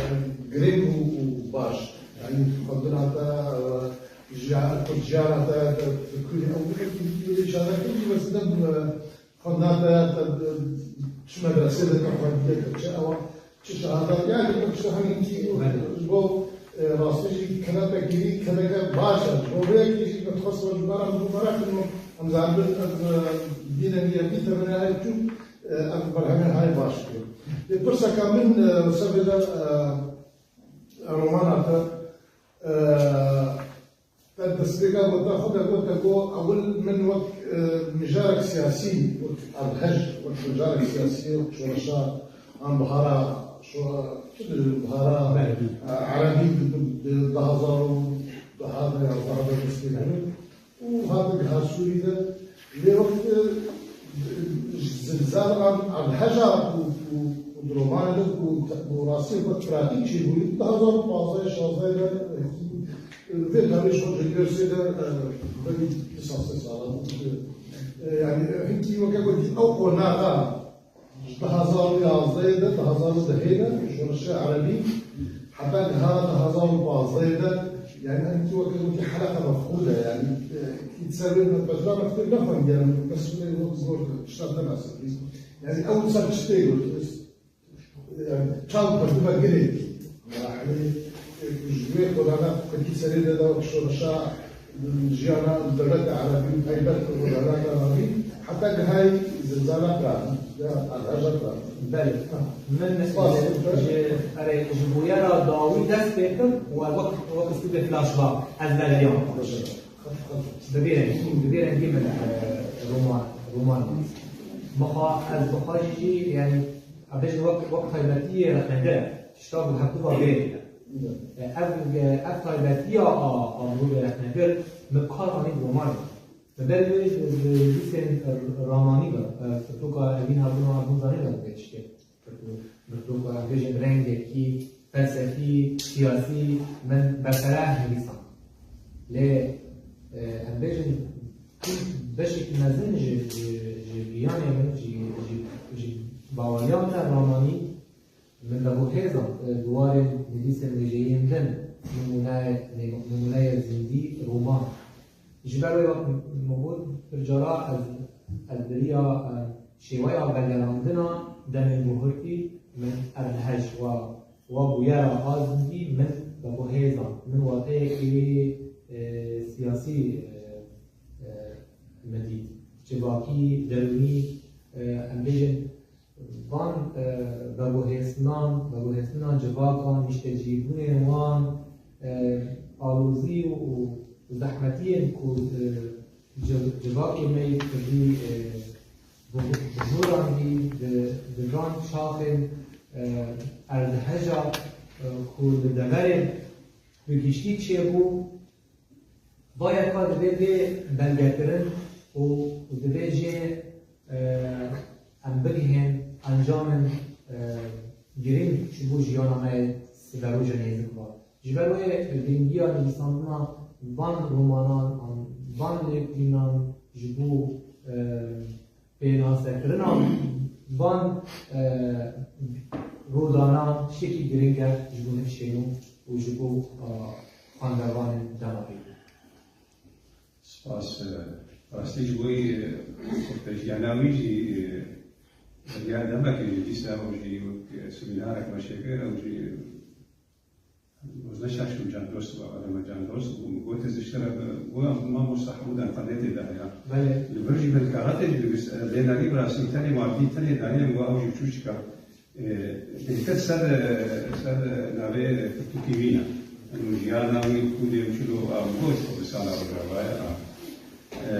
girêng û, û baş. Yanî xwendina te, e, Ji ya, tu jiyana te, te, te kurî ew bike, tu, tu vê çare kir, tu mesela, e, xwendina te, te, te, çi medresê de te xwendiye, te çi ewa, çi şehada, yani, tu çi hemî kî, ji bo, e, rastî jî kene te kirî, keneke baş e. Ji bo vê yekê jî min xwest we ji me re, min merak kir, em zanibin, ez, e, bîne niye bî, te bine ev çû, e, ev berhemê hay baş kir. Lê pirseka min, e, ser vê de, e, romana te, e, Te destpêka gote xwe de gote ku ewil min wek, e, mijarek siyasî, wek erdhej, wek mijarek siyasî, wek şoreşa an bihara, şo-, çi dibêjin, bihara, Erebî. E, erebî di, di, di du hezar û duha de, yazdeh de destpê kir û hate giha Sûrî de. Lê wek, e, zilzal an erdheja ku, ku, ku di romanê de ku, ku rastî wek pratîk çêbûyî, du hezar û pazdeh şazdeh de, e, Vê tarî şo ji Gêrsê de, e, belî lîsansê sala bû. E, yani, hinkî weke gotî, ew qonaxa ji du hezar û yazdehê de, du hezar û dehê de, şoreşa erebî, heta niha du hezar û pazdehê de, yani, hinkî weke gotî, heleqa mefqûd e, yani, e, ît ser wê me, bejna me kitêb nexwendiye, yani, bes wê wek zor tişta te mesel bî. Yani, ew ser çi tê got, Yani, çaw pirdibe girêdî. Merahilê, e, ji wê xwedana Tirkî serê de da şoreşa, jiyana dewleta Erebî û taybet xwedana Erebî, heta gihayî zilzala Piratî, ya erdheja Piratî. Belê. Ha. Min Spas. ji, erê, ji bûyera dawî dest pê kim û wek, wek uslûbê flashback ez vegeriyam. Bi vê rengî, bi vê rengî min, e, roman, roman nivîs. Mixwa-, ez bi xwe jî, yani, Em bêjin wek, wek taybetiyê rexnegir e. Tişta ku hevdu va vê yekê ye. E, ev, e, ev taybetiya a, a mirovê rexnegir, min kar anî romanê. Min berî wê di, di nivîsên ramanî de, e, pirtûka Evîn Harbûn û Harbûn Zanî de vê tiştê. Pirtû-, pirtûka, em bêjin rengekî, felsefî, siyasî, min berfireh nivîsand. Lê, e, em bêjin, beşek mezin ji, ji, ji giyanê min, ji, ji, ji baweriya min e ramanî, min veguhêzand, e, di warên nivîsên wêjeyiyên din, nimûneyê, nimûneyê zindî, roman. Ji ber wê wek min got, pir cara ez, ez biriya, e, şêweya vegerandina demên guhurtî min erdhej wa, wa bûyera a zindî min veguhêzand. Min wateyekê, e, siyasî, e, e, min dît. Civakî, derûnî, e, em bêjin, van, e, veguhêztinan, veguhêztina civakan, niştecîbûnên wan, e, alozî û zehmetiyên ku, e, ci-, civakê me yê Kurdî, e, bi, bi hûran dî di, di van çaxên, e, erdheja, e, ku li deverê bi giştî çêbû, va yeka divê bê belgekirin û, û divê jê, e, em bigihên encamên, e, girîng ji bo jiyana me yê siberoja nêzik ve. Ji ber wê girîngiya nivîsandina van romanan an van lêkolînan ji bo, e, pênasekirina van, e, rûdanan tiştekî girîng e ji bo nifşên û, û ji bo, e, xwendevanên dema pê. Spas, e, rastî ji bo, e, xurtejiyana wî jî, e, ya demekê jî dîsa ew jî wek, e, semînarek me çêkir, ew jî, e, Wezne şaş û Can Dost bû, Adem Can Dost bû. Min got, ez ji te re bi, got, mamosta Hemûd enternetê de heye. Belê. Li vir jî min kaxetê jî nivîs, e, lê nerî bi rastî tenê madî, tenê dayê, min got, ew jî çûçika. E, lê te ser, e, ser, e, navê pirtûkî wî ne. Û jiyana wî, kûdê û çilo, a, min got, bi sala Rojava ye, a. E,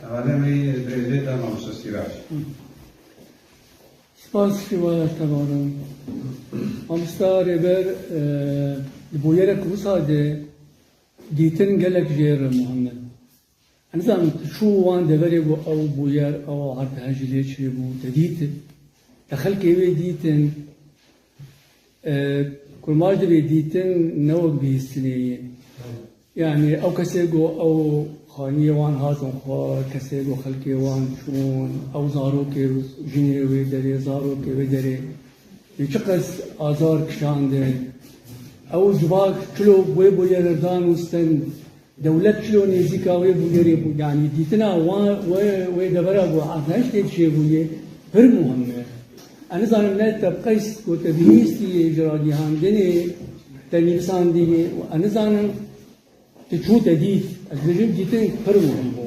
hevalê min, e, lê da mamosta Sîrac. Spas şiwaya te baran. Mamosta Rêber, e, di bûyerek wisa de dîtin gelek jêr e, muhim e. Ez nizanim tu çû wan deverê ku ew bûyer, ew erdhejî lê çêbû, te dît, te xelkê wê dîtin, e, kurmac divê dîtin, ne wek bihîstinê yê. Yanî ew kesê ku ew xaniyê wan hatin xwar, kesê ku xelkê wan çûn, ew zarokê jinê wê derê, zarokê wê derê, wê çiqas azar kişandin. Ew civak çilo wê bûyerê danûstin, dewlet çilo nêzîka wê bûyerê bû. Yanî dîtina wa, wê, wê devera ku erdhej tê çêbûyê pir muhim e. Ez nizanim ne te qeys ku te bihîstî ji ragihandinê te nivîsandî, ez nizanim tu çû te dît. Ez dibêjim dîtin pir muhim bû.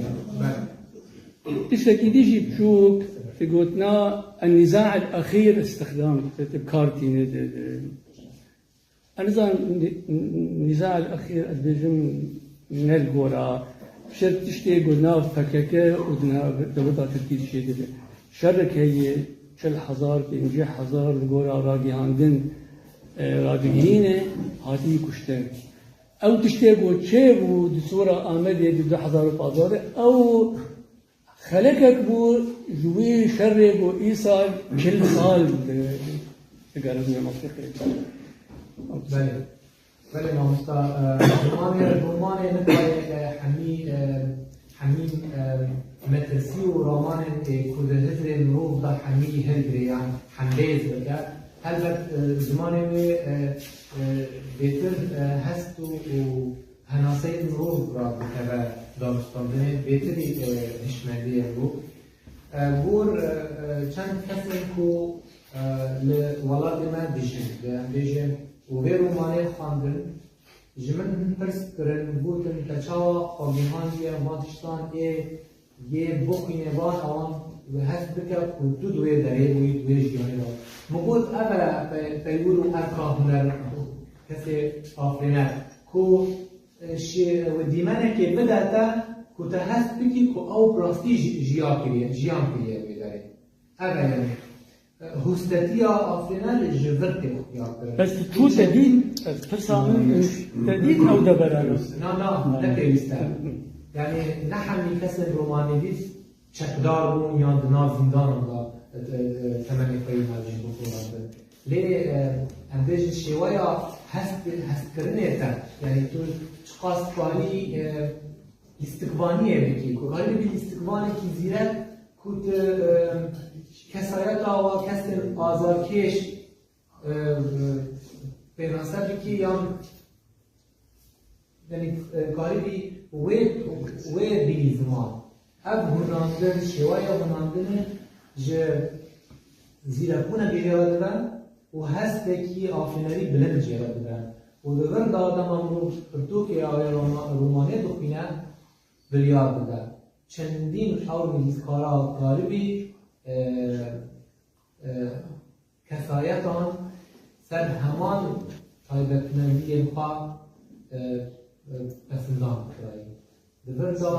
Tiştekî dî jî biçûk, tu gotina النزاع الأخير استخدام, tu, tu bi kar tîne de, de. Ez nizanim, ni-, ni-, nîza el-exîr, ez bêjim, ne li gora şer tiştê ku nav P K K û di nav dewleta Tirkî de çêdibe. Şerek heye çil hezar, pêncî hezar li gora ragihandin, e, ragihîne hatî kuştin. Ew tiştê ku çêbû di sora Amedê di du hezar û pazdeh de, ew Xelekek bû ji wî şerê ku îsal çil sal di, digerin ya mantîqê. Belê. Belê mamosta, e, zimanê, zimanê nikare, e, hemî, e, hemî, e, metirsî û ramanên, e, ku di hizrê mirov de hemî hilgire yan hembêz bike. Helbet, e, zimanê wê, e, e, bêtir, e, hest û, û henaseyên mirov radikeve danûstandinê, bêtirî, e, hişmendiyê bû. E, gor, e, e, çend kesên ku, e, li welatê me dijîn, li em bêjin, û vê romanê xwendin, ji min pirs kirin, gotin, te çawa xwe gihandiye van tiştan ê yê bixwîne van, awan hest bike ku tu di wê derê bûyî, di wê jiyanê de. Min got, ev e pe-, peywir û erka huner kesê afirîner, ku, e, şi-, dîmenekê bide te, ku te hest bikî ku ew bi rastî ji-, jiya kiriye, jiyan kiriye wê derê. Ev e, yanî, e, hûstetiya afirîner ji vir tê xuya kirin. Bes tu çû te dît, ez pirsa min, te dît ew deveran? Na, na, ne pêwîst e. Yanî ne hemî kesên romanîvîs çekdar bûn yan di nav zîndanan de, e, e, temenê xwe yê navîn bixorandin. Lê, e, em bêjin şêweya hest, hestkirinê te, yanî tu çiqas dikarî, e, lîstikvaniyê bikî, ku karî bibî lîstikvanekî zîrek, ku tu, e, kesayeta wa kesên azarkêş, e, e, pênase bikî yan, yanî, e, karîbî wê, wê bînî ziman. Ev hunandin, şêwaya hunandinê ji zîrekbûnekê jê re dibe û hestekî afirînerî bilind jê re dibe. Û li vir de dema mirov pirtûkê ya wê roma-, romanê dixwîne, biryar dide. Çendîn ew nivîskara karibî, e, e, kesayetan ser heman taybetmendiyên xwe, e, e, pesindan kirayî. Di vir de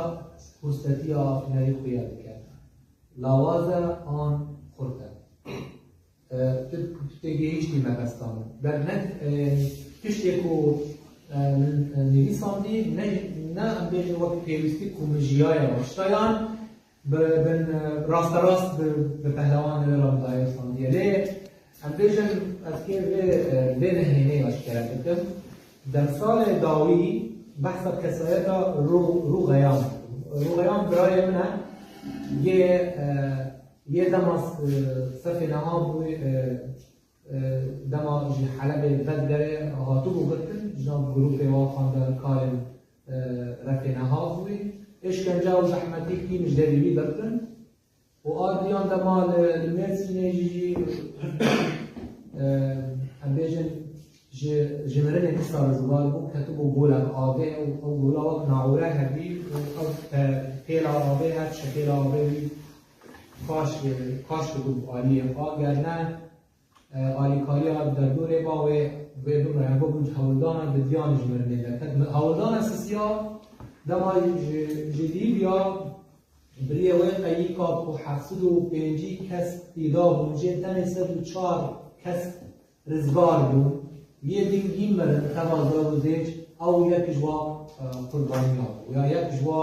hûstetiya afirînerî xuya dike. Lawaz e an xurt e. E, tu, tu têgihîştî mebesta min. Ber ne, e, tiştê ku, e, min, e, nivîsandî, ne, ne em bêjin wek pêwîstî ku min jiyaye raşta yan, bi, bin, e, rasterast bi, bi pehlewanê wê re min daye standiye. Lê em bêjin ez kê vê, e, vê nehênê aşkere bikim. Demsalê dawî behsa kesayeta Rû-, Rûxeyan dikim. Rûxeyan birayê min e. Yê, e, yê dema, e, sefê neha bû, e, e, dema ji Helebê vedigerê hatibû girtin, ji nav grûpê wan xwendekarên, e, refê neha bûyî. Êşkence û zehmetî kî ji derî wî girtin. Û a diyan dema li, li Mêrsînê jî, jî, e, em bêjin, ji, ji mirinê dîsa rizgar bû, ketibû golek avê û ew gola wek naûre hebî û ew te-, têla avê her şekêla avê wî kaş, kaş dibû aliyê xwe. Ger ne, e, alîkariya derdorê ba wê, wê bimre. Hevok min hewldana didiyan ji mirinê derket. Hewldana sisiya dema ji, ji Lîbya biriyê wê qeyîka ku heft sed û pêncî kes pîda bûn, jê tenê sed û çar kes rizgar bûn. Yê din kî mirin, teva zav û zêç, ew yek ji wa, e, qurbaniya bû. Ya yek ji wa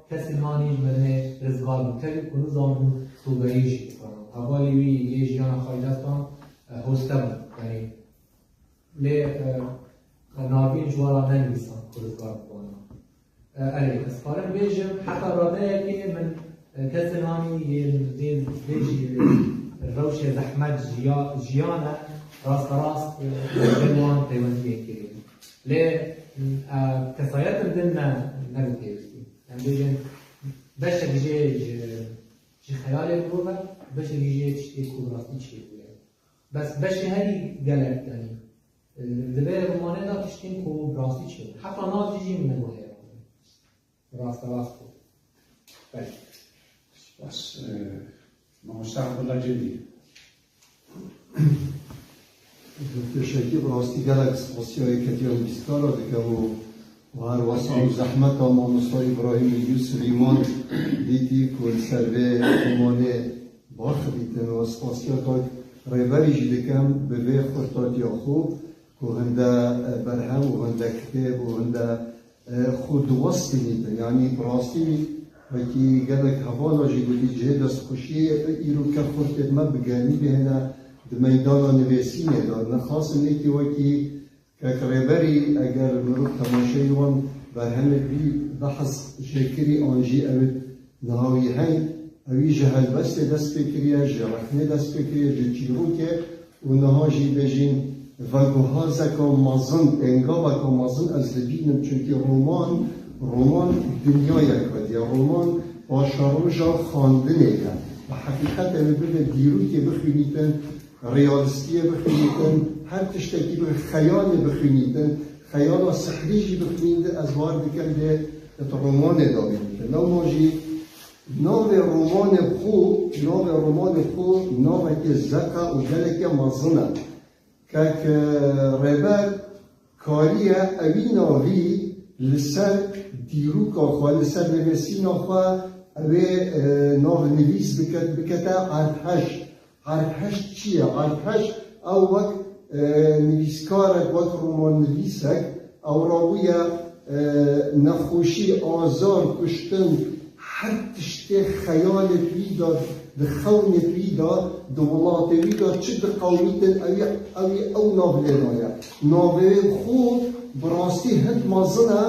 Kesên hanî ji merinê rizgar bûn. Tevî ku nizanin sûgayî jî bikanin. Hevalê wî yê jiyana xwe ji dest dan, e, hoste bûn. Yanî lê, e, e, navîn ji wan re nenivîsan ku rizgar bûn. E, erê, ez karim bêjim, heta radeyekê min, e, kesên hanî yên vê, vê jî rewşê zehmet jiya-, jiyane rasterast, e, li wan peywendiyê kirî. Lê, e, kesayetin din ne, nebû pêwîstî. Em bêjin, beşek jê ji, ji xeyalê mirov e, beşek jê tiştê ku bi rastî çêbûye. Bes beşê herî gelek, yanî, e, li vê romanê de tiştên ku bi rastî çêbûn. Heta nav jî jî min neguherand. Rasterast bû. Belê. Spas, e, Mamoste Abdullah Cendî. Doktor Şekîb, rastî gelek spasiya yeketiya nivîskara dike û, û her wesa û zehmeta mamosta Îbrahîm Îlgû Silîman dîtî ku li ser vê romanê barxidîtin û spasiya kak Rêberî jî dikim bi vê xurtatiya xwe ku hinde, e, berhem û hinde kitêb û hinde e, xwe diwestînîtin. Yanî bi rastî wekî gelek hevala jî gotî, cihê destxweşiyê îro ke xurtê me bi germî bihêne di meydana nivîsînê de. Nexasim êkî wekî kek Rêberî, eger mirov temaşeyî wan berhemê bî behs jê kirî an jî ew ê niha wî hey, ewî ji helbestê dest pê kiriye, ji rexnê dest pê kiriye, ji çîrokê û niha jî bêjîn veguhazeka mezin, pêngaveka mezin ez dibînim, çunkî roman, roman dinyayek vediye, roman paşeroja xwendinê ye. Bi heqîqetê wê bibe dîrokê bixwînîtin, realîstiyê bixwînîtin, her tiştekî bi xeyalê bixwînîtin, xeyala sihrî jî bixwînîtin, ez bawer dikim dê di romanê de bînîtin. Lewma jî navê romanê xwe, navê romanê xwe navekê zeq e û gelekê mezin e. Kek, e, Rêber kariye ewî navî li ser dîroka xwe, li ser nivîsîna xwe, ew ê, e, navnivîs biket, bikete erdhej. Erdhej çi ye? Erdhej ew wek, e, nivîskarek, wek romannivîsek, ew rabûye, e, nexweşî, azar, kuştin, her tiştê xeyalê wî de, di xewnê wî de, di welatê wî de çi diqewimîtin, ew ê, ew ê ew nav lê daye. Navê xwe bi rastî hin mezin e,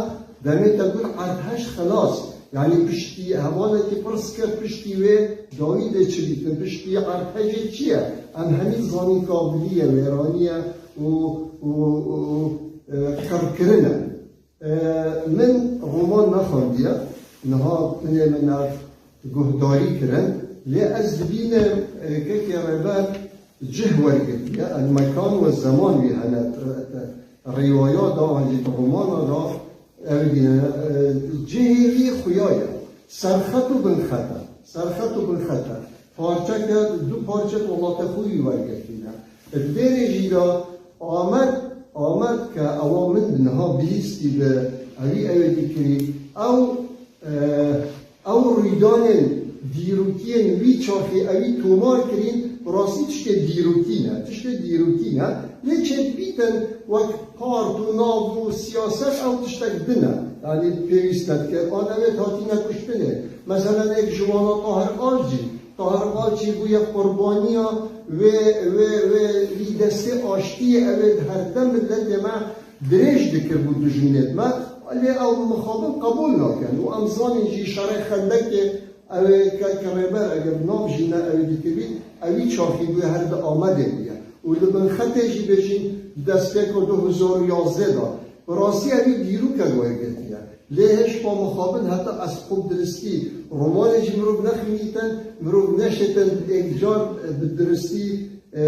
demê te got erdhej xelas. Yanî piştî hevalekî pirs kir, piştî wê dawî dê çi dîtin, piştî erdhejê çi ye? Em hemî zanîn kavilî ye, wêranî ye û, û, û, e, qirkirin e. E, min roman nexwendiye, niha hinê min ev guhdarî kirin, lê ez dibînim, e, kekê Rêber cih wergirtiye, el mekan we zeman wî hene, e, e, rîwaya da, an jî romana da, ev dîne, e, cihê wî xuya ye. Serxet û binxet e. Serxet û binxet e. Parçeke, du parçe welatê xwe wî wergirtîne. Di vê rêjî de Amed, Amed ke ewa min niha bihîstî bi ewî ewê dikirî, ew, e, ew rûydanên dîrokiyên wî çaxê ewî tomar kirîn, bi rastî tiştê dîrokî ne, tiştê dîrokî ne, lê çêdibîtin wek part û nav û siyaset ew tiştek din e. Yanî pêwîst nedike. An ew ê hatîne kuştinê. Meselen êk ji wana Tahir Alcî. Tahir Alcî bûye qurbaniya wê, wê, wê, wî destê aştiyê ew ê di herde miletê me dirêj dikir bû dijminê me. Lê ew mixabin qebûl nakin. Û em zanîn jî şerê Xendekê ew ê kek Rêber eger nav jî ne ew ê dikirî, ewî çaxî bûye her di Amedê bûye. Û li bin xetê jî bêjîn destpêka du hezar û yazdeh de. Bi rastî ewî dîrokek wergirtiye. Lê hêşpa mixabin heta ez xwe bi diristî romanê jî mirov nexwînîtin, mirov neşêtin êkcar bi diristî, e,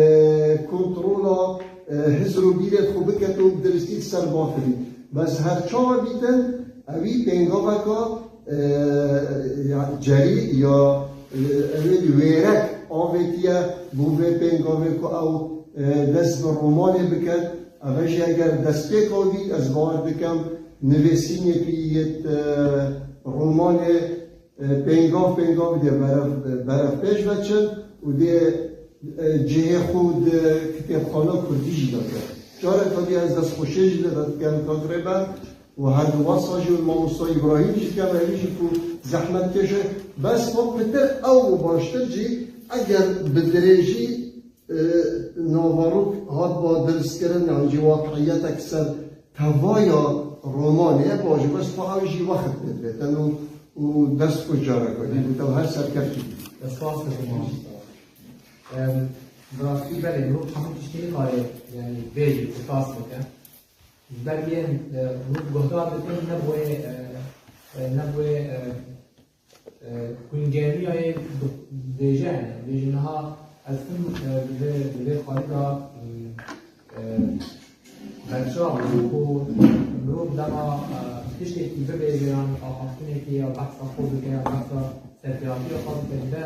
kontrola, e, hizr û bîrê xwe biket û bi diristî li ser bafirî. Bes her çawa bîtin, ewî pêngaveka, e, ya cerî ya, e, ewê wêrek avêtiye bo vê pêngavê ku ew, e, dest bi romanê biket. Ev jî eger destpêka bî, ez bawer dikim nivîsînê pî yê, e, romanê, e, pêngav pêngav dê berev, berev pêş ve çin û dê, e, cihê xwe di kitêbxana kurdî jî de ke. Careke dî ez destxweşiyê jî li ve dikim, kak Rêber, û her di wesa jî mamosta Îbrahîm jî kevin jî ku zehmetkeş e. Bes xwe pitir ew û baştir jî eger bi dirêjî, e, naverok hatba diristkirin, yan jî waqiyetek ser tevaya romanê, ba jî bes xwe ew jî wext pê dibêtin û, û dest xwe careke dî gote her serkeftî bî. Ez spas dikim mamosta. Em, bi rastî belê, mirov hemû tiştî nikare, yanî bêjî, qisas bike. Ji ber yên, e, mirov guhdar dikin, ne bi wê, e, e, ne bi wê, e, e, xwîngeriyayê di-, dibêje, yanî, dibêje niha ez tim, e, bi vê, bi vê xalî de, e, berçav bû ku mirov dema, e, tiştekî bibêje yan axaftinekê ya behsa xwe bike ya behsa serkeyatiya xwe bike, dibe,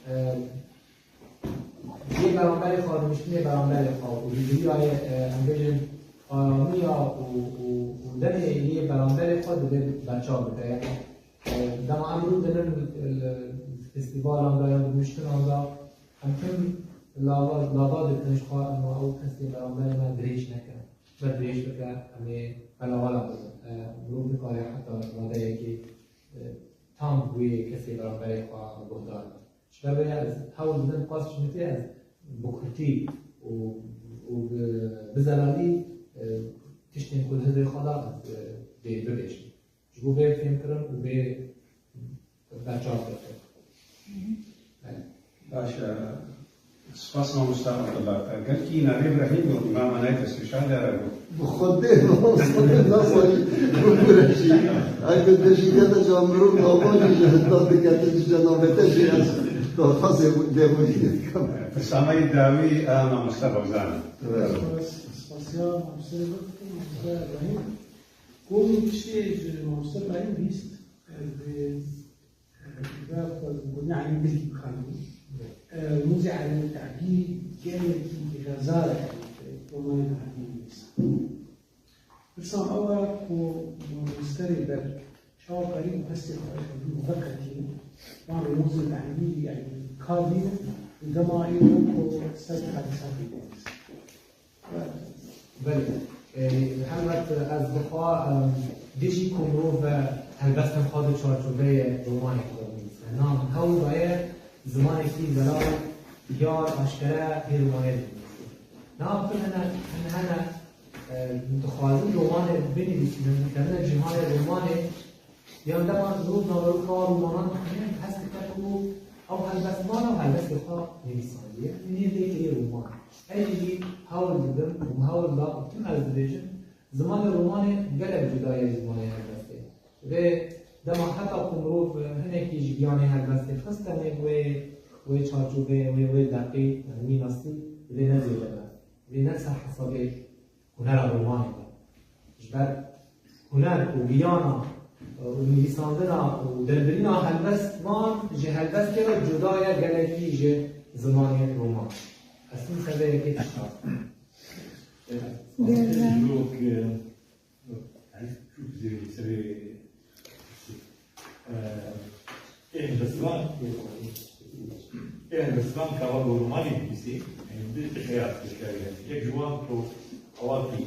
e, yê beramberê xwe, niştinê beramberê xwe û ji cihiyayê, e, em bêjin aramiya û, û, û demê yê beramberê xwe dibe berçav bike. Yanî, e, dema em rû dinin, e, festîvalan de yan niştinan de, em tim lava, lava dikin ji xwe, em ew kesê beramberê me dirêj neke. Me dirêj bike, em ê belawala bibin. E, mirov nikare heta radeyekê, e, tam wê kesê beramberê xwe guhdar be. Ji ber vê ez hewl didim qas ji min tê ez bi kurtî û, û bi, bi zelalî, e, tiştên ku li hizrê xwe de ez, e, bê-, bibêjim. Ji bo vê fêmkirin û vê berçav bikin. Belê. Baş e. Spas mamosta Abdullah. Gelkî navê Îbrahîm got, îmama nayê destpêşan dere got. Bi Xwedê mamosta nasayî bibûre jî. Eger de jî gete ca mirov nabanî ji hinda dikete ji cenabete jî ez daxwazê lêborînê dikim. Pirsa me yê dawî a mamosta Bogdan e. Evet. Spasiya mamosta Îbrahîm. Komî tiştê ji mamosta Îbrahîm bîst. Bi, bi, bi, yani bilgi kanuni. E, Muzî Alem Te'bî gelekî xezar e, romanê Te'bî nivîsan. Pirsan ew e ku mamosterê ber çawa karî û hestê xwe ji wî veqetî, van romanên Te'bî, yani, kar bînin, û dema îro ku ser hadisatê bînin. Belê. E, helbet ez dixwa, em, dijî ku mirov ve helbestên xwe di çarçoveyê romanê xwe de binivîse. Na min hewl daye zimanekî zelal, diyar, aşkere vê romanê de binivîse. Na pir hene, hene, hene, e, dixwazin romanê binivîsînin, dikevine cîhanê romanê, Yan dema mirov naveroka romanan dixwîne, hest dike ku ew helbestvan e û helbestê xwe nivîsandiye, nîvdê kiriye roman. Ez jî hewl didim û hewl da û tim ez dibêjim, zimanê romanê gelek cuda ye ji zimanê helbestê. Vê dema heta ku mirov hinekî ji giyanê helbestê xistene wê, wê çarçoveyê, wê, wê deqî, yanî wî nastî, vê ne zêde be. Vê ne ser hesabê hunera romanê de. Ji ber huner û giyana û nivîsandina û derbirîna helbestvan ji helbestê re cuda ye gelekî ji zimanê roman. Ez tim ser vê yekê tişt nas. Gelek. Dîrok, e, ez çok güzel serê Ê helbestvan, ê helbestvan ka va romanê nivîsî, yanî di, di xeyal dikare. Yek ji wan ku awakî,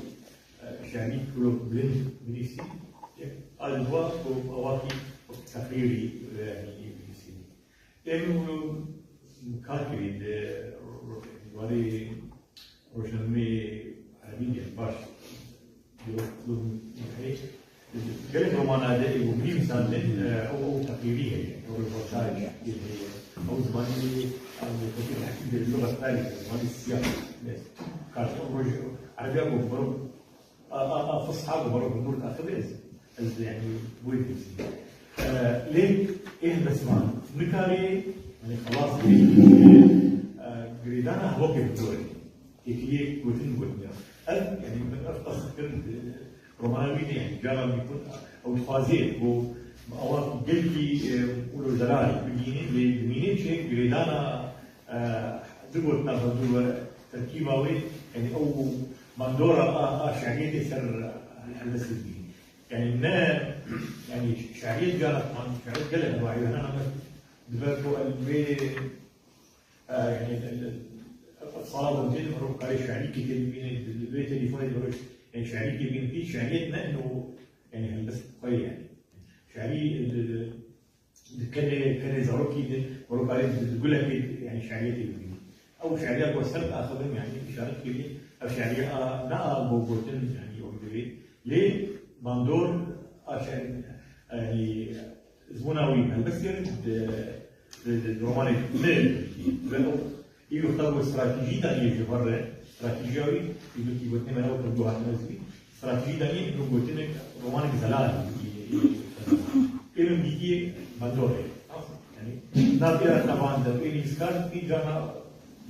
e, şerî ku bilind nivîsî, yek a ji wan ku awakî teqrîrî, e, yanî nivîsî. Ê min kar kirî di ro-, ro-, warê Rojnameyê erebî ne baş. Yok, yok, hey. Gelek romana de, e, bu bilim insan de, e, o, o takdiri heye, o röportaj heye. O zamanı, e, bu takdir hakîm de lügat tarih, zamanı siyah. Karşı o roj, Arabiya bu, bu, a, a, a, fısha bu, bu, bu, bu, ez, ez, yani, bu, e, lê, eh, bes van, nikare, yani, xelas, e, girêdana hevokê bi zor e. Têkiliyê gotin gotiya. Ev, yanî, min ev qas kir, e, romana wî ne, yanî, cara min got, ew dixwazê, got, ewa gelkî, e, û zelal bigînî, lê dimînê çi girêdana, e, du gotina xwe, du we terkîba wê, yanî, ew bandora a, a şeriyetê ser, e, helbestê bigînî. Yanî, ne, yanî, şeriyet cara, şeriyet gelek wahî, ne, ne, dibe ku el wê E, yani, e, e, sala de mirov karê şerîkê tê bibîne, li vê telîfonê de mirov, e, şerîkê bibîne, hiç şerîyet ne, ino, Yani helbest xwe yani. Şairî di, di, di kenê, kenê zarokî de, zarokarê di, di gulekê, yani şairiyetê bibînî. Ew şairiya ku ser axivin, yani işaret kiriye, ev şairiya a, ne a bo gotin, yani ew divê. Lê bandor a şair, yani zibûna wî helbestê di, di, di, di romanê me ve ew Îro xwe stratejî daniye ji vir re, stratejiya wî, îro ki gotinê me ne wekî du hatine zî, stratejî daniye îro gotinek romanek zelal. Îro dîtiyê bandorê. Yani, na pêra xeban de, ê nivîskar, pî cana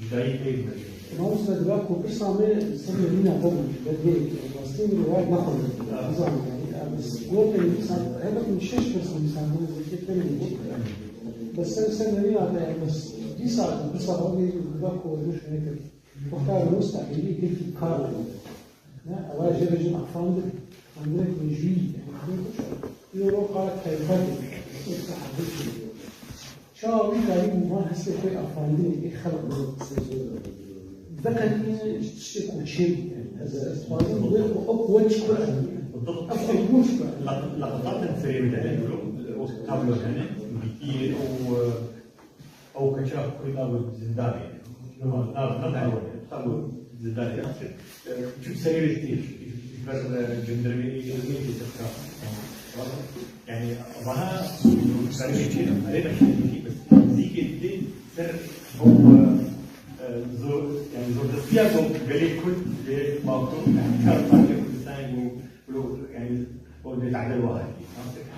cudayî pê mejî. Mamoste, diba ku pirsa me ser nîna xwe bû, belgeyek rastî min rivayet nexwendin. Nizanim, yani, em gotin, mesela, helbet min şeş pirsa, mesela, min zikir tenê bû. Bes ser, ser nîna te, bes dîsa, dîsa xwe bî, diba ku wê şûnê kir. Wexta rûsta hêlî girtî kar dibin. Ne, ewa jê re jin afandin. Xwendineke jûyî, yanî xwendin kuş. Îro ro qala kelbetê. Wexta hebû çi. Çawa wî karî û van hestê xwe afandinê ê xelq veqetîne ji tiştê ku çêbû. Ez, ez dixwazim wê xwe ew quwet ji xwe re. Ew xwe ji xwe re. Laqetatên serê min de hene, wilo, o tablo hene, dîtiyê û, e, Ew keça Kurd a bi zindanê. Nav, nav, nav, nav, nav zindanê. Çi serê wê tê, ji ber, e, cindirmê, ê, ê, ê, ê, yani, vana, serê wê tê, erê meşhedî, bes, zîkê tê, ser, ew, e, zor, yani, zordestiya ku gelê Kurd lê Bakur, yani, çar parçe Kurdistanê ku, ku, yani, o dê tadil wahid.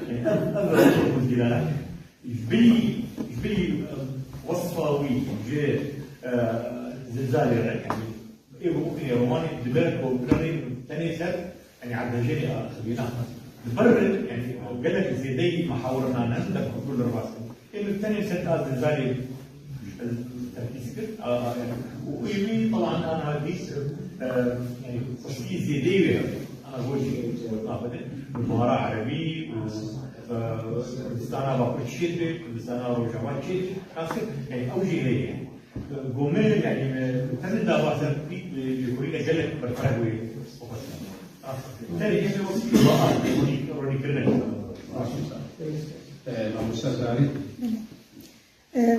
Yani, ev, ev, ev, Ji bilî, ji bilî, em, wesfa wî ji, e, zilzalê re, yani, ê hukukê romanê di ber ku birarê tenê ser, yani, erdhejêrê axivî, na. Di ber, yani, gelek zêdeyî mehawirina ne, li ku li rivastin. Ê min tenê ser a zilzalê, e, terkîz kir, a, a, yani, û ê wî, taban, ana dît, e, yani, xwestî zêdeyî wê, ana gojî, nafedin, bi bara erebî û Kurdistana Bakur çê dibe, Kurdistana Rojava çê dibe, rast e, yani ew jî heye. Gomê, yani, tenê dava ser pît, lêkolîna gelek berfireh wê xwestin. Rast e. Tenê hebe wekî dua, ronî-, ronîkirine. Rast e. Ee, Mamoste Zarî.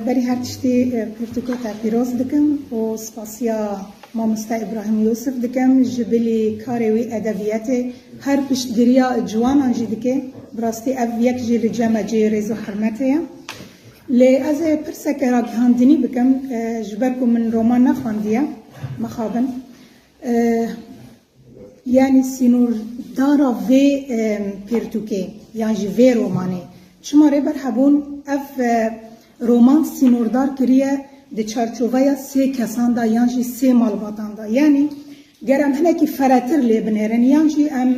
Berî her tiştî, e, pirtûka te pîroz dikim û spasiya mamoste Îbrahîm Yûsif dikim, ji bilî karê wî edebiyatê her piştgiriya ciwanan jî dike. Bi rastî ev yek jî li cem me cihê rêz û hurmetê ye. Lê ez ê pirseke ragihandinî bikim, e, ji ber ku min roman nexwendiye, mixabin. E, Yanî sînordara vê, em, pirtûkê yan jî vê romanê. Çima Rêber Hebûn ev, e, roman sînordar kiriye di çarçoveya sê kesan de yan jî sê malbatan de? Yanî ger em hinekî feretir lê binêrin yan jî em,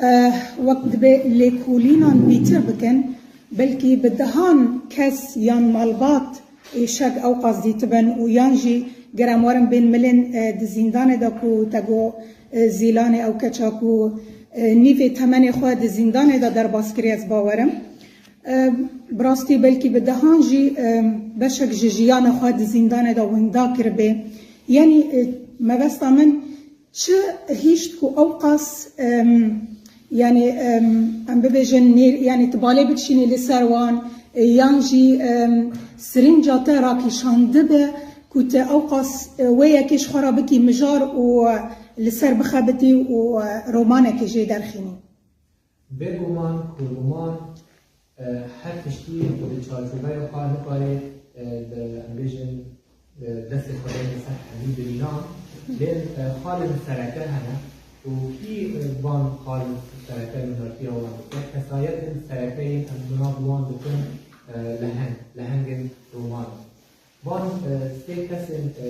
e, wek dibe lêkolînan bîtir bikin, belkî bi dehan kes yan malbat êşek ewqas dîtibin û yan jî ger em werin bên milên, e, di zîndanê de ku te got, e, Zîlanê ew keça ku, e, nîvê temenê xwe di zîndanê de derbas kiriye, ez bawer im. E, bi rastî belkî bi dehan jî, e, beşek ji jiyana xwe di zîndanê de winda kiribê. Yanî, e, mebesta min Çi hişt ku ewqas, em, yanî, em, em bibêjin, nêr-, yanî tu balê bikişînî li ser wan, e, yan jî, em, sirînca te rakîşandibe ku tu ewqas, e, wê yekê ji xwe re bikî mijar û, e, li ser bixebitî û, e, romanekê jê derxînî? Bêguman ku roman, e, her tiştî ku di çarçoveya xwe nikare, e, bi, em bêjin, e, destê xwe bêne ser hemî birînan, lê, e, xalên sereke hene û kî, e, van xalên sereke nûnertiya wan dike? Kesayetên sereke yên em bi nav wan dikin, e, leheng, lehengên roman. Van, e, sê kesên, e,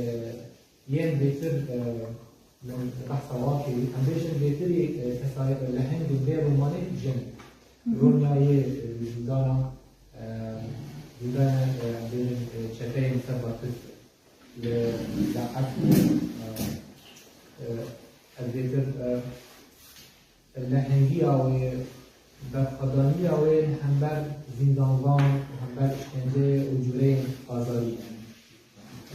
yên bêtir, e, min behsa wan kirî, em bêjin bêtirî, e, kesayet, e, lehengên vê romanê jin in. Hı hı. Ronya yê, e, zîndana, e, zîndana, e, em bêjin, e, çeteyên Seba Tirk li, li Efrîn, e, e, ez bêtir, e, lehengiya wê, berxwedaniya wê li hember zîndanvan û hember îşkenceyê û cûreyên azarî ye.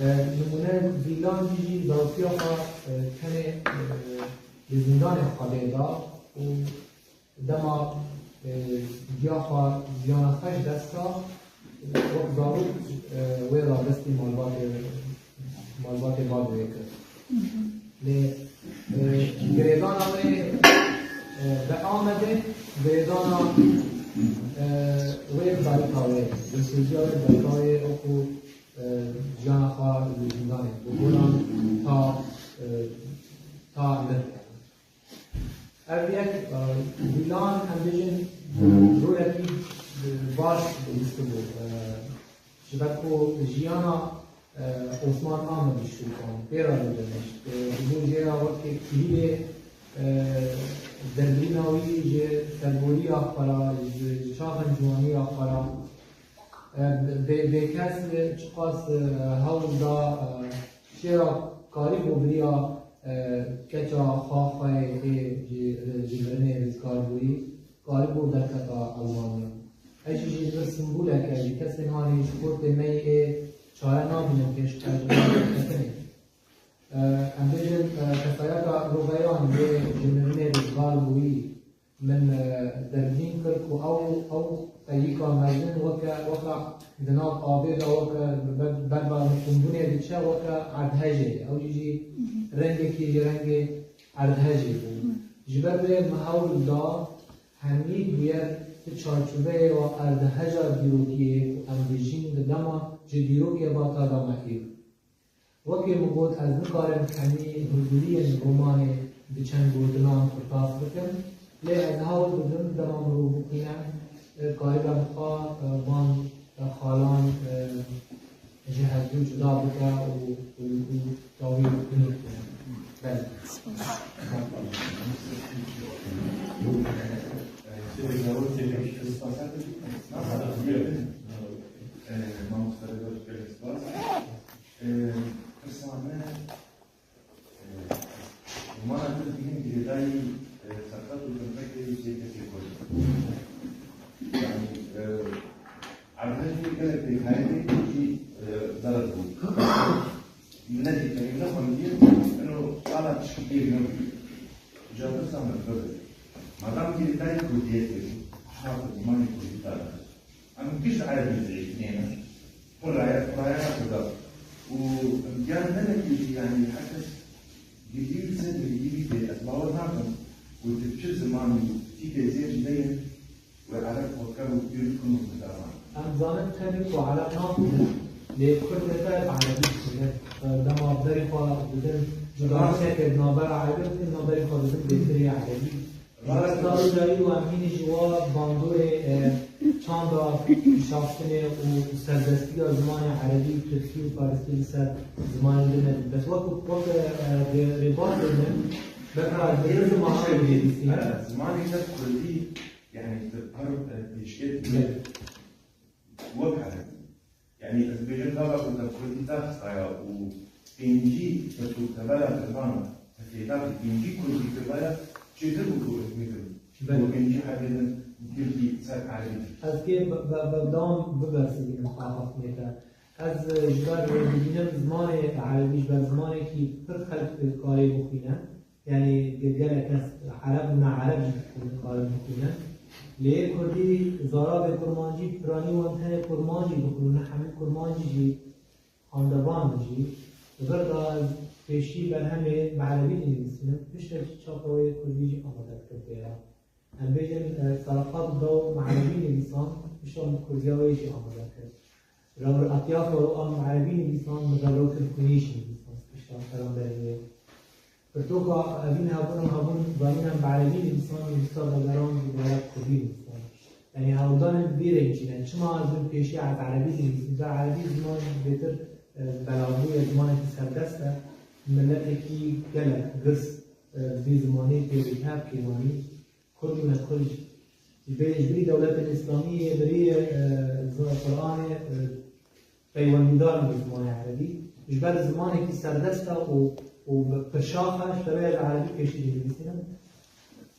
E, nimûne Zîlan jî, jî zarokiya xwe, e, tenê, e, li zîndanê Xwedê da û Dema, e, giya xwe, jiyana xwe ji dest da, wek zarok, e, wê radestî malbatê, malbatê bavê wê kir. Lê, e, girêdana wê, e, bi Amedê, girêdana, e, wê bi dayika wê, destûrgiya wê bi dayika wê, wekû, e, jiyana xwe li zindanê, bi goran ta, e, ta mird. Ev yek, e, Dîlan, em bêjin, rolekî, e, baş bihîstibû. E, ji ber ku jiyana, e, Osman Amedî şûkan, pê re didinişt. E, ji bo jê re wekî kîlîlê, e, derbirîna wî ji sergoriya xwe re, ji, ji çaxên ciwaniya xwe re, E, bê-, bêkes çiqas, e, hewl da, e, şêra karîbû biriya, e, keça xwe, xweyê ê ji, ji mirinê rizgar bûyî, karîbû derketa Elmanya. Ev jî ji vir simbûlek e, ji kesên hanî ji xortê me yê ê çare nabînin pêş qey derketinê. E, em bêjin, e, kesayeta Roveyan yê ji mirinê rizgar bûyî, Min, e, derbîn kir ku ew, ew qeyîka mezin weke, weke di nav avê de weke ber-, berba miqûmbûnê diçe weke erdhejê ye. Ew jî rengekî ji rengê erdhejê bû. Ji ber vê min hewl da hemî bûyer di çarçoveyê wa erdheja dîrokiyê ku em dijîn di dema ji dîrokê va ta dema îro. Wekî min got, ez nikarim hemî hûrguliyên romanê bi çend gotinan qurtas bikim, lê ez hewl didim dema mirov bixwîne, e, karibe bi xwe, e, van, e, xalan, e, ji hevdû cuda bike û, û, û dawî binivîne. Belê. Mamoste Rêber, gelek spas. Ee, pirsa me, ee, ziman e, tu dibînin girêdayî, ee, serqet û dirmekê yê kesê Kurd. Yanî, ee, erdhejê gelek pêkayê jî, ee, zere bû. Ne dî, ne xwendiye, ino qala tişkî pêk nebû. Ca pirsa me, bibê. Madam girêdayî kurdiyetê bû, çawa zimanê kurdî dane? Em giş erebî zêdî nêne. Xwe raye, xwe raye ne xwe da. Û em diyan ne nekî jî, yanî her kes gilî wî ser gilî wî tê. Ez bawer nakim ku tu çi zimanî û tîpê zêr ji de ye, wê ereb xwe ker û pîr bikin û bi davan. Em zanin tenê ku ereb naxwînin, lê kurd bêhtir erebî dixwînin. Dema berî xwe didin, cudaçiyeke di navbera erebî, di navberî xwe didin bêhtirê erebî. Ji sal carî û em hînî ji wa bandorê, e, çanda şaxtinê û serdestiya zimanê erebî û tirkî û farisî li ser zimanên din nebî. Bes wek, wek, e, rê-, rêbazê min, beka ez bi zimanê nivîsînim. E, zimanê te kurdî, yanî tu pir, e, pêşket wek erebî. Yanî ez dibêjim gava ku te kurdî daxistaya û pêncî pirtûk tevera kiribana, te fêda bi pêncî kurdî kiribaya, çêtir bû ku hikmî kiribû. Belê. Û pêncî hebê din girkî ser erebî. Ez kê be-, be-, berdewam bibersivînim axaftinê te. Ez, e, ji ber dibînim zimanê erebî ji ber zimanekî pir xelk dikarê bixwîne. Yanî ge-, gelek kes ereb û neereb jî dikarin bixwînin. Lê kurdî, zarabê kurmancî, piranî wan tenê kurmancî dixwînin, ne hemî kurmancî jî, handevan jî. Li vir de ez pêşî berhemê bi erebî dinivîsînim, piştre jî çapa wê kurdî jî amade dikim pê re. Em bêjin, e, Serqat Daw me erebî nivîsan, piştre min kurdiya wê jî amade kir. Rewr Atyaf û an erebî nivîsan, min rewr Tirkûnî jî nivîsan, pişta selamberê wê. Pirtûka Evîn Hebûn û Hebûn zanînan bi erebî nivîsan, nivîsa Begeran jî bi kurdî nivîsan. Yanî hewldanên vî rengî ne. Çima ez bin pêşiya ez erebî dinivîsim? Zira erebî ziman bêtir, e, belavbûye, zimanekî serdest e. Miletekî gelek girs, e, bi vî zimanî pêdî hev kêwanî. Kurd û nekurd jî. Ji vê, ji birî dewletên îslamî yê birî, e, zi-, Qur'anê, e, peywendîdar in bi zimanê erebî. Ji ber zimanekî serdest e û, û bi pirşax e, ji ber wê ez erebî pêşî dinivîsînim.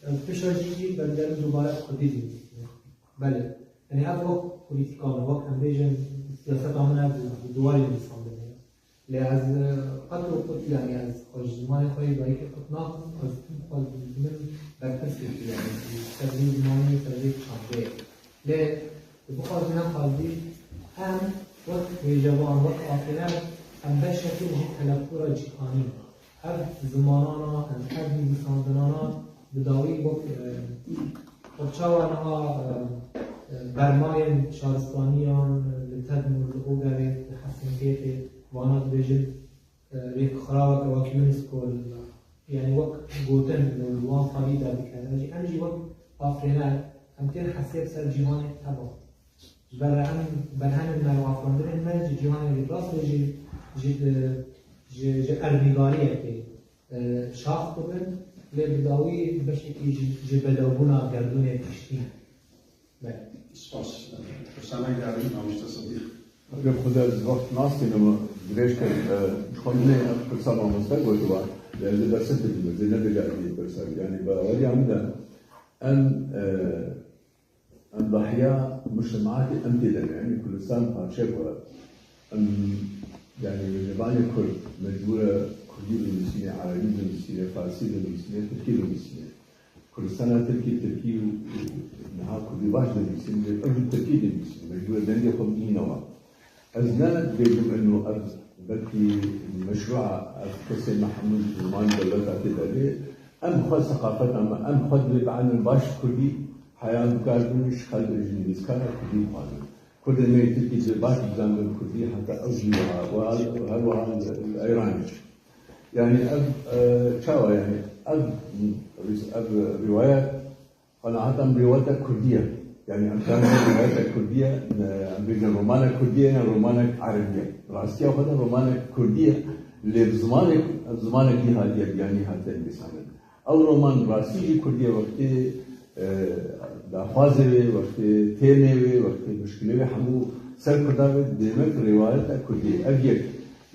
E, piştre jî jî ben derim dubare kurdî dinivîsînim. Belê. Yanî ev wek polîtîka me, wek em bêjin siyaseta min ev di, di warê nivîsandinê ye. Ez, e, qet û qut, yanî ez xwe ji zimanê xwe yê dayikê qut nakim, ez tim xwe didim berpirsê, yanî ji ser vê zimanê, ser vê çandeyê. Lê bixwazî nexwazî em wek wêjevan, wek afêner, em beşekê ji telefkura cîhanî ne. Ev zimanana, em ev nivîsandinana bi dawî wek, e, wek çawa niha, e, e, bermayên şaristaniyan li Tedmûr, li Ogerê, li Hesengêtê, vana dibêjin, e, rêkxiraweke wek UNESCO, yanî wek gotin li wan xalî derdikeve. Jî em jî wek afirêner, em tên hesê bi ser cîhanê teva. Ji ber em berhemên me û afirandinên me ji cîhanê rêkxirast be, ji, ji, ji, ji erdnîgariyekê, e, şax bibin, lê bi dawî beşekî ji, ji belawbûna gerdûnê piştî ne. Belê. Spas. Pirsa me giharî, mamoste Sidîq. Eger Xwedê ez wext nastînim, dirêj kir, e, xwendinê ev pirsa mamoste gotiba, lê ez ê bersiv bidim, ez ê nebêje ev yê pirsa. Yanî, baweriya min de em, e, em dahiya mujtemaatê em tê de ne, yanî Kurdistan parçe bû. Em, yanî, wêjevanê Kurd mecbûr e Kurdî binivîsîne, Erebî binivîsîne, Farsî binivîsîne, Tirkî binivîsîne. Kurdistana Tirkî, Tirkî û, û niha Kurdî baş dinivîsin, lê ew jî Tirkî dinivîsin. Mecbûr e dengê xwe bidîne wan. Ez ne dibêjim eno ev belkî meşrûa ev kesê me hemû ji zimanê dewleta tê de lê em xwe seqafeta me, em xwe divê bielin baş Kurdî, heya em bikarbin ji xelk ji nivîskara Kurdî bixwazin. Kurdên me yê Tirkî divê baş bizanibin Kurdî, heta ew jî wiha, wiha, her wiha li Îranê. Yanî ev, e, çawa yanî? Ev, ev rîwayet, qenaeta min rîwayeta Kurdî ye. Yanî em karin bêjin rîwayeta Kurdî ye, ne, em bêjin romana Kurdî ye, yan romanek Erebî ye. Rastiya xwe de romanek Kurdî ye, lê bi zimanek, zimanekî hatiye, yanî hatiye nivîsandin. Ew roman rastî jî Kurdî ye, wextê, e, daxwazê wê, wextê têmê wê, wextê muşkilê wê hemû ser Kurda wê dêmek rîwayeta Kurdî ye. Ev yek.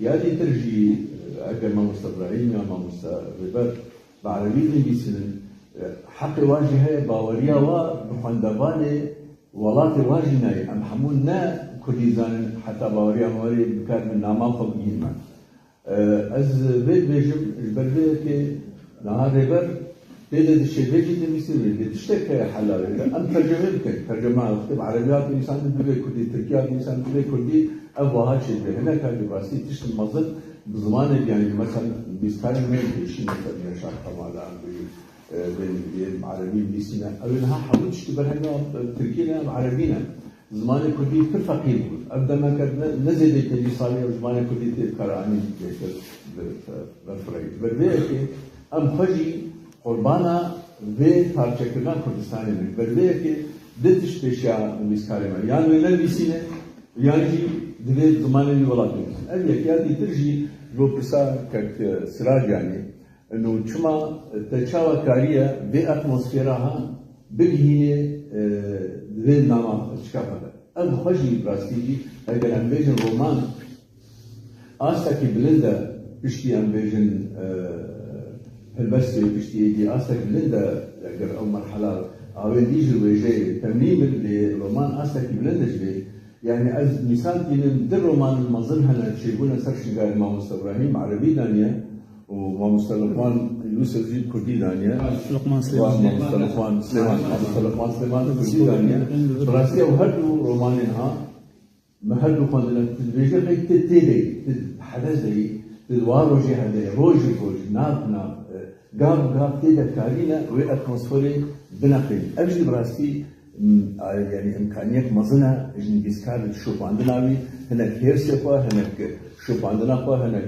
Ya dîtir jî, e, eger mamoste Îbrahîm ya mamoste Rêber bi erebî dinivîsînin, e, heqê wan jî heye, baweriya wa bi xwendevanê welatê wan jî nayê. Em hemû ne Kurdî zanin, heta baweriya me were bikaribin nama xwe bigihînin me. E, ez vê dibêjim, ji ber vê yekê niha Rêber pê de dişê vê jî dinivîsînin, lê tiştek heye hela wê. Em tercüme bikin. Tercüme wextê bi erebî hat nivîsandin, bibe kurdî, tirkî hat nivîsandin, bibe kurdî, ev wiha çêdibe. Hinek carî bi rastî tişt mezin bi zimanê, yanî mesela nivîskarên me jî dişîne ser Yaşar Kemal an, e, bên, bên erebî nivîsîne. Ew ê niha hemû tiştî berhemê wan, e, tirkî ne, em erebî ne. Zimanê kurdî pir feqîr bû. Ev demek e ne, ne zêdê pêncî salî ye zimanê kurdî tê bikaranîn bêtir bi, bi, berfirehî. Ji ber vê yekê em xwe jî qurbana vê parçekirina Kurdistanê bin. Ji ber vê yekê du tişt pêşiya nivîskarê me. Yan wê nenivîsîne, yan jî divê zimanê wî welat binivîsîne. Ev yek ya dîtir jî ji bo pirsa kek, e, Sirac yanî. Ino çima te çawa kariye vê atmosfera ha bigihînê, e, vê nama çika xwe de? Ev xwe jî bi rastî jî eger em bêjin roman astekî bilind e, piştî em bêjin, e, helbestê piştî êdî astek bilind e, eger ew merhela awêndî ji wêjeyê temnî bin lê roman astekî bilind e ji vê. Yanî ez mîsal tînim, du romanên mezin hene çêbûne ser Şingalê, Mamoste Îbrahîm erebî daniye û Mamoste Luqman Yûsif jî kurdî daniye. Luqman Wa Silêman. Mamoste Luqman Silêman, Mamoste Luqman Silêman kurdî daniye. Bi rastî ew her du romanên ha, me her du xwendine, tu dibêje xey tu tê de yî, tu hedes de yî, tu di wan rojê hede yî, roj bi roj, nav bi nav, e, gav bi gav tê de karîne wê atmosferê bineqînî. Ev jî bi rastî, m, a, yanî îmkaniyek mezin e ji nivîskar şopandina wî, hinek hêrsê xwe, hinek şopandina xwe, hinek,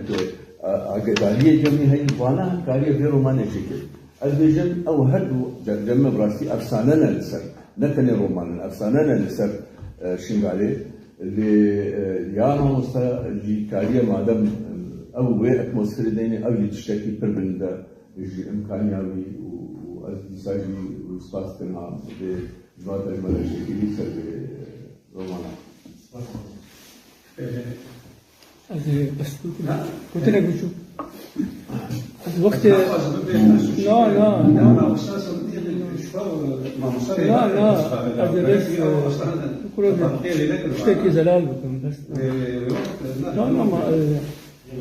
a, agedariyê cemî heyî, vana kariye vê romanê çêkir. Ez bêjim, ew her du cem, cem me bi rastî efsane ne li ser, ne tenê roman in, efsane ne li ser, e, Şingalê. Lê, e, ya mamoste jî kariye madem, e, ew wê atmosferê deynê, ew jî tiştekî pir bilind e. Ji îmkaniya wî û, û ez dîsa jî wî spas dikim ha vê ji van tercimana çêkirî ser vê romana. Ez ê bes gotin-, Ha? gotinek biçûk. Ez wextê, Ez naxwazim bibê, ez na, na, na. Mamoste Sidîq, şu mamoste Na, na, Rêber, ez ê bes, belkî ew e, aslında kuro de tepaqiyê lê nekiribû. tiştekî zelal bikim, bes. E, yok, e, Na, na, ma, e,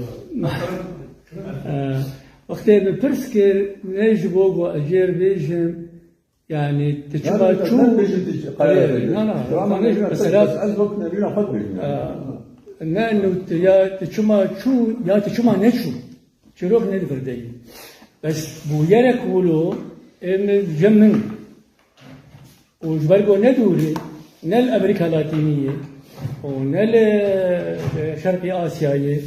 Wextê min pirs kir, ne ji bo ku ez jê re bêjim, yani, tu çima çû? Na, na, ez mesela, e, ne, nu, tu ya, tu çima çû, ya tu çima neçû? Çîrok ne li vir de ye. Bes bûyerek wilo, ê min, ji min. Û ji ber ku ne dûr e, ne li Amerîka Latînî ye û ne li, e, Şerqî Asyayê,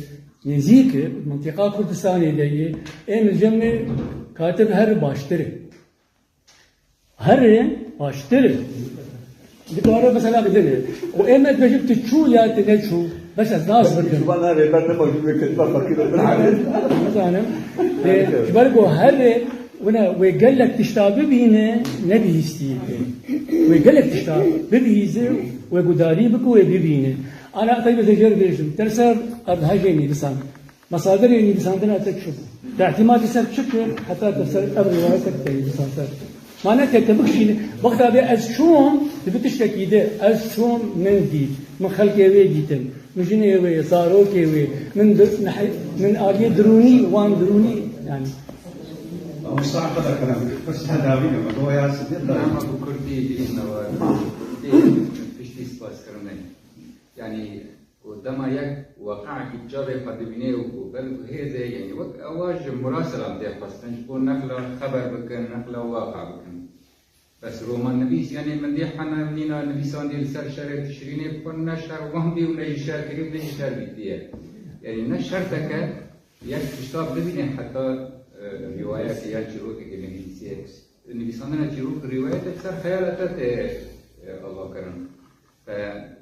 nêzîk e, mintîqa Kurdistanê de ye, ê min ji min katib her baştir e. Her e baştir e. Dikare mesela bidin e. Û ê me dibêjin tu çû ya tu neçû, bes ez nas bikim. Ji van rêber nema, ji wê ketiba fakir e. Nizanim. Ê, ji ber ku her e, wina wê gelek tişta bibîne, nebihîstî. Wê gelek tişta bibihîze, wê gudarî bike, wê bibîne. Ana taybê zêcer bêjim. Dersa ev hejê nivîsan. Mesadirê nivîsandina te çi bû? Te îtimadî ser çi kir, heta te ser ev rîwayetek te nivîsan ser? Ma ne te, te bikişîne. Wexta bê ez çûm, di vî tiştekî de, ez çûm, min dît. Min xelkê wê dîtin. Min jinê wê, zarokê wê, min di-, min aliyê dirûnî, wan dirûnî, yani. Mamosta, qeda kerem, pirs tedawî ne, me doya sidê da. Dema ku Kurdî dîn ne wa, piştî spas kirinê. Yani, ku dema yek weqaekî bi çavê xwe dibîne û ku belkû hêzê, yani, wek ewa ji murasila tê xwestin, ji bo neqla xeber bikin, neqla waqa bikin. Bes romannivîs, yanî min dê hene nîna nivîsandî li ser şerê Tişrînê bi xwe ne şer wan bî û ne jî şer kirî û ne jî şer bîtiye. Yanî ne şerteke yek tişta bibîne heta, e, rîwayekê yan çîrokekê nivîsiye. Nivîsandina çîrok rîwayetê bi ser xeyala te tê, e, avakirin.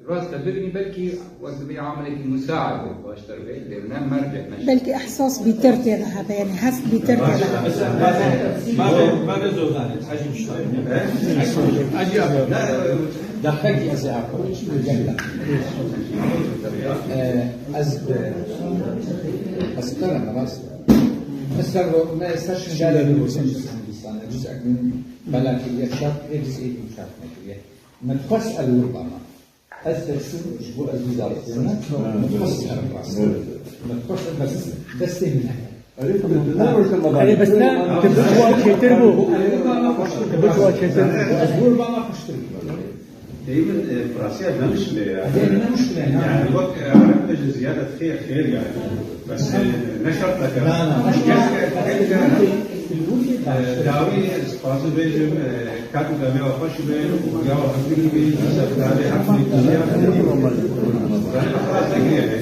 Rast e, bibînî belkî wek dibê amelekî musaid be, baştir be, lê ne mercek, ne şer. Belkî ihsas bîtir tê de hebe, yani hest bîtir tê de hebe. Mavê, mavê Zozanê, Hecî Muştarî. Hecî abi, ne, daxekî ez ê akor. Ee, ez bi, ez bi rast. Mesela, me ser şingalê bi cüzek min belakî yek şart, ê cüz ê din şart nekiriye. Min xwest el wir bana. Ez te çûm ji bo ez wî zarokê ne. Min xwest herim rast. Min xwest bes destê min heye. Erê, tu ne rojda me Erê, bes ne, tu bi çawa çêtir bû? Tu bi çawa çêtir bû? Ez wir bana xweştir bû. Dê min, e, bi rastî ne muşkile ya. Dê ne muşkile ya. Yani wek, e, Ereb bêje ziyadet xêr, xêr yani. Bes, e, ne şert deke. Na, na. Keşke, keşke, e, dawî spasî bêjim, e, Kat û demê we xweş be û ya we hemdî be, îşte bi navê Heqê Kurdiya. Xilas nekiriye be.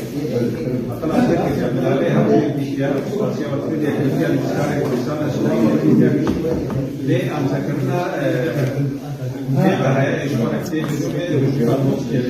Xilas nekiriye. Bi navê Heqê Kurdiya, spasiya we Kurdiya, Kurdiya, Kurdiya, Kurdiya, Kurdiya, lê amzekirina, e, vê behayê ji we re tê, ji we re tê.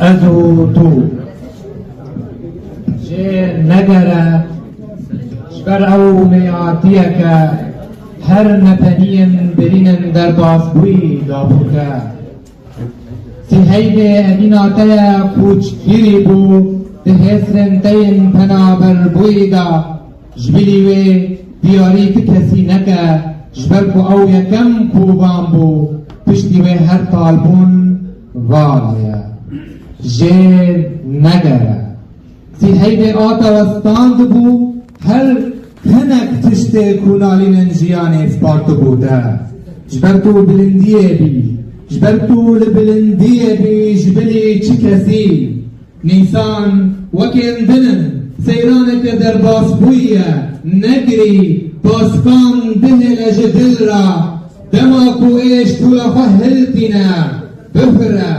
Ez û tu. Jê negere, ji ber ew mêatiyeke her nepeniyên birînin derbasbûyî dabûke. Sîheybê evîna te ye, kûçkirî bû, di hêsrên te yên penaberbûyî de, ji bilî wê Diyarî ti kesî neke, ji ber ku ew yekem kovan bû, piştî wê her talbûn vala ye. Jê negere. Sî heybê ata we standibû, her hinek tiştê ku nalînin jiyanê spartibû te. Ji ber tu bilindiyê bî, ji ber tu li bilindiyê bî, ji bilî çi kesî? Nîsan wekên din in, seyraneke derbasbûyî ye, negirî, paskan bihêle ji dil re. Dema ku êş tûla xwe hiltîne, bifire,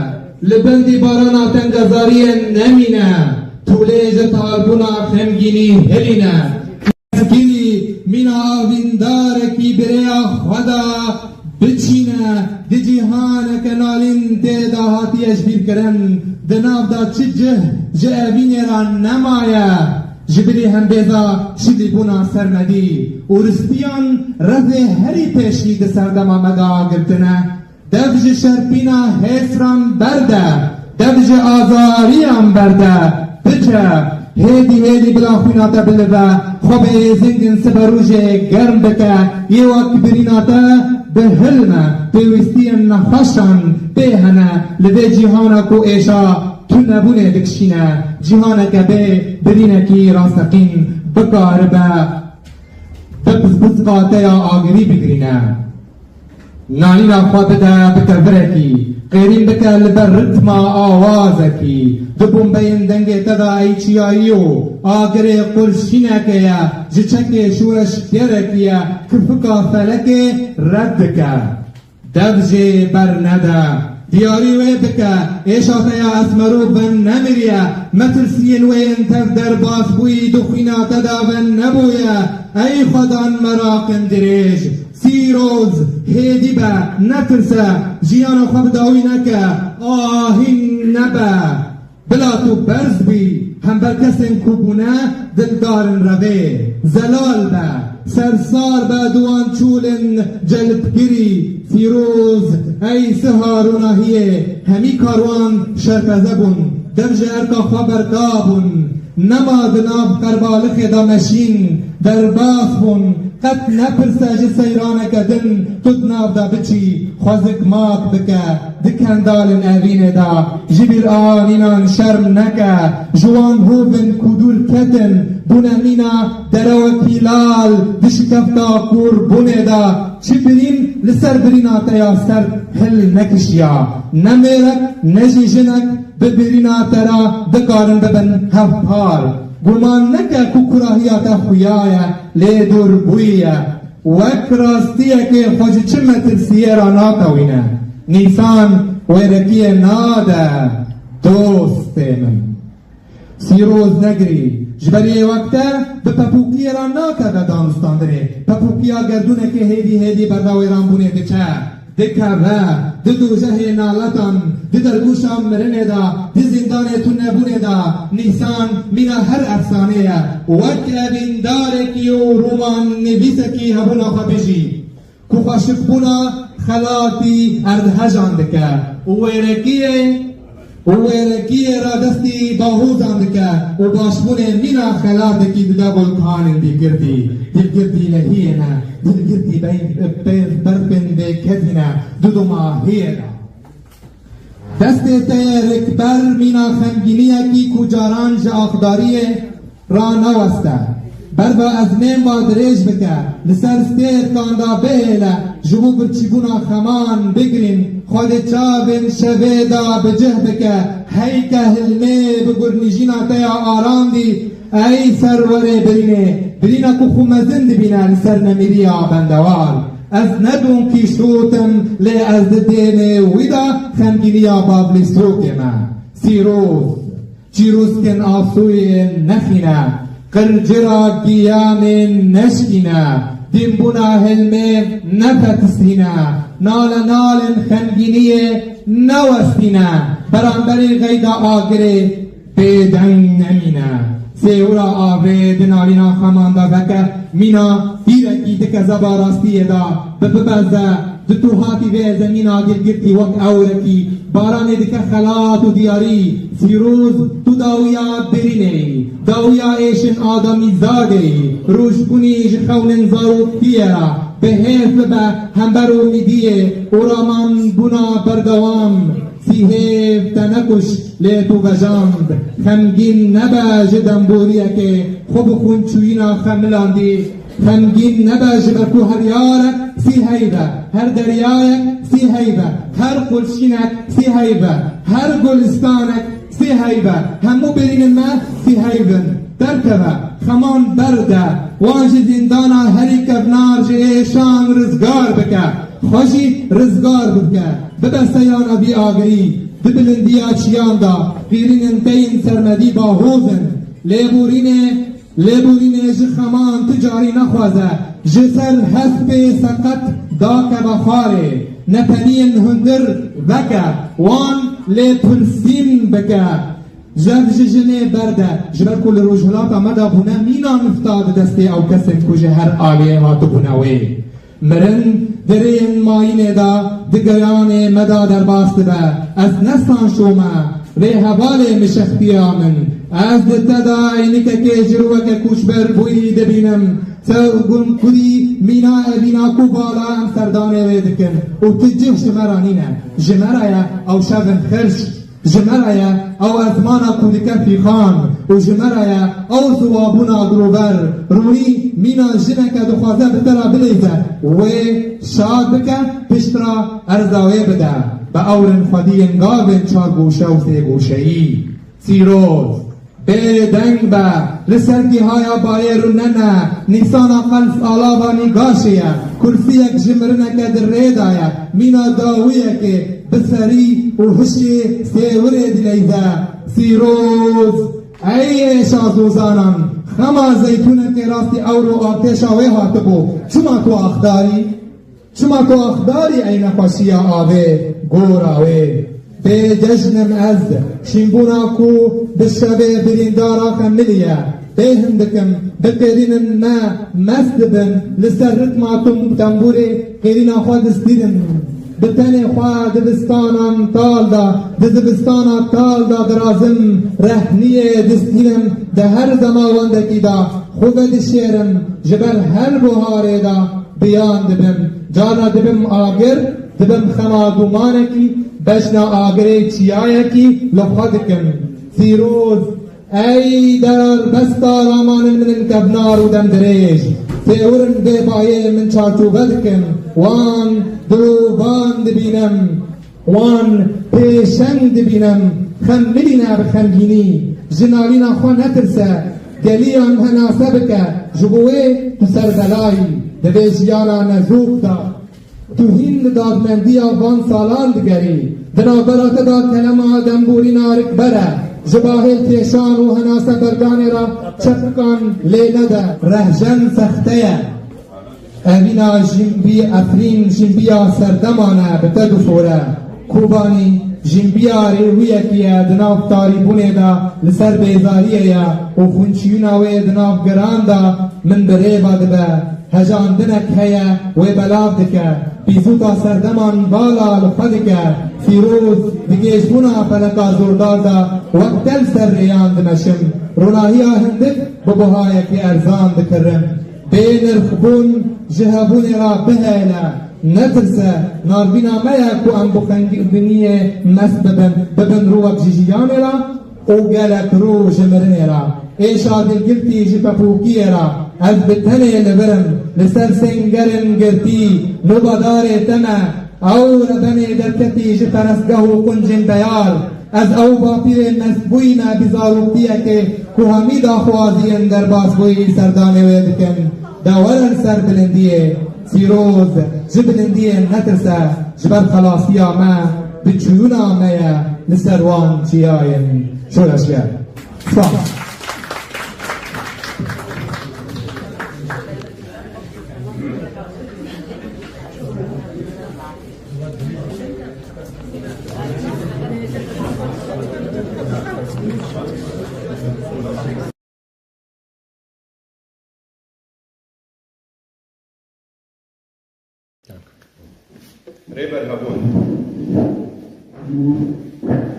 li bendî barana tengezariyê nemîne, tûlê ji talbûna xemgînî hilîne. Girî mîna avîndarekî bi rêya xwe de biçîne, di cîhaneke nalîn tê de hatiye jibîrkirin, di nav de çi cih ji evînê re nemaye, ji bilî hembêza şilîbûna sermedî û ristiyan revê herî pêşî di serdema me de girtine. Dev ji şerpîna hêsran berde, dev ji azariyan berde, biçe, hêdî hêdî bila xwîna te bilive, xwe bi êzingên siberûjê germ bike, yê wek birîna te bihilme, pêwîstiyên nexweşan pê hene, li vê cîhana ku êşa tunebûnê dikişîne, cîhaneke bê birînekî rasteqîn bikaribe bi pizpizqa te ya agirî bigirîne. Nalîna xwe bide bi tevirekî, qêrîn bike li ber ritma awazekî. Du bombeyên dengê te de ey çiyayî yo, agirê qurşîneke ye, ji çekê şûreşgerekî ye, kifika felekê red dike. Dev jê bernede, diyarî wê bike, êşa te ya esmerû venemiriye, metirsiyên wê yên tev derbas bûyî di xwîna te de venebûye, ey xwedan meraqin dirêj. Sîroz, hêdî be, netirse, jiyana xwe bi dawî neke, ahîn nebe. Bila tu berz bî, hember kesên ku bûne dildarên revê. Zelal be, sersar be di wan çûlên celibgirî. Sîroz, ey siha ronahiyê, hemî karwan şerpeze bûn, dev ji erka xwe berka bûn. Nema di nav qerbalixê de meşîn, derbas bûn. Qet nepirse ji seyraneke din tu di nav de biçî, xwe zikmak bike di kendalên evînê de. Ji bîranînan şerm neke, ji wan hovên ku dûr ketin, bûne mîna derewekî lal di şikefta kûrbûnê de. Çi birîn li ser birîna te ya ser hil nekişiya, ne mêrek ne jî jinek bi birîna te re dikarin bibin hevpar. Guman neke ku kurahiya te xuya ye, lê dûrbûyî ye. Wek rastiyekê xwe ji çi metirsiyê re natewîne. Nîsan wêrekiyê nade, dostê min. Sîroz negirî, ji ber yê wek te bi pepûkiyê re nakeve danûstandinê. Pepûkiya gerdûnekê hêdî hêdî berda wêranbûnê diçe. Dikeve, di dojehê naletan, di dergûşa mirinê de, di zîndanê tunebûnê de, Nîsan mîna her efsanê ye. Wek evîndarekî û romannivîsekî hebûna xwe bijî, ku xweşikbûna xelatî erdhejan dike û wêrekiyê û wêrekiyê radestî bahozan dike û başbûnê mîna xelatekî dide volkanên dîlgirdî. Dîlgirdî lehiyê ne, dîlgirdî bey-, pêr berfên bêkezî ne, duduma hiyê ne. Destê te yê rikber mîna xemgîniyekî ku caran ji axdariyê raneweste. Berva ezmên va dirêj bike, li ser stêrkan de bihêle, ji bo birçîbûna xeman bigirîn, xwe di çavên şevê de bi cih bike, heyke hilmê bi gurnîjîna te ya arandî, ey serwerê birînê, birîna ku xwe mezin dibîne li ser nemîriya bendewar. Ez ne donkîşot im, lê ez di dênê wî de xemgîniya bavlîstokê me. Sîroz. Çîrûskên asûyê nexîne, qircira giyanê neşkîne, dînbûna hilmê nefetistîne, nale nalên xemgîniyê newestîne, beramberî qeyda agirê bêdeng nemîne. Sêwira avê di nalîna xeman de veke, mîna tîrekî di kezeba rastiyê de bi bibeze, di tuhatî vê zemîna gilgirtî wek ewrekî, baranê dike xelat û diyarî. Sîroz, tu dawiya derînê yî, dawiya êşên adamîzadê yî, rûşbûnî ji xewnên zaroktiyê re, bi hêz bibe hember û mîdiyê û ramanbûna berdewam. Sîhêv te nekuş, lê tu vejand. Xemgîn nebe ji demboriyekê xwe bi xûnçûyîna xemilandî. Xemgîn nebe ji ber ku her yarek sîheyv e, her deryayek sîheyv e, her qulşînek sîheyv e, her gulistanek sîheyv e. Hemû berînên me sîheyv in. Derkeve, xeman berde, wan ji zîndana herî kevnar ji êşan rizgar bike. Xwe jî rizgar bike. Bibe seyana vî agirî, di bilindiya çiyan de, qîrînên te yên sermedî bahoz in. Lêborînê, lêborînê ji xeman tu carî nexwaze, ji ser hespê seqet dakeve xwarê. Nepeniyên hundir veke, wan lêpirsîn bike. Jev ji jinê berde, ji ber ku li rojhilata me de bûne mîna nifta di destê ew kesên ku ji her aliyê hatibûne wê. Mirin di rêyên mayînê de di giranê me de derbas dibe. Ez ne Sancho me, rêhevalê mişextiya min. Ez di te de eynikekê ji rûweke koçberbûyî dibînim. Te gund kurî mîna evîna ku bala em serdanê wê dikin û tu cih ji me re nîne. Ji me re ye, ew şevin xirş. Ji me re ye ew ezmana ku dike fîxan û ji me re ye ew ziwabûna girover. Rûnî mîna jineke dixwaze bi te re bileyze, wê şad bike, pişt re erza wê bide. Bi ewrin xwediyên gavên çar goşe û sê goşeyî. Sîroz, bêdeng be, li ser gihaya bayê rûnene, nîsana qels alava nîgaşê ye, kursiyek ji mirineke di rê de ye, mîna dawiyekê bi serî û hişê sêwirê dileyze. Sîroz, ey êşa zozanan, xema zeytûnekê rastî ewro artêşa wê hatibû, çima tu axdarî? Çima tu axdarî ey nexweşiya avê gora wê? Bê cejn im ez, şînbûna ku bi şevê birîndara xemilî ye. Bê hindik im, bi qêrînin me mest dibin, li ser ritma tum tembûrê qêrîna xwe distînin. Bi tenê xwe dibistanan tal de, di zivistana tal de dirazim, rehniyê distînim, di her zemawendekî de xwe vedişêrim, ji ber her buharê de biyan dibim. Carna dibim agir, dibim xema dumanekî, beşna agirê çiyayekî li xwe dikim. Sîroz, ey derbesta ramanên min in kevnar û demdirêj. Sêwir in vê bayê min çarçove dikin. Wan dilovan dibînim. Wan pêşeng dibînim, xem milîne bi xemgînî, ji nalîna xwe netirse, geliyan henase bike, ji bo wê tu serbelayî, divê jiyana nezûk de. Tu hîn li dadmendiya van salan digerî, di navbera te de kelema demborîna rikber e, ji bahê kêşan û henase berdanê re çepikan lê nede, rehjen sexte ye. Evîna jîmbî Efrîn jîmbiya serdeman e bi te difore. Kobanî jîmbiya rêwiyekî ye di nav tarîbûnê de li ser bêzariyê ye û xûnçiyûna wê di nav giran de min bi rê ve dibe. Hejandinek heye wê belav dike. Pîzûta serdeman vala li xwe dike. Sîroz di gêjbûna feleka zordar de wek te li ser rêyan dimeşim. Ronahiya hindik bi buhayekî erzan dikirim. Bênirxbûn ji hebûnê re bihêle, netirse, narbîna me ye ku em bi xemgîniyê mest bibin, bibin rû wek ji jiyanê re û gelek rû ji mirinê re. Êşa dilgirtî ji pepûkiyê re, ez bi tenê li vir im, li ser sêngerên girtî, nobadarê te me, ew rebenê derketî ji perestgeh û quncên beyar. Ez ew bapîrê mestbûyî me bi zaroktiyekê ku hemî daxwaziyên derbasbûyî serdanê wê dikin. De were li ser bilindiyê, Sîroz, ji bilindiyê netirse, ji ber xelasiya me, bi çûyûna me ye li ser wan çiyayên şoreşger. Spas. Rêber Hebûn.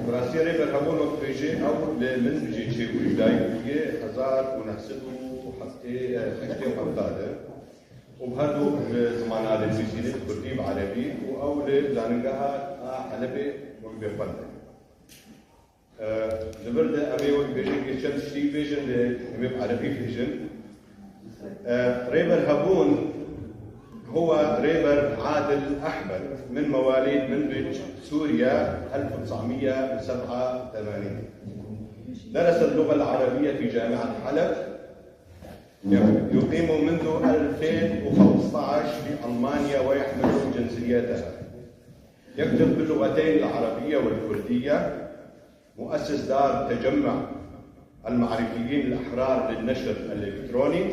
Bi rastî Rêber Hebûn wek dibêje ew li Minbicê çêbû, ji dayik bûye hezar û neh sed û heftê, eh, heştê û heft de û bi her du bi zimana de nivîsîne, bi kurdî, bi erebî û ew li Zanîngeha a Helebê wek bêxwend e. Li vir de em ê wek bêjin, yê çend tiştî bêjin, lê em ê bi erebî bêjin. Rêber Hebûn هو ريبر عادل أحمد من مواليد منبج، سوريا، ألف وتسعمية وسبعة وثمانين. درس اللغة العربية في جامعة حلب. يقيم منذ ألفين وخمسطعش في ألمانيا ويحمل جنسيتها. يكتب باللغتين العربية والكردية. مؤسس دار تجمع المعرفيين الأحرار للنشر الإلكتروني.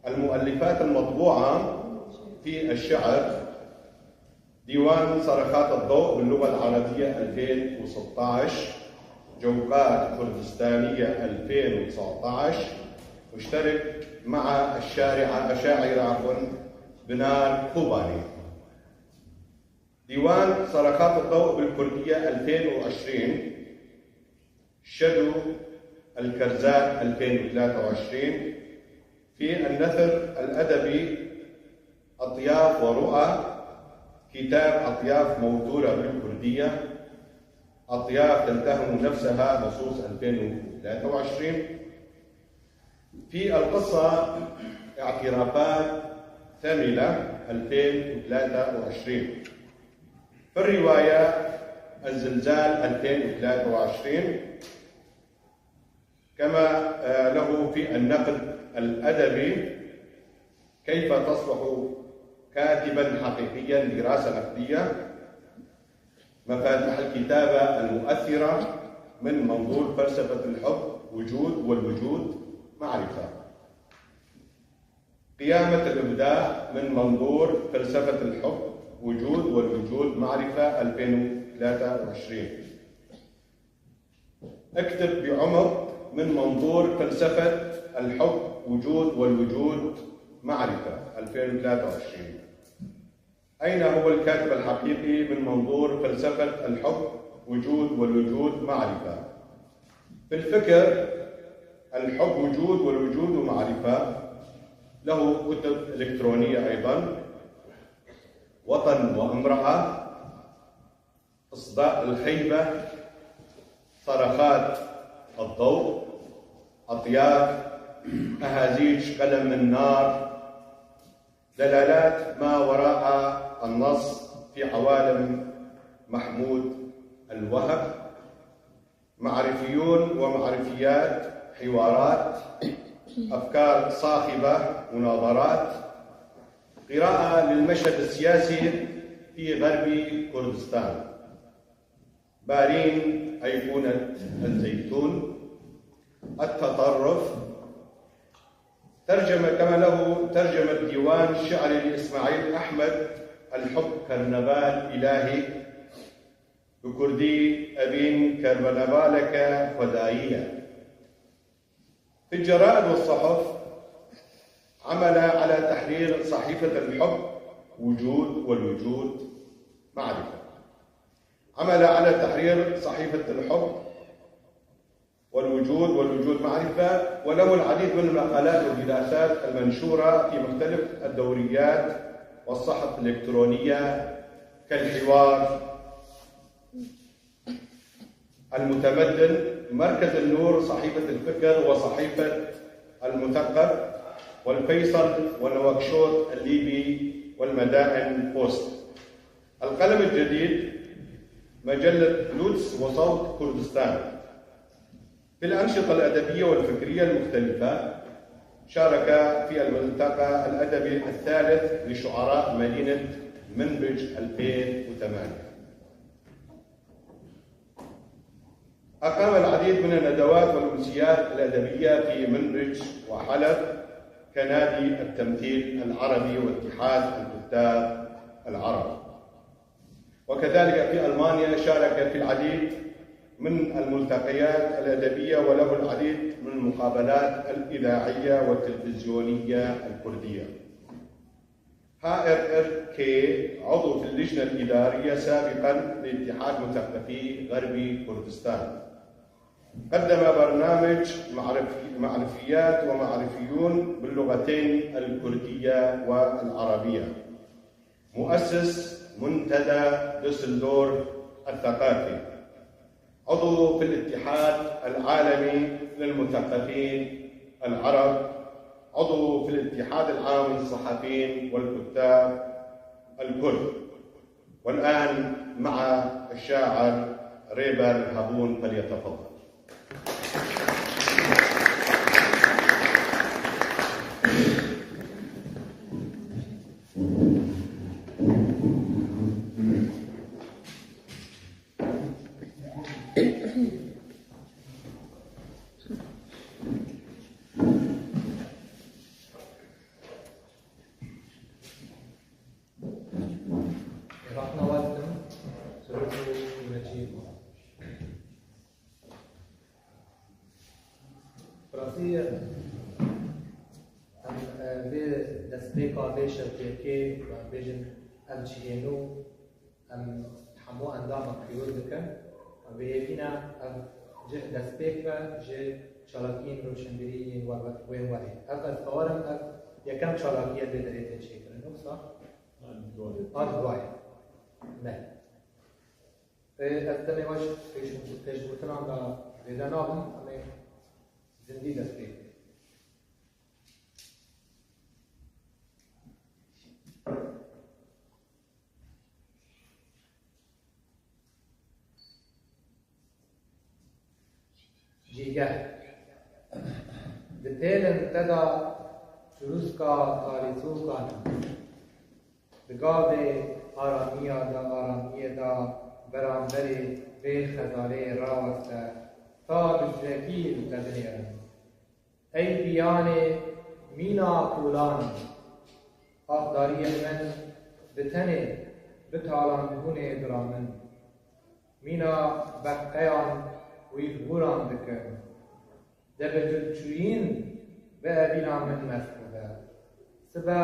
المؤلفات المطبوعة في الشعر: ديوان صرخات الضوء باللغة العربية ألفين وستطعش، جوقات كردستانية ألفين وتسعطعش، اشترك مع الشارعة، الشاعرة، عفوا، بنار كوباني. ديوان صرخات الضوء بالكردية ألفين وعشرين، شدو الكرزات ألفين وثلاثة وعشرين، في النثر الأدبي أطياف ورؤى، كتاب أطياف موتورة بالكردية، أطياف تلتهم نفسها، نصوص ألفين وثلاثة وعشرين، في القصة اعترافات ثملة ألفين وثلاثة وعشرين، في الرواية الزلزال ألفين وثلاثة وعشرين، كما، آه، له في النقد الأدبي كيف تصبح كاتبا حقيقيا، دراسة نقدية، مفاتيح الكتابة المؤثرة من منظور فلسفة الحب وجود والوجود معرفة. قيامة الإبداع من منظور فلسفة الحب وجود والوجود معرفة ألفين وثلاثة وعشرين. اكتب بعمق من منظور فلسفة الحب وجود والوجود معرفة ألفين وثلاثة وعشرين. أين هو الكاتب الحقيقي من منظور فلسفة الحب وجود والوجود معرفة؟ في الفكر الحب وجود والوجود معرفة، له كتب إلكترونية أيضا: وطن وامرأة، إصداء الخيبة، صرخات الضوء، أطياف، أهازيج قلم النار، دلالات ما وراء النص في عوالم محمود الوهب، معرفيون ومعرفيات، حوارات، أفكار صاخبة، مناظرات، قراءة للمشهد السياسي في غرب كردستان. بارين أيقونة الزيتون، التطرف، ترجمة، كما له ترجمة ديوان شعري لإسماعيل أحمد، الحب كرنفال إلهي، بكردي: أبين كرنفالك خودایی. في الجرائد والصحف عمل على تحرير صحيفة الحب وجود والوجود معرفة. عمل على تحرير صحيفة الحب والوجود والوجود معرفة، وله العديد من المقالات والدراسات المنشورة في مختلف الدوريات والصحف الإلكترونية كالحوار، المتمدن، مركز النور، صحيفة الفكر وصحيفة المثقف والفيصل ونواكشوط الليبي والمدائن بوست. القلم الجديد، مجلة لودز وصوت كردستان. في الأنشطة الأدبية والفكرية المختلفة، شارك في الملتقى الأدبي الثالث لشعراء مدينة منبج ألفين وثمانية. أقام العديد من الندوات والأمسيات الأدبية في منبج وحلب كنادي التمثيل العربي واتحاد الكتاب العرب. وكذلك في ألمانيا شارك في العديد من الملتقيات الأدبية، وله العديد من المقابلات الإذاعية والتلفزيونية الكردية. هائر إركي، عضو في اللجنة الإدارية سابقا لاتحاد مثقفي غربي كردستان، قدم برنامج معرفي، معرفيات ومعرفيون باللغتين الكردية والعربية، مؤسس منتدى دوسلدورف الثقافي، عضو في الاتحاد العالمي للمثقفين العرب، عضو في الاتحاد العام للصحفيين والكتاب الكرد. والآن مع الشاعر ريبر هابون، فليتفضل. Rexna we dikim, sirok û neçîr. Bi rastî, em, e, vê destpêka vê şevkê, em bêjin, ev cihê nû, em hemû endama pîroz dikin. Bi hêvî ne ev cih destpêk be ji çalakiyên rewşenbîrî yên we-, wên werê. Ev, ez bawer im, ev yekem çalakî ye vê derê tê çêkirin. Wisa? A, di duayê. Belê. Ê, ez demê we ji pêş-, pêşgotinan de zêde nabim, em ê zindî dest pê bikin. Cîgeh. Di pêlin te de çirûska talîsûkan e. Di gavê aramiya de, aramiyê de beramberê vê xezaleyê raweste ta bi civekî li te binêrin. Ey biyanê mîna kolan, axdariyên min bi tenê, bi talandibûnê diramin. Mîna beqeyan wî li hûran dikim. De bi dilçûyîn bi evîna min mest bibe. Sibe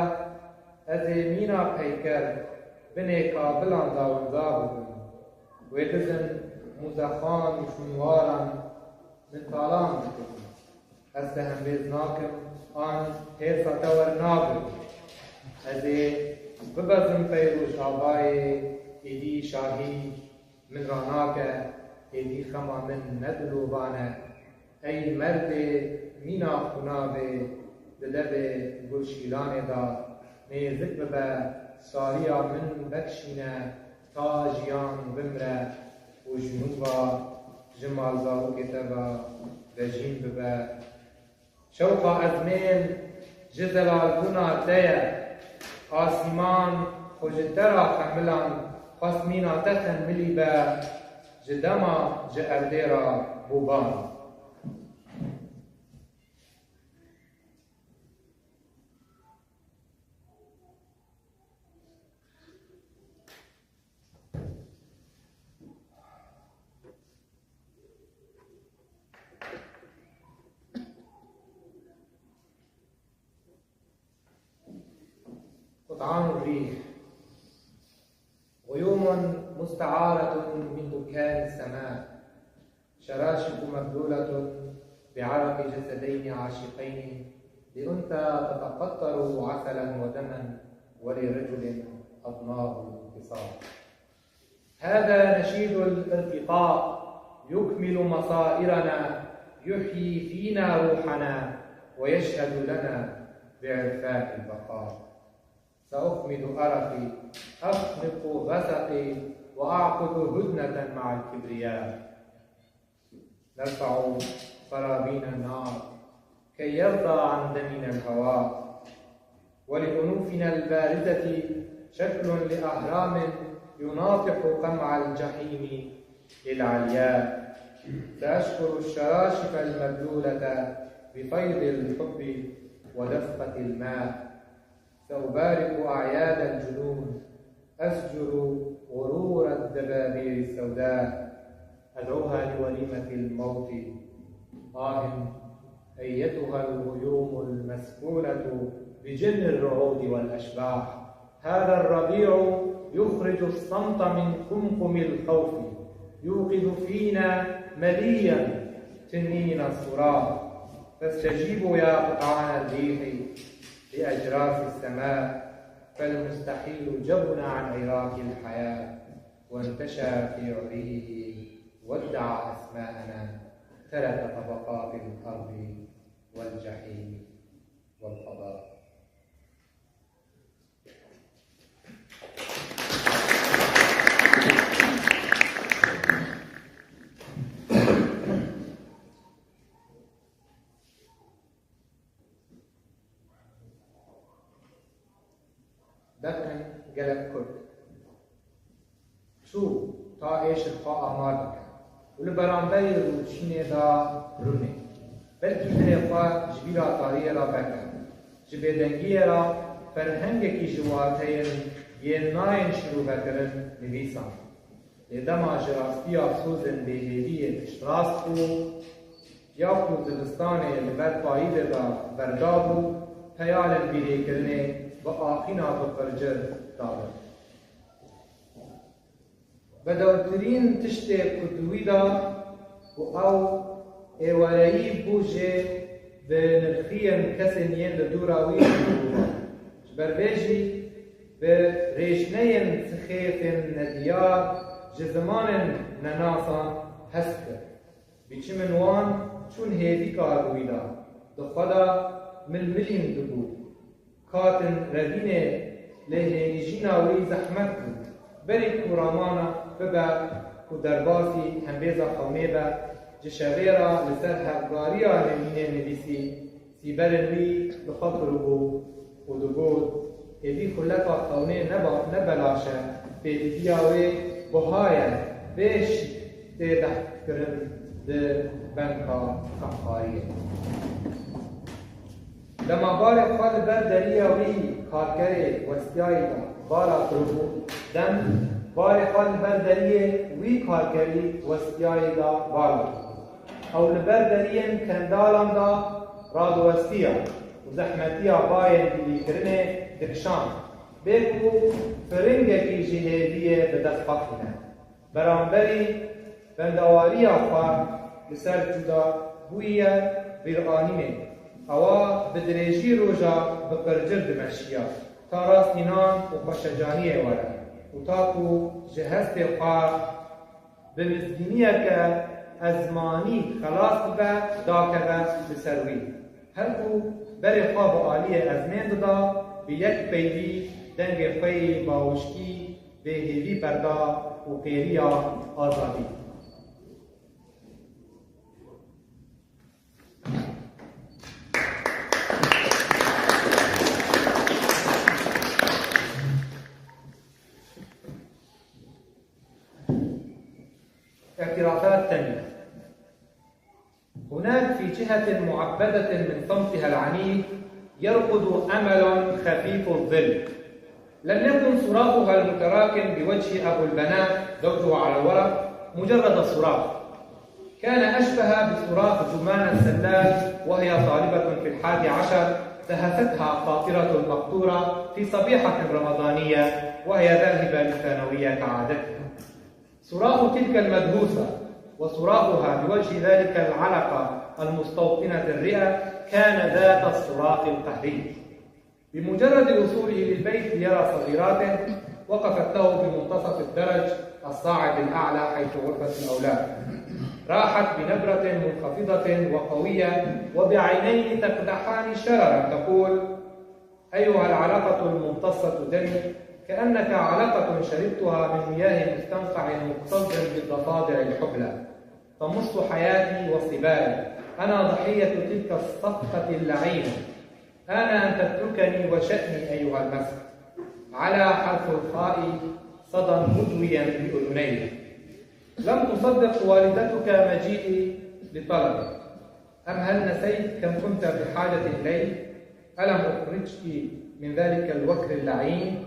ez ê mîna peyker binê kabilan da winda bibim. Wê dizin mûzexan û şûnwaran min talan bikin. Ez te hembêz nakim an hêrsa te wernabim. Ez ê bibezim pey Rojavayê êdî şahî min ranake, êdî xema min ne dilovan e. Ey merdê mîna xunavê di devê Gulşîlanê de nêzik bibe, sariya min vekşîne ta jiyan bimre û ji nû ve ji malzarokê te ve vejîn bibe. Şewqa ezmên ji zelalbûna te ye. Asîman xwe ji te re xemilan, xwest mîna te xemilî be, ji dema ji erdê re bûban. قطعان الريح. غيوم مستعارة من دكان السماء. شراشف مبلولة بعرق جسدين عاشقين، لأنثى تتقطر عسلا ودما، ولرجل أضناه الانتصار. هذا نشيد الارتقاء يكمل مصائرنا، يحيي فينا روحنا، ويشهد لنا بعرفان البقاء. سأخمد أرقي، أخنق غسقي، وأعقد هدنة مع الكبرياء. نرفع قرابين النار كي يرضى عن دمنا الهواء، ولأنوفنا البارزة شكل لأهرام يناطح قمع الجحيم للعلياء. سأشكر الشراشف المبلولة بفيض الحب ودفقة الماء. سأبارك أعياد الجنون، أزجر غرور الدبابير السوداء، أدعوها لوليمة الموت. آه أيتها الغيوم المسكونة بجن الرعود والأشباح، هذا الربيع يخرج الصمت من قمقم الخوف، يوقظ فينا مليا تنين الصراخ، فاستجيبوا يا قطعان الريح لأجراس السماء، فالمستحيل جبنا عن عراك الحياة، وانتشى في عريه وادعى أسماءنا، ترك طبقات الأرض والجحيم والفضاء. Dev in gelek kurt. Çû ta êşir xwe amar bike û li beramberî rûçînê de rûnê. Belkî dilê xwe ji bîra tariyê re veke. Ji bêdengiyê re ferhengekî ji wateyên yên nayên şirûvekirin nivîsand. Lê dema ji rastiya sozên bêhêviyê piştrast bû, ya ku zivistanê li ber payîzê de berdabû, peyalên bîrêkirinê bi axîna bi qircir dabin. Bedewtirîn tiştê ku di wî de ku ew êwareyî bû jê bi nirxiyên kesên yên li dûra wî bû. Ji ber vê jî bi rêşneyên sixêfên nediyar ji zimanên nenasan hez kir. Biçimên wan çûn hêvî kar bûyî de, di xwe de milmilîn dibû. Katin revînê lê hênîjîna wî zehmet bû. Berî ku ramana bibe ku derbasî hembêza xewnê be, ji şevê re li ser hevgariya nivînê nivîsî, sîberên wî li xwe kiribû û digot, êdî xuleka xewnê ne ba-, ne belaş e, pêdiviya wê buha ye, vê şî tê dehkirin di benka xemxariyê. Dema barê xwe li ber deriya wî karkerê westiyayî de bala kiribû, dem barê xwe li ber deriyê wî karkerî westiyayî de bala kiribû. Ew li ber deriyên kendalan de radiwestiya û zehmetiya bayên dîlîkirinê dikişand, bê ku firingekî ji hêviyê bi dest xwe xîne. Beramberî bendewariya xwe li ser cudabûyî ye bîranînê. Ewa bi dirêjî roja bi qircir dimeşiya, ta rastînan û xweşecaniyê were û ta ku ji hestê xwe bi mizgîniyeke ezmanî xelas bibe, dakeve li ser wî. Her ku berê xwe bi aliyê ezmên dida, bi yek peyvî dengê xwe yê bawişkî bêhêvî berda û qêriya azadî. اعترافات تانية. هناك في جهة معبدة من صمتها العنيف يرقد أمل خفيف الظل. لم يكن صراخها المتراكم بوجه أبو البنات زوجها على الورق مجرد صراخ، كان أشبه بصراخ جمانة السلال وهي طالبة في الحادي عشر، دهستها قاطرة المقطورة في صبيحة رمضانية وهي ذاهبة للثانوية كعادتها. صراخ تلك المدهوسة وصراخها بوجه ذلك العلقة المستوطنة الرئة كان ذات الصراخ القهري. بمجرد وصوله للبيت ليرى صغيراته، وقفت له بمنتصف الدرج الصاعد الأعلى حيث غرفة الأولاد. راحت بنبرة منخفضة وقوية وبعينين تقدحان شررا تقول: أيها العلقة الممتصة دمي، كأنك علقة شربتها من مياه مستنقع مكتظ بالضفادع الحبلى، تمص حياتي وصبايا. أنا ضحية تلك الصفقة اللعينة. آن أن تتركني وشأني أيها المسك. على حرف الخاء صدى مدويا بأذني. لم تصدق والدتك مجيئي لطلبك. أم هل نسيت كم كنت بحاجة إلي؟ ألم أخرجك من ذلك الوكر اللعين؟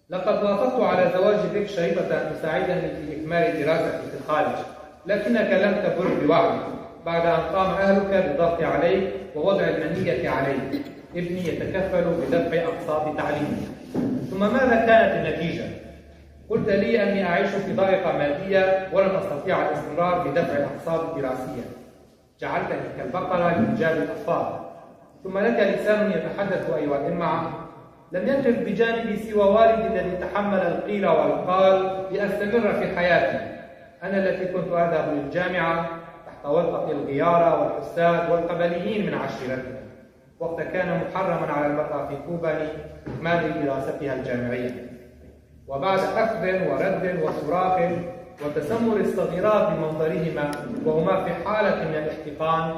لقد وافقت على زواج بك شريطة تساعدني في إكمال دراستي في الخارج، لكنك لم تبر بوعدك بعد أن قام أهلك بالضغط عليك ووضع المنية عليك. ابني يتكفل بدفع أقساط تعليمي. ثم ماذا كانت النتيجة؟ قلت لي أني أعيش في ضائقة مادية ولن أستطيع الاستمرار بدفع الأقساط الدراسية. جعلتني كالبقرة لإنجاب الأطفال. ثم لك لسان يتحدث أيها الإمعة. لم يقف بجانبي سوى والدي الذي تحمل القيل والقال لأستمر في حياتي. أنا التي كنت أذهب للجامعة تحت ورقة الغيارة والحساد والقبليين من عشيرتنا. وقت كان محرما على المرأة في كوباني إكمال دراستها الجامعية. وبعد أخذ ورد وصراخ وتسمر الصغيرات بمنظرهما وهما في حالة من الاحتقان،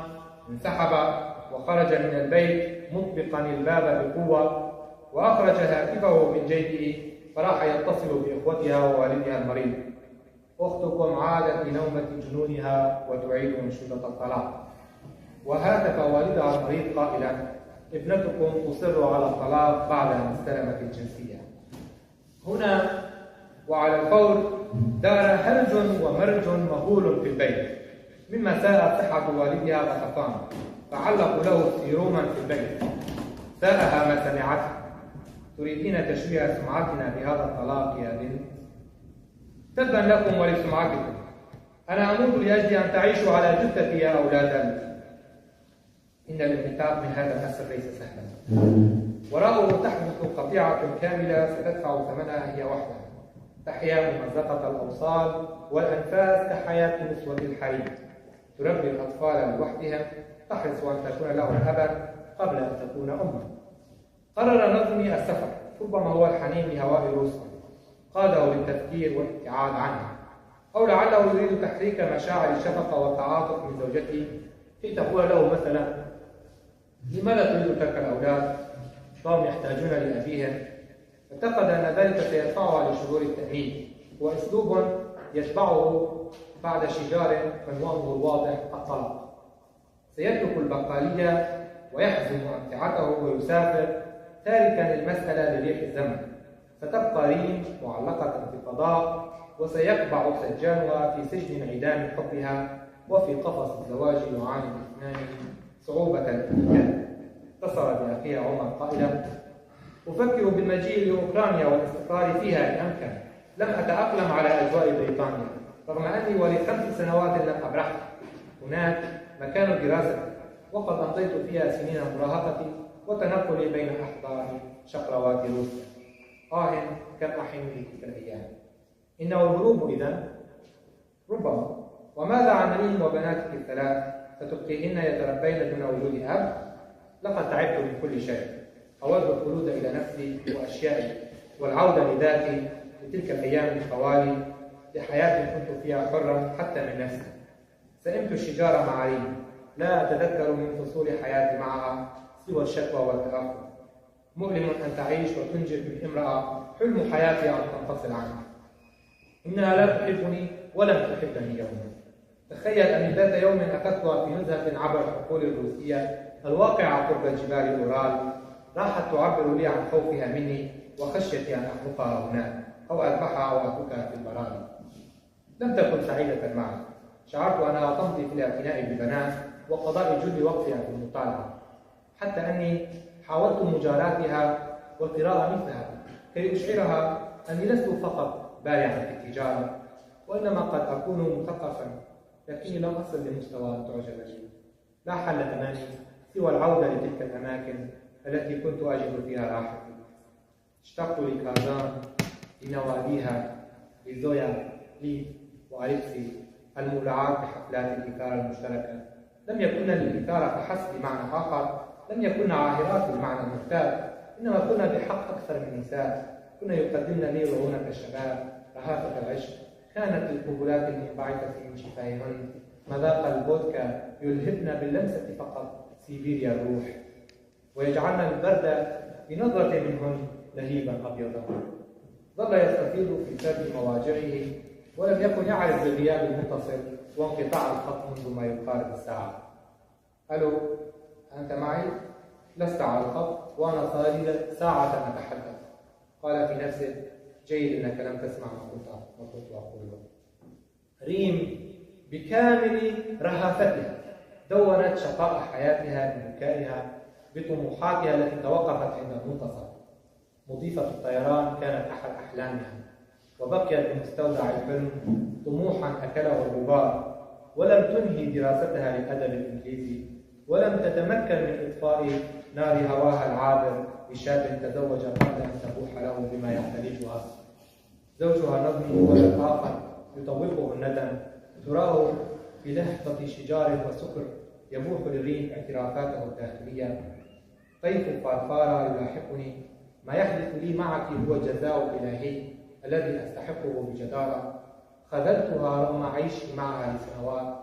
انسحب وخرج من البيت مطبقا الباب بقوة، وأخرج هاتفه من جيبه فراح يتصل بإخوتها ووالدها المريض. أختكم عادت لنومة جنونها وتعيد أنشودة الطلاق. وهاتف والدها المريض قائلا: ابنتكم تصر على الطلاق بعد أن استلمت الجنسية. هنا وعلى الفور دار هرج ومرج مهول في البيت، مما ساءت صحة والدها غطفان، فعلقوا له سيروما في البيت. ساءها ما سمعته. تريدين تشويه سمعتنا بهذا الطلاق يا بنت؟ تبا لكم ولسمعتكم. أنا أموت لأجل أن تعيشوا على جثتي يا أولاد ال-، إن الانبثاق من هذا النسل ليس سهلا. وراءه تحدث قطيعة كاملة ستدفع ثمنها هي وحدها. تحيا ممزقة الأوصال والأنفاس كحياة نسوة الحريم. تربي الأطفال لوحدها، تحرص أن تكون لهم أبا قبل أن تكون أما. قرر نظمي السفر، ربما هو الحنين لهواء روسيا قاده للتفكير والابتعاد عنها، أو لعله يريد تحريك مشاعر الشفقة والتعاطف من زوجته كي تقول له مثلا: لماذا تريد ترك الأولاد؟ فهم يحتاجون لأبيهم. اعتقد أن ذلك سيدفعها لشعور التأنيب، وأسلوب يتبعه بعد شجار عنوانه الواضح: الطلاق. سيترك البقالية ويحزم أمتعته ويسافر، تاركا المسألة لريح الزمن. ستبقى ريم معلقة في الفضاء، وسيقبع سجانها في سجن انعدام حبها، وفي قفص الزواج يعاني الاثنان صعوبة الانفكاك. اتصل بأخيها عمر قائلا: أفكر بالمجيء لأوكرانيا والاستقرار فيها إن أمكن. لم أتأقلم على أجواء بريطانيا، رغم أني ولي خمس سنوات لم أبرحها. هناك مكان دراستي، وقد أمضيت فيها سنين مراهقتي وتنقلي بين أحضان شقروات روسيا. آه، كم أحن لتلك الأيام. إنه الهروب إذن؟ ربما. وماذا عن ريم وبناتك الثلاث؟ ستبقيهن يتربين دون وجود أب؟ لقد تعبت من كل شيء. أود الخلود إلى نفسي وأشيائي، والعودة لذاتي، لتلك الأيام الخوالي، لحياة كنت فيها حرا حتى من نفسي. سئمت الشجار مع ريم، لا أتذكر من فصول حياتي معها سوى الشكوى والتأخر. مؤلم أن تعيش وتنجب من امرأة حلم حياتها أن تنفصل عنها. إنها لا تحبني ولم تحبني يوما. تخيل أني ذات يوم أخذتها في نزهة عبر الحقول الروسية الواقعة قرب جبال أورال، راحت تعبر لي عن خوفها مني وخشيتي أن أحرقها هناك أو أذبحها وأتركها في البراري. لم تكن سعيدة معي. شعرت أنها تمضي في الاعتناء بالبنات وقضاء جل وقتها في المطالعة، حتى أني حاولت مجاراتها والقراءة مثلها كي أشعرها أني لست فقط بارعا في التجارة، وإنما قد أكون مثقفا، لكني لم أصل لمستوى أن تعجب به. لا حل أمامي سوى العودة لتلك الأماكن التي كنت أجد فيها راحتي. اشتقت لكازان، لنواديها، لزويا، لي، وأليكسي، المولعات بحفلات الإثارة المشتركة. لم يكن للإثارة فحسب بمعنى آخر، لم يكن عاهرات بالمعنى المعتاد، إنما كن بحق أكثر من نساء، كن يقدمن لي رعونة الشباب، رهافة العشق، كانت القبلات المنبعثة من شفاههن مذاق الفودكا، يلهبن باللمسة فقط سيبيريا الروح. ويجعلن البرد بنظرة منهن لهيبا أبيضا. ظل يستفيض في سرد مواجعه، ولم يكن يعرف بغياب المتصل وانقطاع الخط منذ ما يقارب الساعة. ألو، أنت معي؟ لست على الخط، وأنا صار لي ساعة أتحدث. قال في نفسه: جيد أنك لم تسمع ما كنت، ما كنت أقوله. ريم بكامل رهافتها دونت شقاء حياتها ببكائها، بطموحاتها التي توقفت عند المنتصف. مضيفة الطيران كانت أحد أحلامها، وبقيت بمستودع الحلم طموحا أكله الغبار، ولم تنهي دراستها للأدب الإنجليزي، ولم تتمكن من إطفاء نار هواها العابر بشاب تزوج قبل أن تبوح له بما يحتلجها. زوجها نظمي ولد آخر يطوقه الندم، تراه في لحظة شجار وسكر يبوح للريح اعترافاته الداخلية. طيف فارفارة يلاحقني، ما يحدث لي معك هو الجزاء الإلهي الذي أستحقه بجدارة. خذلتها رغم عيشي معها لسنوات،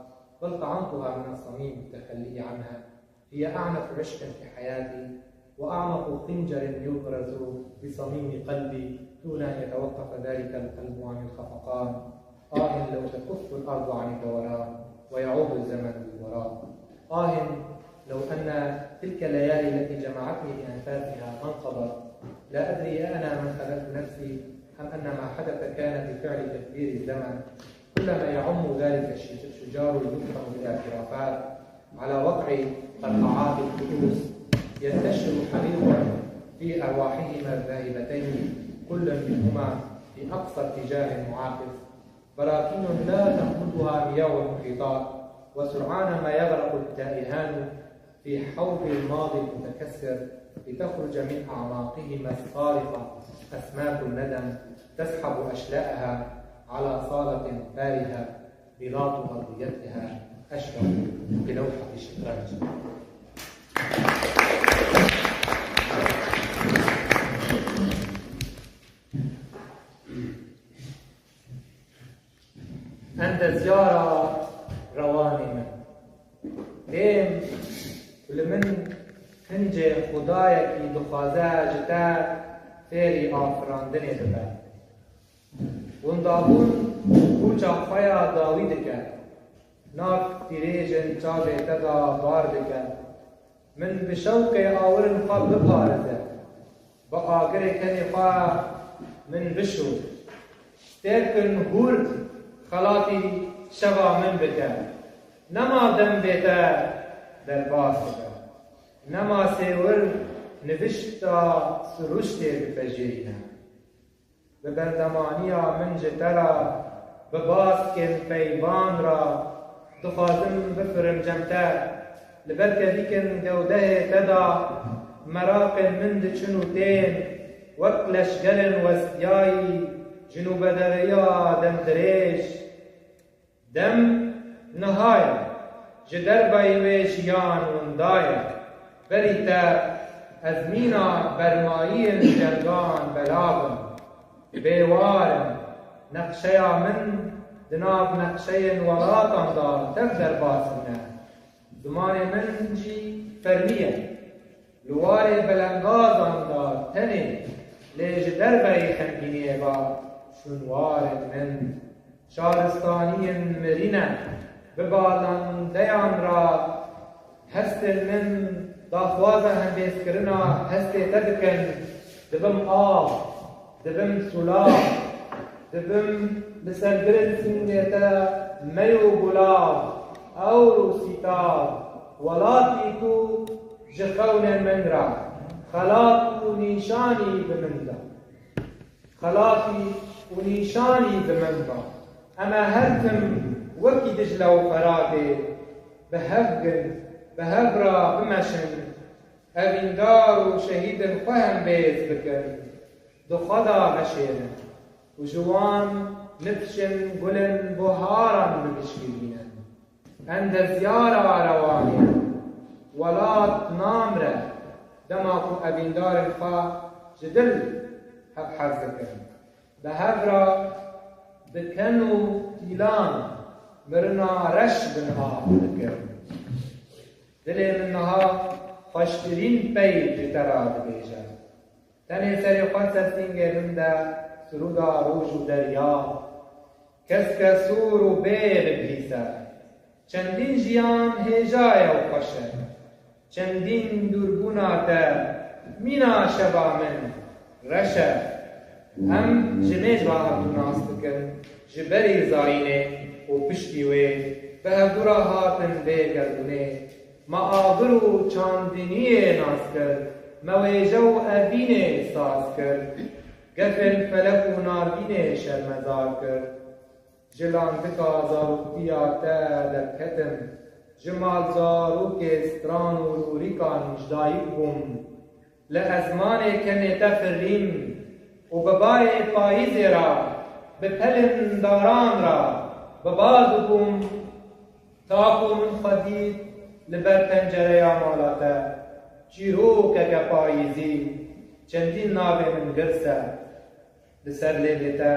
بل طعنتها من الصميم بالتخلي عنها. هي أعنف عشق في حياتي، وأعمق خنجر يغرز بصميم قلبي دون أن يتوقف ذلك القلب عن الخفقان. آه لو تكف الأرض عن الدوران ويعود الزمن للوراء. آه لو أن تلك الليالي التي جمعتني بأنفاسها ما انقضت. لا أدري أنا من خذلت نفسي أم أن ما حدث كان بفعل تدبير الزمن. كلما يعم ذلك الشج-، الشجار المفخم بالاعترافات على وقع قرقعات الكؤوس، ينتشر حريق في أرواحهما الذاهبتين، كل منهما في أقصى اتجاه معاكس. براكين لا تخمدها مياه المحيطات، وسرعان ما يغرق التائهان في حوض الماضي المتكسر، لتخرج من أعماقهما الصارخة أسماك الندم تسحب أشلاءها على صالة فارهة بلاط أرضيتها أشبه بلوحة شطرنج. Endezyara rewanê min. Dêm ku li min kincê Xwedayekî dixwaze ji te fêrî afirandinê bibe. Windabûn rûça xwe ya dawî dike. Nav tîrêjên çavê te de bar dike. Min bi şewqê awirin xwe biparize. Bi agirê kenê xwe min bişo. Stêrkin hûr xelatî şeva min bike. Nema dem bê te derbas dibe. Nema sêwir nivişta siruştê dipejirîne. Bi berdemaniya min ji te re, bi baskên peyvan re, dixwazim bifirim cem te. Li ber kevîkên gewdehê te de meraqên min diçin û tên, wek leşgerên westiyayî ji nûbederiya demdirêj. Dem niha ye, ji derveyî wê jiyan winda ye. Berî te ez mîna bermayiyên jengan belav im. Bêwar im, nexşeya min di nav nexşeyên welatan de tev derbas bûne. Zimanê min jî fermî ye. Li warê belengazan de tenê, lê ji derveyî xemgîniyê ve şûnwarên min. Şaristaniyên mirî ne, bi balandeyan re hestên min daxwaza hembêzkirina hestê te dikin. Dibim av, dibim sûlav, dibim li ser birên sîngê te mey û gulav, ewr û sîtav. Welatî ku ji xewnên min re xelat û nîşanî bi min da. Xelatî û nîşanî bi min da. Em ê her tim wekî Dicle û Feratê bi hev gin, bi hev re bimeşin. Evîndar û şehîdên xwe hembêz bikin, di xwe de veşêrin û ji wan nifşên gulên buharan bibişkivînin. Endezyara rewanê ye. Welat namire, dema ku evîndarên xwe ji dil hev hez dikin. Bi hev re bi ken û tîlan mirina reş bin av dikin. Dilê min niha xweştirîn peyv ji te re dibêje. Tenê serê xwe ser sîngê min de sirûda roj û derya. Keske sor û bê bibihîse. Çendîn jiyan hêja ye û xweş e. Çendîn dûrbûna te, mîna şeva min, reş e. Em ji mêj ve hevdû nas dikin, ji berî zayînê û piştî wê bi hevdû re hatin vê gerdûnê. Me agir û çandiniyê nas kir, me wêje û evînê saz kir, gefên felek û narînê şermezar kir. Ji landika zaroktiya te derketim, ji malzarokê stran û rûrîkan ji dayik bûm. Li ezmanê kemê te firîm û bi bayê payîzê re, bi pelên daran re bi ba dibûm, ta ku min xwe dît li ber pencereya mala te, çîrokeke payîzî, çendîn navê min girs e. Li ser lêvê te,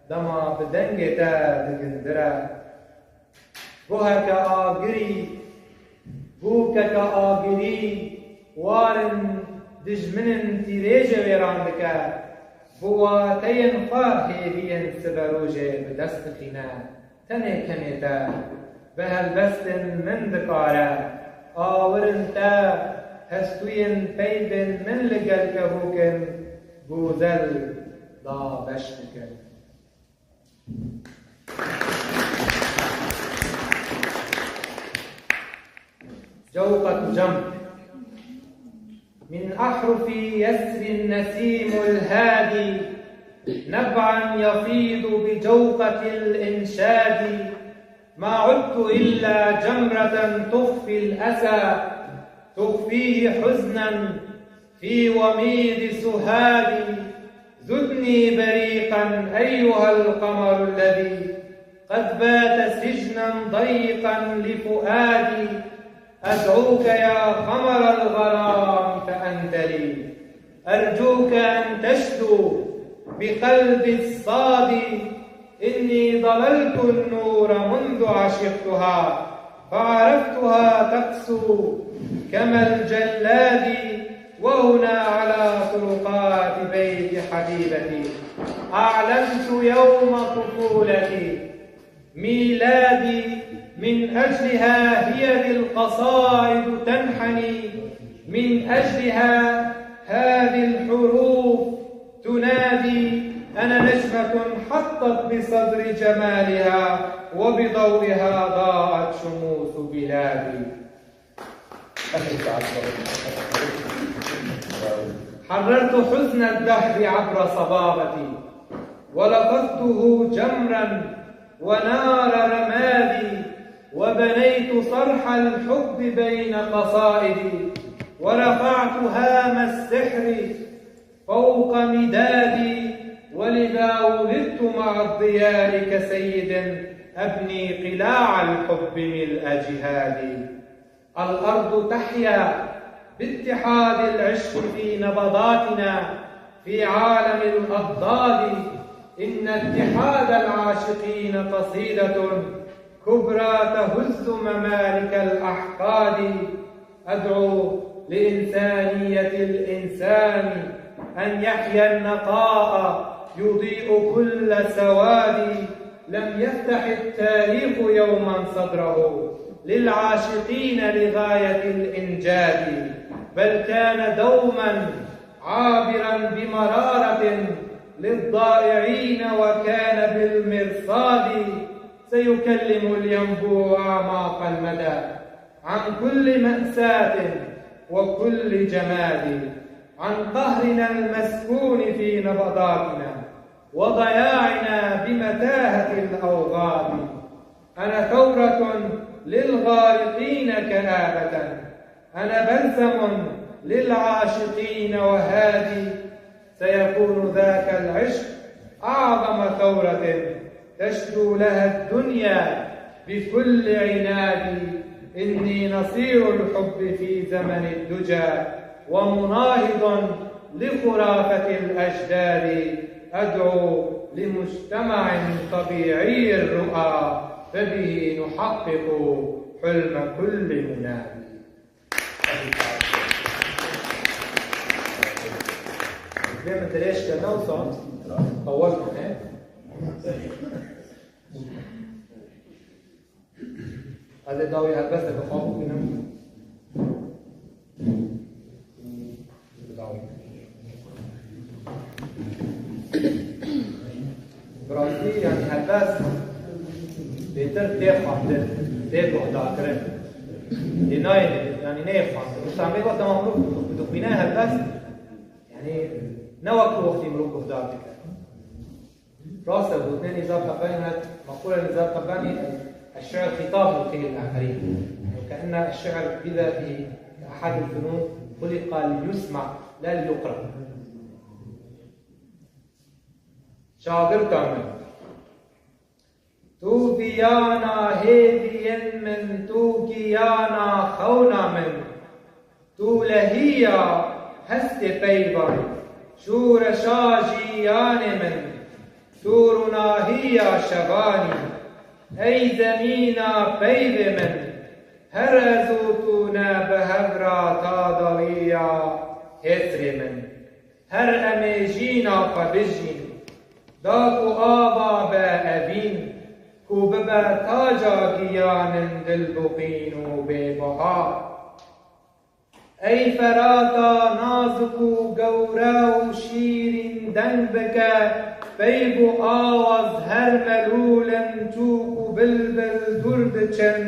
dema bi dengê te digindire. Guheke agirî, bûkeke agirî, warin dijminin tîrêjê wêran dike, bi wateyên xwe hêviyên siberojê bi dest dixîne. Tenê kemê te bi helbestên min dikare awirên te, hestûyên peyvên min li gel kevok in, gozel dabeş dikin. جوقة جمر. من أحرف يسري النسيم الهادي، نبعا يفيض بجوقة الإنشاد، ما عدت إلا جمرة تخفي الأسى، تخفيه حزنا في وميض سهادي. زدني بريقا أيها القمر الذي قد بات سجنا ضيقا لفؤادي. أدعوك يا قمر الغرام فأنت لي، أرجوك أن تشدو بقلبي الصادي. إني ضللت النور منذ عشقتها، فعرفتها تقسو كما الجلاد. وهنا على طرقات بيت حبيبتي أعلنت يوم طفولتي، ميلادي. من أجلها هي ذي القصائد تنحني، من أجلها هذه الحروف تنادي. أنا نجمة حطت بصدر جمالها، وبضوئها ضاءت شموس بلادي. حررت حزن الدهر عبر صبابتي، ولطخته جمرا ونار رمادي، وبنيت صرح الحب بين قصائدي، ورفعت هام السحر فوق مدادي. ولذا ولدت مع الضياء كسيد، أبني قلاع الحب ملء جهادي. الأرض تحيا باتحاد العشق في نبضاتنا في عالم الأضداد. إن اتحاد العاشقين قصيدة كبرى تهز ممالك الأحقاد. أدعو لإنسانية الإنسان أن يحيا النقاء يضيء كل سواد. لم يفتح التاريخ يوما صدره للعاشقين لغاية الإنجاد، بل كان دوما عابرا بمرارة للضائعين، وكان بالمرصاد سيكلم الينبوع أعماق المدى عن كل مأساة وكل جماد، عن قهرنا المسكون في نبضاتنا، وضياعنا بمتاهة الأوغاد. أنا ثورة للغارقين كآبة، أنا بلسم للعاشقين وهادي. سيكون ذاك العشق أعظم ثورة تشدو لها الدنيا بكل عناد. إني نصير الحب في زمن الدجى، ومناهض لخرافة الأجداد. أدعو لمجتمع طبيعي الرؤى، فبه نحقق حلم كل مناد. Vê min dirêj kirine, wisa qewet bûne. Ez ê dawî helbesteke xwe bixwînim. Bi rastî, yanî helbest bêtir tê xwendin, tê guhdarkirin. Lê nayê, yanî neyê xwendin. Wisa em ê wexta mirov dixwîne helbest, yanî ne wek ku wextî mirov guhdar dike. Rast e, gotinê Nîzar Qebanî hat, meqûla Nîzar Qebanî, "الشعر خطاب للآخرين." وكأن الشعر بذاته كأحد الفنون خلق ليسمع لا ليقرأ. Şagirta min. Tu viyana hêviyên min, tu giyana xewna min. Tu lehiya hestê peyvan, şûreşa jiyanê min. Tu rûnahiya şevanî, ey zemîna peyvê min. Her ez û tu ne bi hev re tadawiya hêsrê min. Her em ê jîna xwe bijîn, da ku ava be evîn, ku bibe taca giyanên dilbuqîn û bêbaha. Ey Ferata nazik û gewre û şîrîn deng bike, peyv û awaz her melûl in, çûk û bilbil dûr diçin,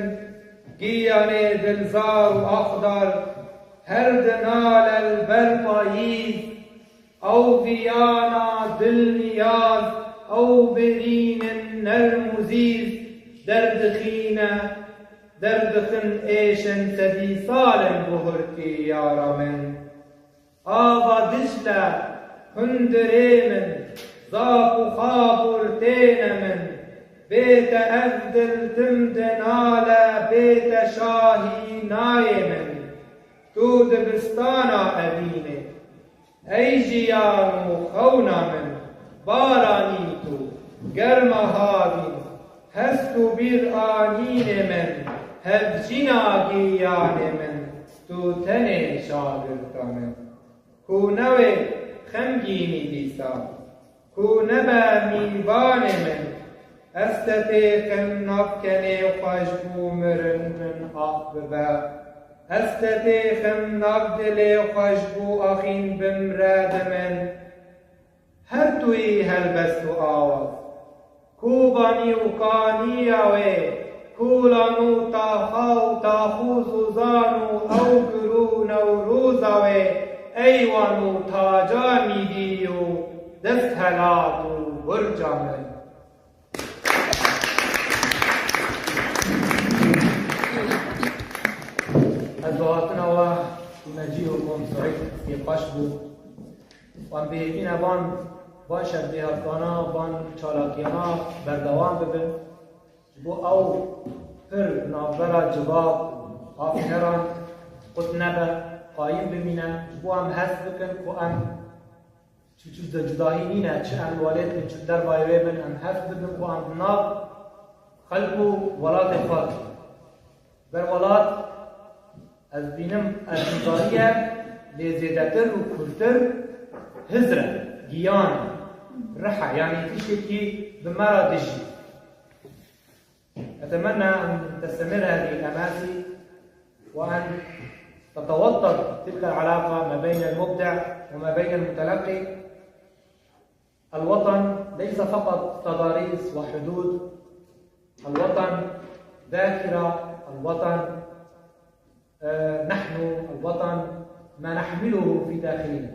giyanê dilzar û axdar her dinale li ber payîz. Ew viyana dilniyaz, ew birînin nerm û zîz, derdixîne, derdixin êşên sedî sal in guhurtî yara min. Ava Dicle, hundirê min, zaf û xabûr têne min, bê te ev dil tim dinale, bê te şahî nayê min. Tu dibistana evînê. Ey jiyan û xewna min, baranî tu, germa havîn, hest û bîr anînê min, hevjîna giyanê min, tu tenê şagirta min. Ku newê xemgînî dîsa, ku nebe mîvanê min, ez te têxim nav kenê xweş bû mirin min ax bibe. Ez te têxim nav dilê xweş bû axîn bimre di min. Her tu yî helbest û awaz. Ku vanî û kaniya wê, kulan û taxa û taxûz û zan û ew gir û newroza wê, ey wan û taca mîdî û desthilat û burca min. Ez bi hatina we Necî û Kom Seîd, hestê xweş bû. Em bi yekîne van, van şevbêhefkana, van çalakiyana berdewam bibin. Ji bo ew pir navbera civak, afîneran qut nebe, qayîm bimîne. Ji bo em hest bikin ku em çi, çi cudahî nîne, çi em li welêt bin, çi li dervayê wê bin, em hest bikin ku em di nav xelk û welatê xwe bin. Ber welat, ez dibînim, ez nizarî ye, lê zêdetir û kûrtir hizr e, giyan e, rih e, yanî tiştekî bi me re dijî. أتمنى أن تستمر هذه الأماسي وأن تتوطد تلك العلاقة ما بين المبدع وما بين المتلقي. الوطن ليس فقط تضاريس وحدود، الوطن ذاكرة، الوطن، آه، نحن، الوطن ما نحمله في داخلنا.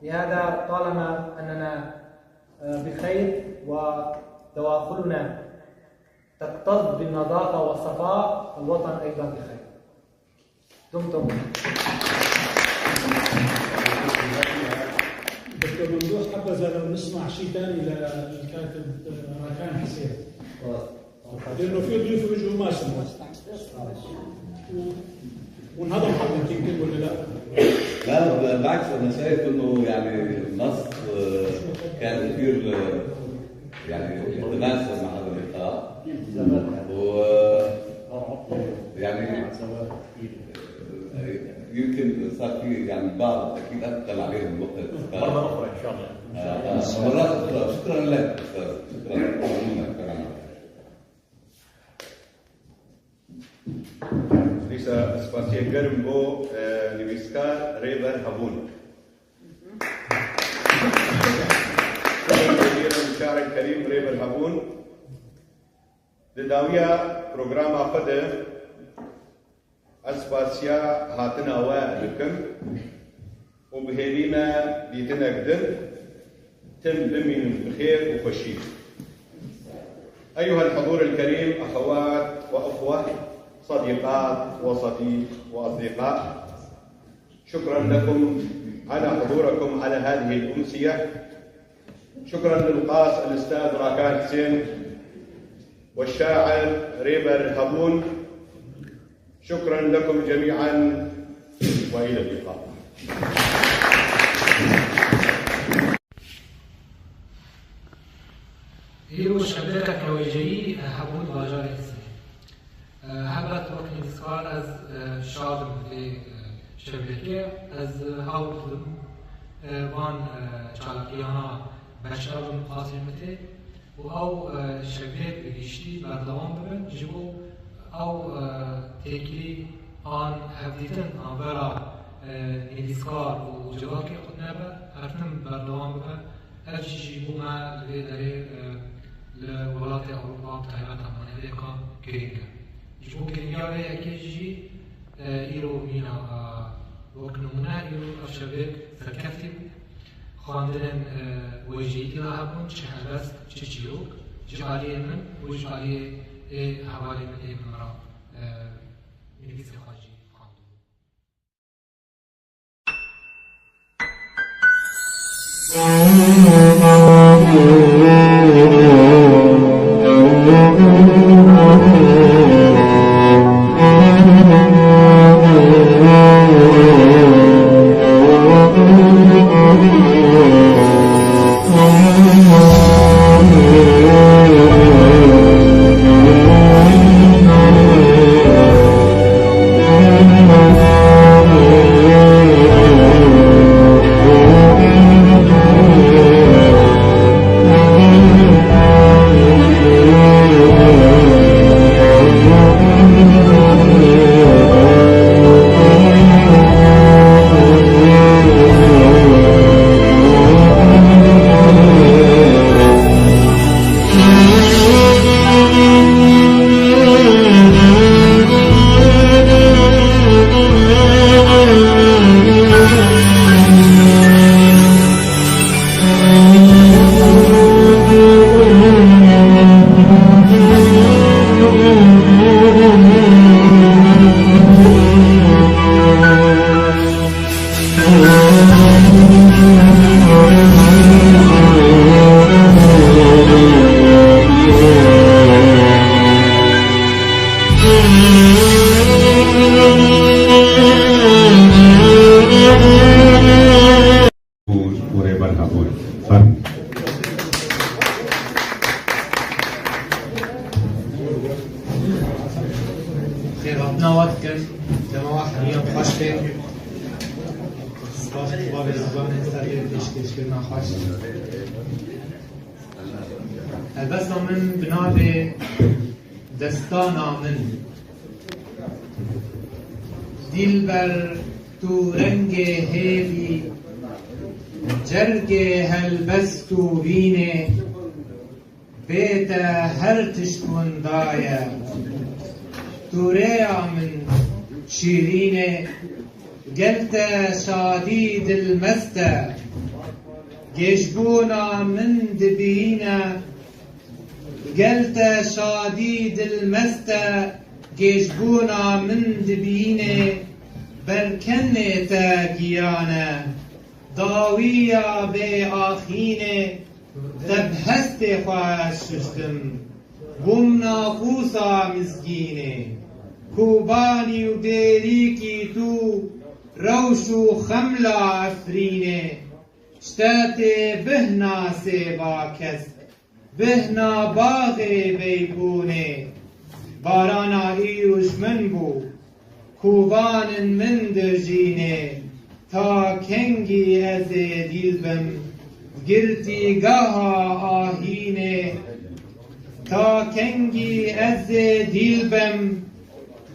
لهذا طالما أننا، آه، بخير ودواخلنا تكتظ بالنظافة والصفاء، الوطن أيضا بخير. دمتم. دكتور ممدوح، حبذا لو نسمع شيء ثاني للكاتب راكان حسين. لأنه في ضيوف بيجوا ما سمعوا. وانهضم حضرتك يمكن ولا لا؟ لا، بالعكس، أنا شايف إنه يعني النص، آه، كان كثير، آه، يعني يتناسب مع هذا اللقاء. و، يعني، يمكن صار في يعني بعض التأكيدات قل عليهم الوقت. مرة أخرى إن شاء الله. آه، آه، مرات أخرى. شكرًا لك أستاذ. شكرًا لك. Dîsa spasiyê germ bo, e, nivîskar Rêber Hebûn. Şairê Kerîm Rêber Hebûn. Di dawiya programa xwe de Ez spasiya hatina we dikim û bi hêvî me dîtinek din tim bimînin bi xêr û xweşî. أيها الحضور الكريم، أخوات وأخوة، صديقات وصديق وأصدقاء، شكرا لكم على حضوركم على هذه الأمسية. شكرا للقاص الأستاذ راكان حسين والشاعر ريبر هبون. شكرا لكم جميعا وإلى اللقاء. Îro şevbêreke wêjeyî hebûn bajarê Îzmîrê. Helbet wek nivîskar ez şad im vê şevbêrkê. Ez hewl didim van çalakiyana beşdar bim qasê min tê. û ew, e, şevbêrk bi giştî berdewam bibin, ji bo ew, e, têkilî an hevdîtin navbera, e, nivîskar û civakê xwe nebe, her tim berdewam bibe. Ev jî ji bo me li vê derê, e, li welatê Ewropa bi taybet Almanyayê vêka girîng e. Ji bo girîngiya vê yekê jî, e, îro mîna, e, wek nimûne îro ev şevbêrk serkeftî bû. Xwendinên, e, wêjeyî tê de hebûn, çi helbest, çi çîrok, ji aliyê min û ji aliyê ê hevalê min ê bi min re, e, nivîsê xwe jî xwendibû. û, û Rêber Hebûn. Fermî. Xêrhatina we dikim. Dema we hemiyan xweş bê. Spas ji bo vê zimanê ser vê pêşkêşkirina xweş. Helbesta min bi navê Destana min. Dîlber, tu rengê hêvî, cergê helbest û vînê, bê te her tişt winda ye. Tu rêya min şîrîn e, gel te şadî dilmest e, gêjbûna min dibîne, gel te şadî dilmest e, gêjbûna min dibîne, berkenê te giyan e. Dawiya bê axînê, te bi hestê xwe ez şuştim, bûm naqûsa mizgînê. Kobanî û dêrîkî tu, rewş û xemla Efrînê. Ji te tê bihna sêva kesk, bihna baxê Beybûnê. Barana îro ji min bû, kovan in min dirjînê. Ta kengî ez ê dîl bim, girtîgeha ahînê? Ta kengî ez ê dîl bim,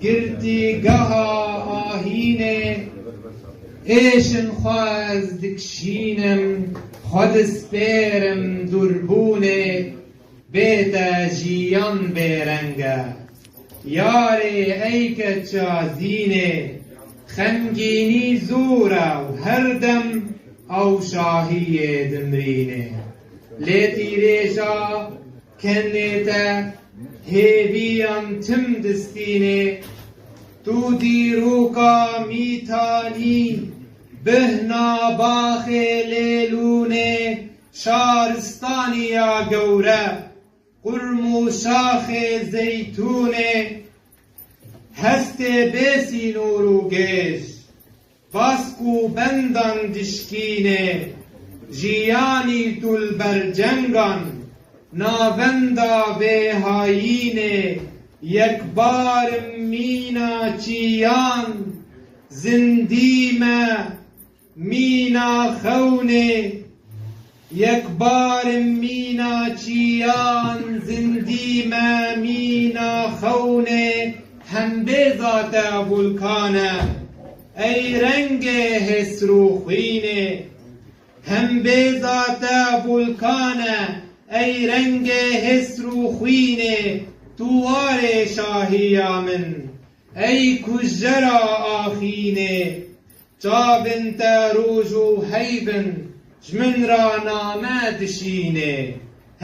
girtîgeha ahînê? Êşin xwe ez dikişînim, xwe dispêrim dûrbûnê. Bê te jiyan bêreng e. Yarê ey keça zînê, xemgînî zor e û her dem ew şahiyê dimrînê. Lê tîrêja kenê te hêviyan tim distînê. Tu dîroka mîtanî, bihna baxê lêlûnê, şaristaniya gewre, qurm û şaxê zeytûnê, hestê bê sînor û gêj, bask û bendan dişkînê, jiyanî tu li ber cengan, navenda vê hayînê, yekbarim mîna çiyan, zindî me, mîna xewnê, yekbarim mîna çiyan, zindî me mîna xewnê, hembêza te vulkan e, ey rengê hêsr û xwînê. Hembêza te vulkan e, ey rengê hêsr û xwînê, tu warê şahiya min, ey kujera axînê. Çavên te roj û heyv in, ji min re name dişînê.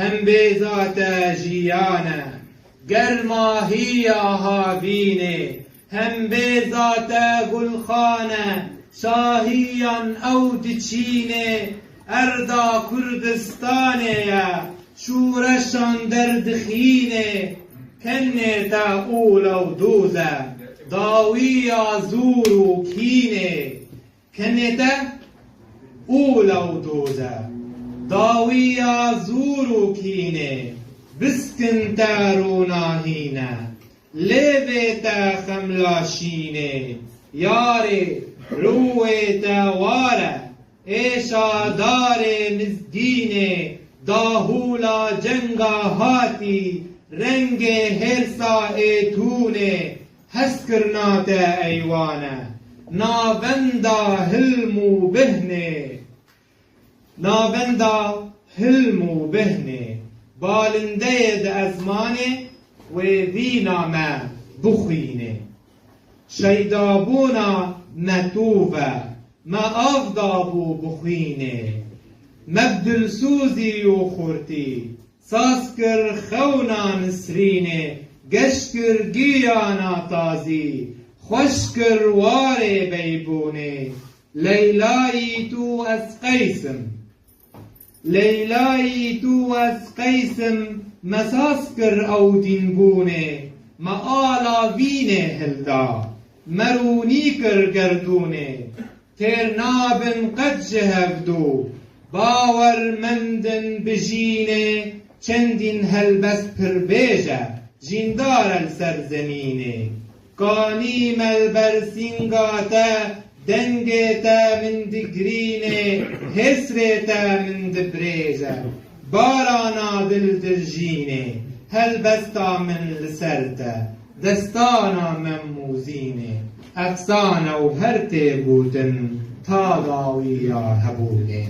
Hembêza te jiyan e, germahiya havînê. Hembêza te gulxan e, şahiyan ew diçînê. Erda Kurdistanê ye, şûreşan derdixînê. Kenê te ûlew doz e, dawiya zor û kînê. Kenê te ûlew doz e, dawiya zor û kînê. Biskin te ronahîne, lêvê te xemla şînê. Yarê rûyê te war e, êşa darê mizgînê, dahûla cenga hatî, rengê hêrsa êtûnê, hezkirina te eywan e, navenda hilm û bihnê, navenda hilm û bihnê, balindeyê di ezmanê wê vîna me bixwînê. Şeydabûna me tûv e, me av dabû bixwînê. Me bi dilsozî û xurtî saz kir xewna Nisrînê, geş kir giyana tazî, xweş kir warê beybûnê. Leylayî tu ez Qeys im. Leylayî tu ez Qeys im, me saz kir ew dînbûnê, me ala vînê hilda, me rûnî kir gerdûnê. Têr nabin qet ji hevdû, bawer mendin bijînê, çendîn helbest pirbêj e, jîndar e li ser zemînê. Kanî me li ber sînga te, dengê te min digirînê, hêsrê te min dibrêje. Barana dil dirjînê, helbesta min li ser te, destana me mûzînê. Efsane û her tê gotin, ta dawiya hebûnê.